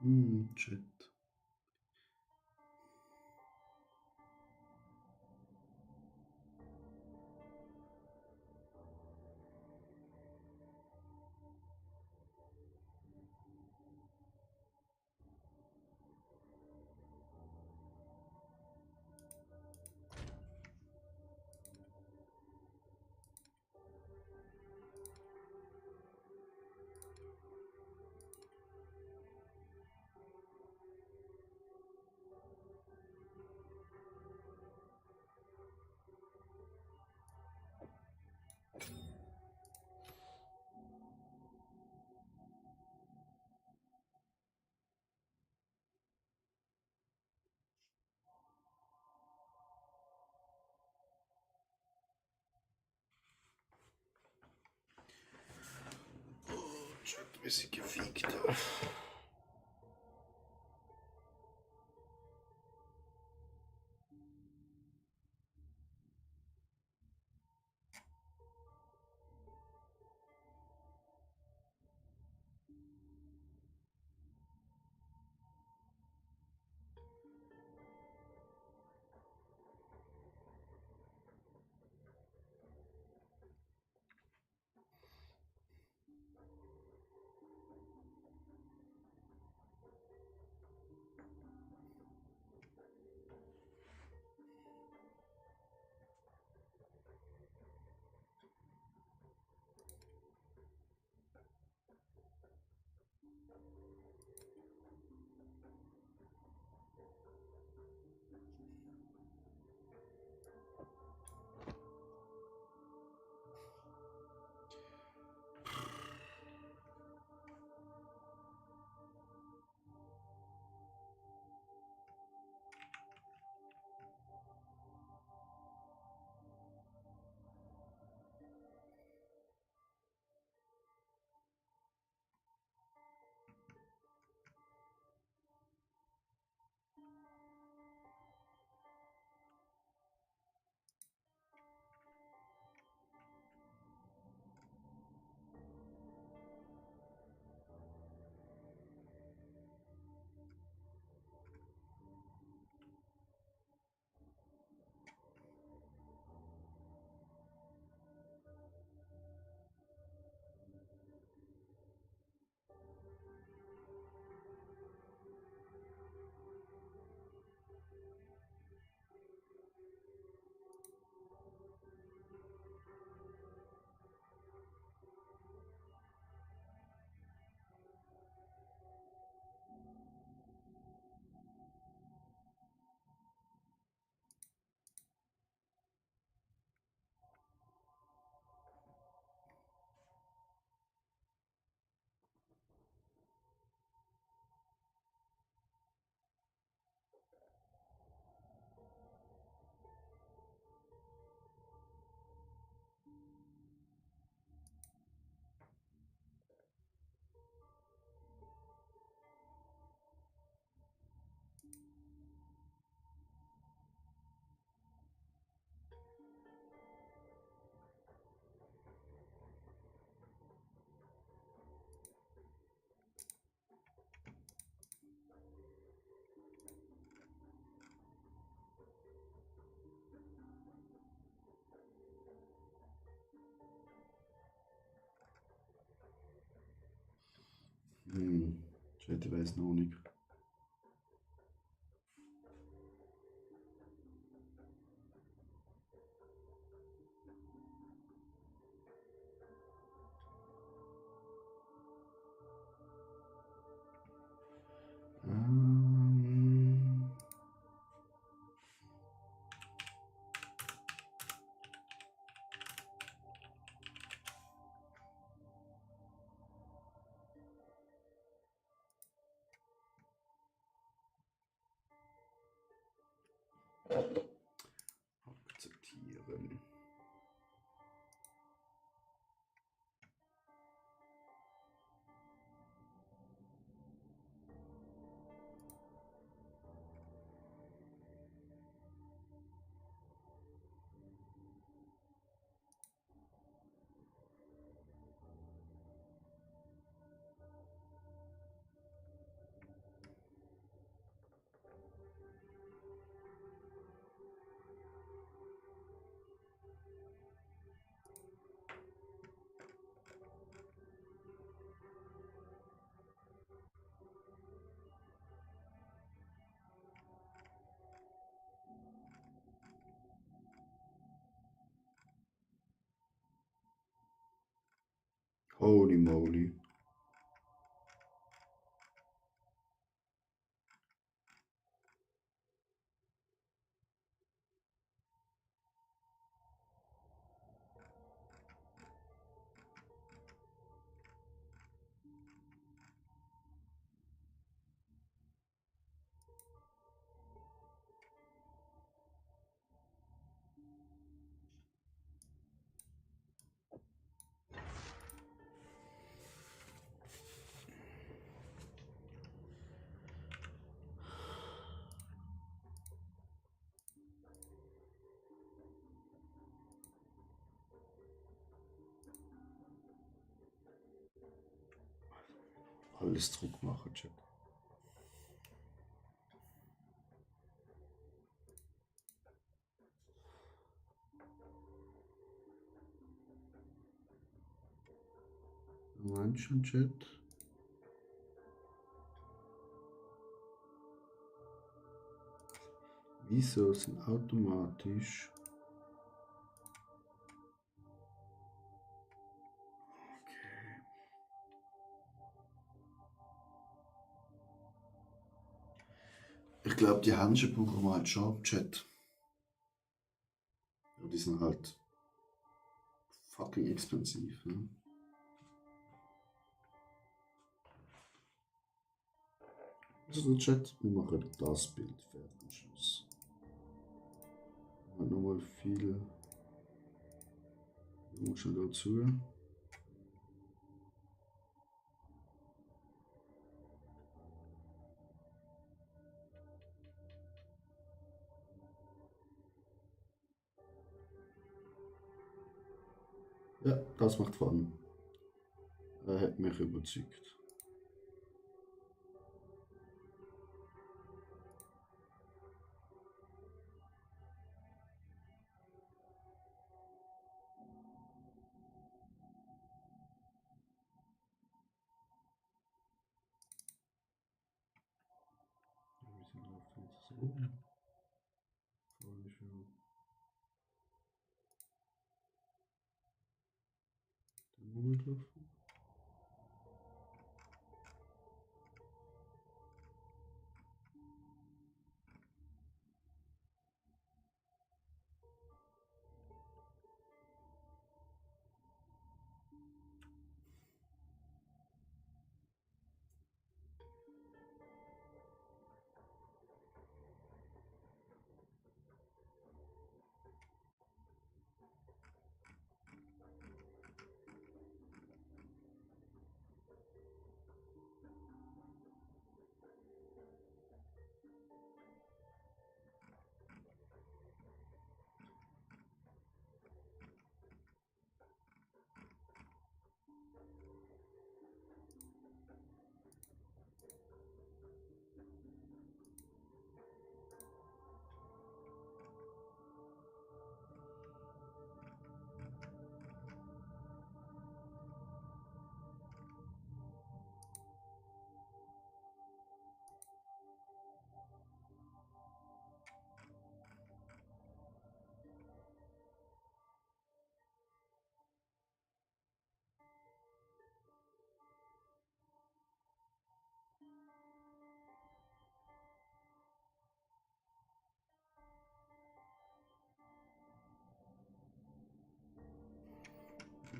Chat. Chat, wie sie gefickt. Chat, ich weiß noch nicht. Ähm, akzeptieren. Holy moly. Alles Druck machen, Chat. Manchen Chat. Wieso sind automatisch? Okay. Ich glaube, die Handschuhe brauchen wir halt schon im Chat. Ja, die sind halt fucking expensiv. Ne? Also Chat, wir machen das Bild fertig. Nochmal viel. Schon dazu. Ja, das macht Fun. Er hat mich überzeugt. Wieso läuft jetzt so? Falsch, ja. Dann Moment laufen.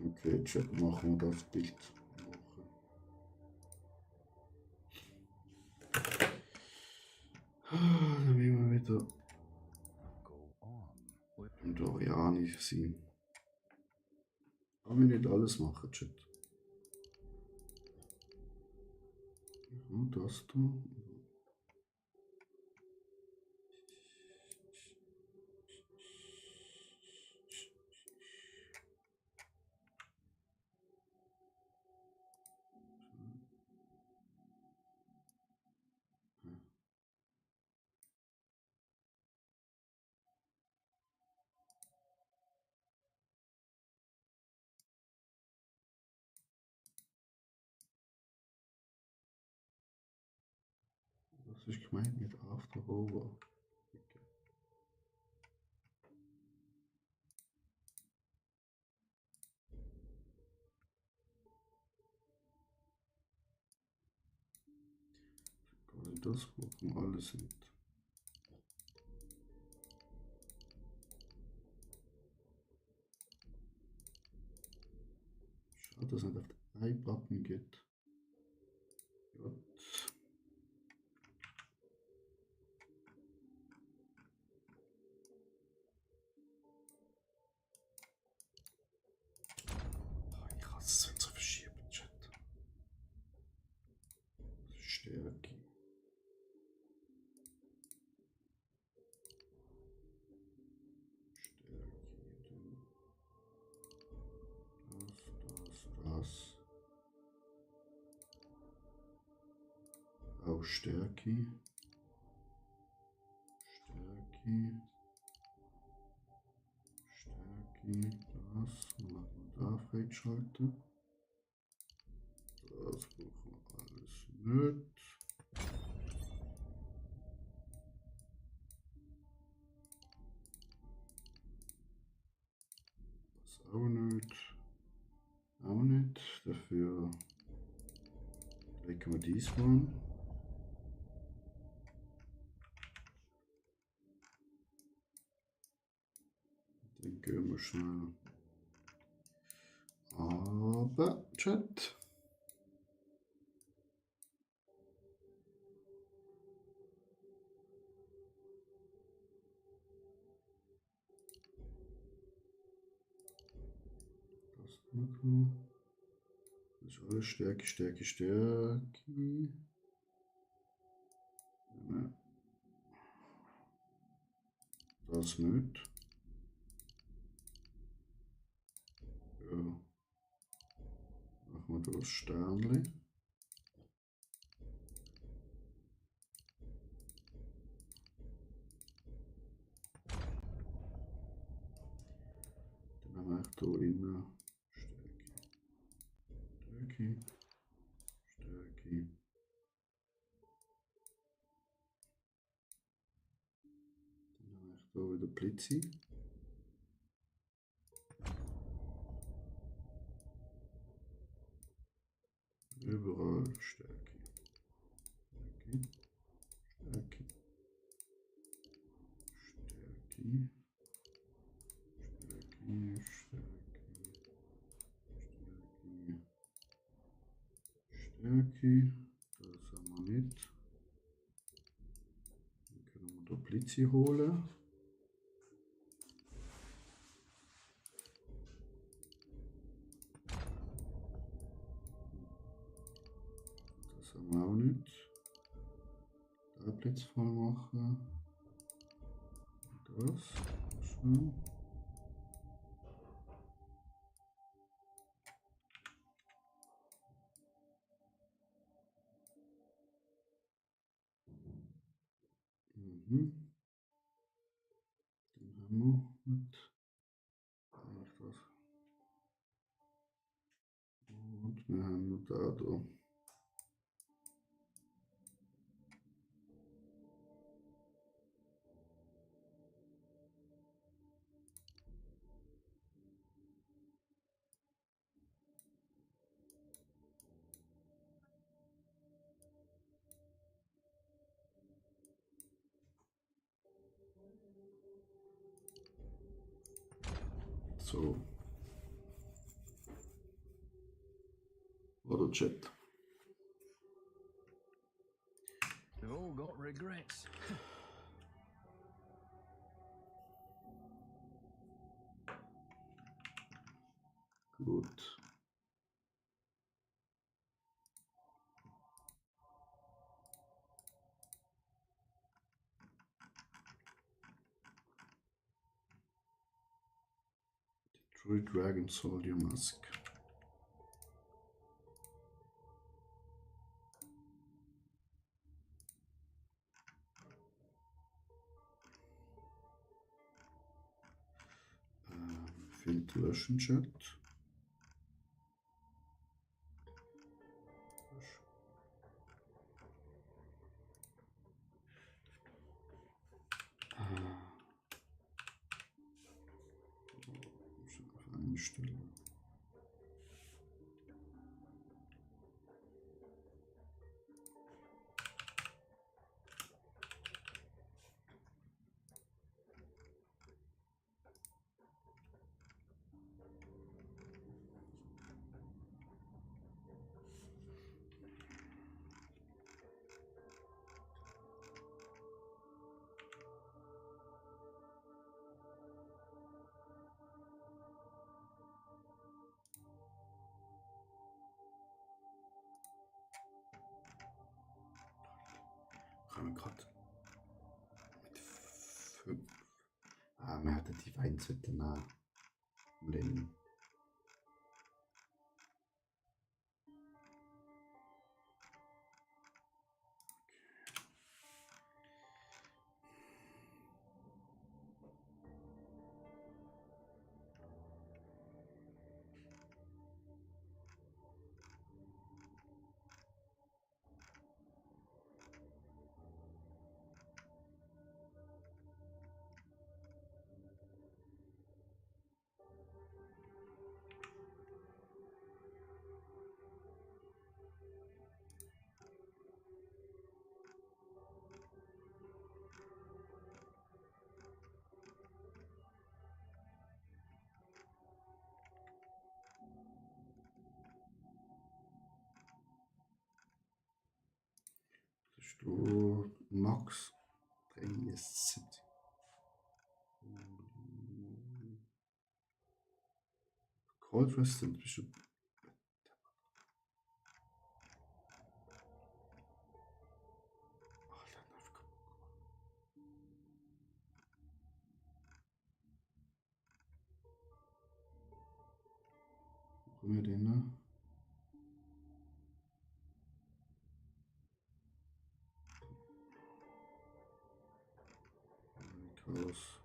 Okay, Chat, machen wir das Bild. Dann will wir wieder im Doriani sein. Kann wir nicht alles machen, Chat. Ja, das da. Was ist gemeint mit After Over? das brauchen wir alles nicht. Schade, dass es nicht auf den Ei-Button geht. Gut. Ich hasse es, wenn es so verschiebt, Chat. Stärke. Das. Auch Stärke. Stärke. Das. Machen wir da freischalten. Das brauchen wir alles nicht. Das auch nicht. Auch nicht. Dafür legen wir diesmal. Dann gehen wir schnell. Aber Chat. Das ist alles Stärke, Stärke, Stärke. Das nicht. Ja. Machen wir das Sternli. Dann haben wir hier innen Stärke. Stärke. Dann habe ich hier wieder Blitzi. Überall Stärke. Stärke. Stärke. Stärke. Stärke. Stärke. Das haben wir nicht. Dann können wir da Blitzi holen. Das haben wir auch nicht. Da Blitz voll machen. Das. Schön. Den haben wir mit. Eigentlich das. Und wir haben da. So. Oder Chat. We've all got regrets. Gut. Detroit Dragon Soldier Mask. Fehlt löschen, Chat. Einstellen. Können wir gerade mit 5. Ah, wir hätten die Wein sollten nehmen. Nehmen. Du Max 73. Cold Restant bist du. Wo haben wir den, ne? Chaos.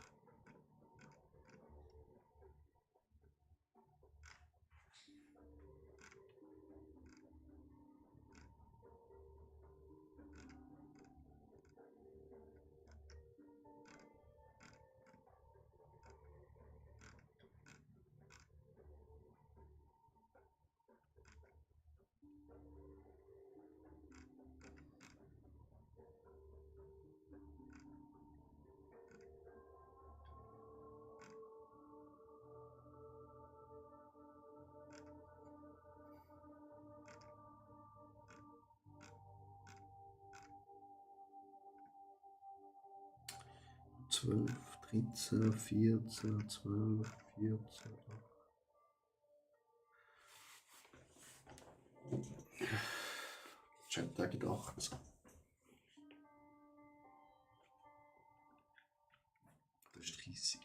Zwölf, 13, 14, 12, 14. Ich hätte da gedacht. Das ist 30.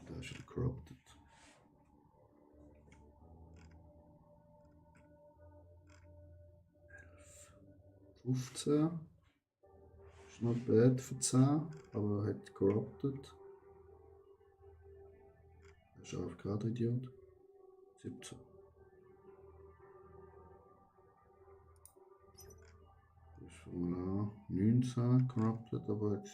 Da ist er corrupted. 15. Ist not bad für 10, aber hat corrupted. Das ist AFK, der Idiot. 17. Das ist voilà. 19 corrupted, aber jetzt.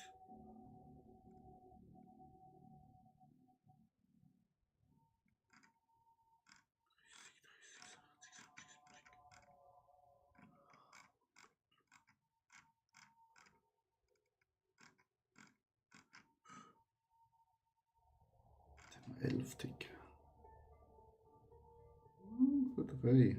Jetzt haben wir 11 Tick. Für 3.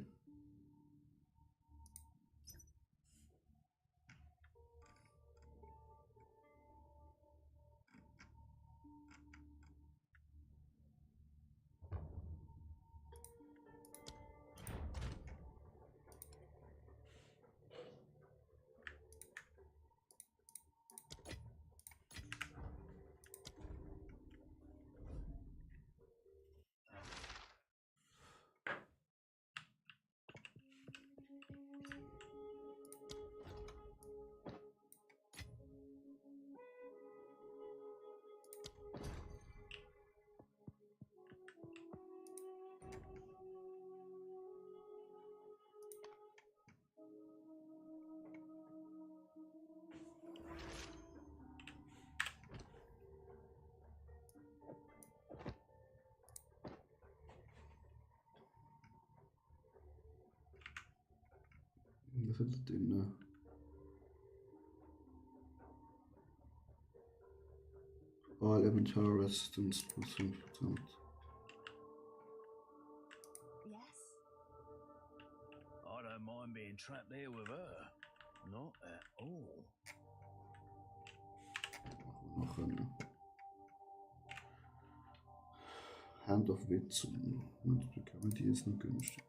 Was hat das denn da? All Elemental Resistance plus 5%. Yes. I don't mind being trapped there with her. Not at all. Noch eine. Hand of Wisdom. Und bekommen die jetzt noch günstig.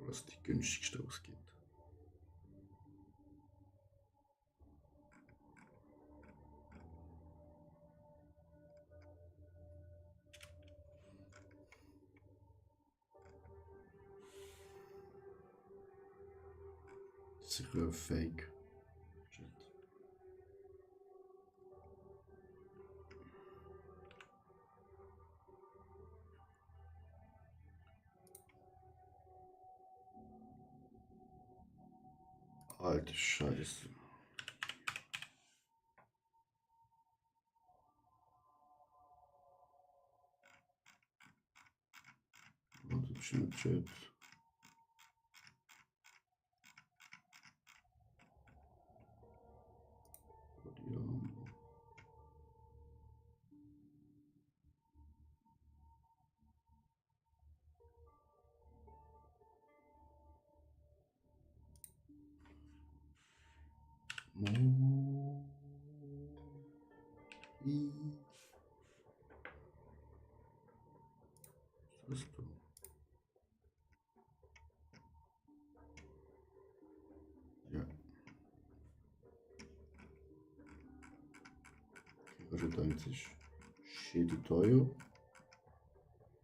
Was die günstigste ausgeht. Sicher Fake. Shit. Alter Scheiße. Warte, Chat. Was ist das? Ja. Also denkt sich, shit teuer.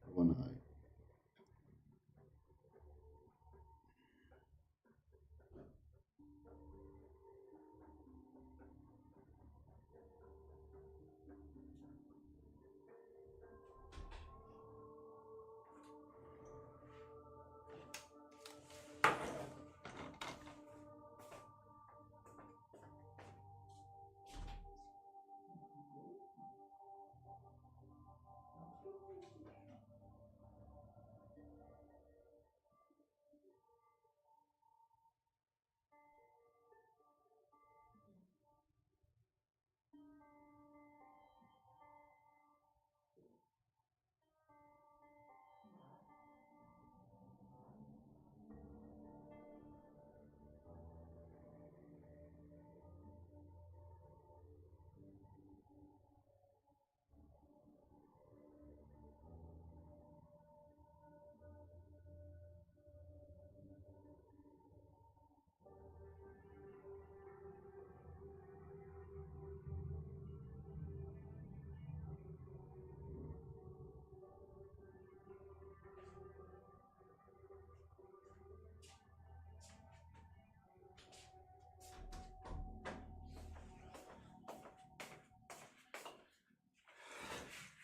Aber nein.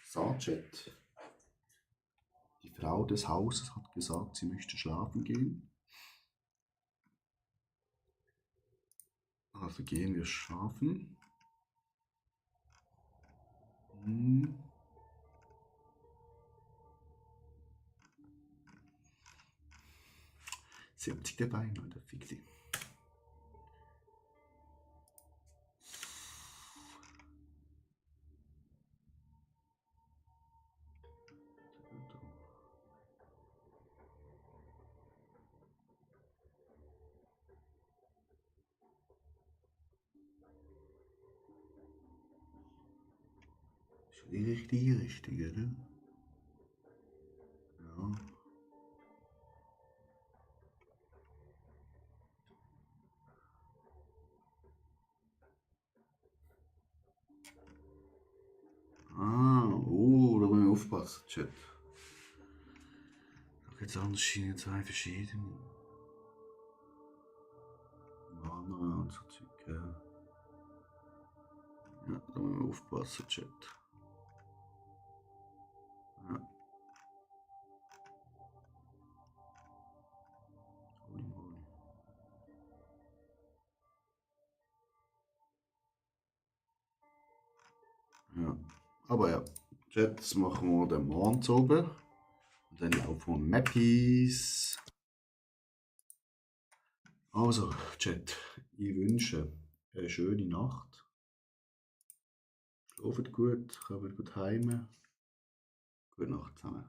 So, Chat. Die Frau des Hauses hat gesagt, sie möchte schlafen gehen. Also gehen wir schlafen. 70 dabei, Leute, fick die. Die richtige, oder? Ja. Da müssen wir aufpassen, Chat. Da gibt es anscheinend zwei verschiedene. Mana und so Zeug. Ja, da müssen wir aufpassen, Chat. Ja. Ja, aber ja, jetzt machen wir den Mond oben und dann laufen wir Mappies. Also, Chat, ich wünsche eine schöne Nacht. Schlaft gut, kommt gut heim. Gute Nacht zusammen.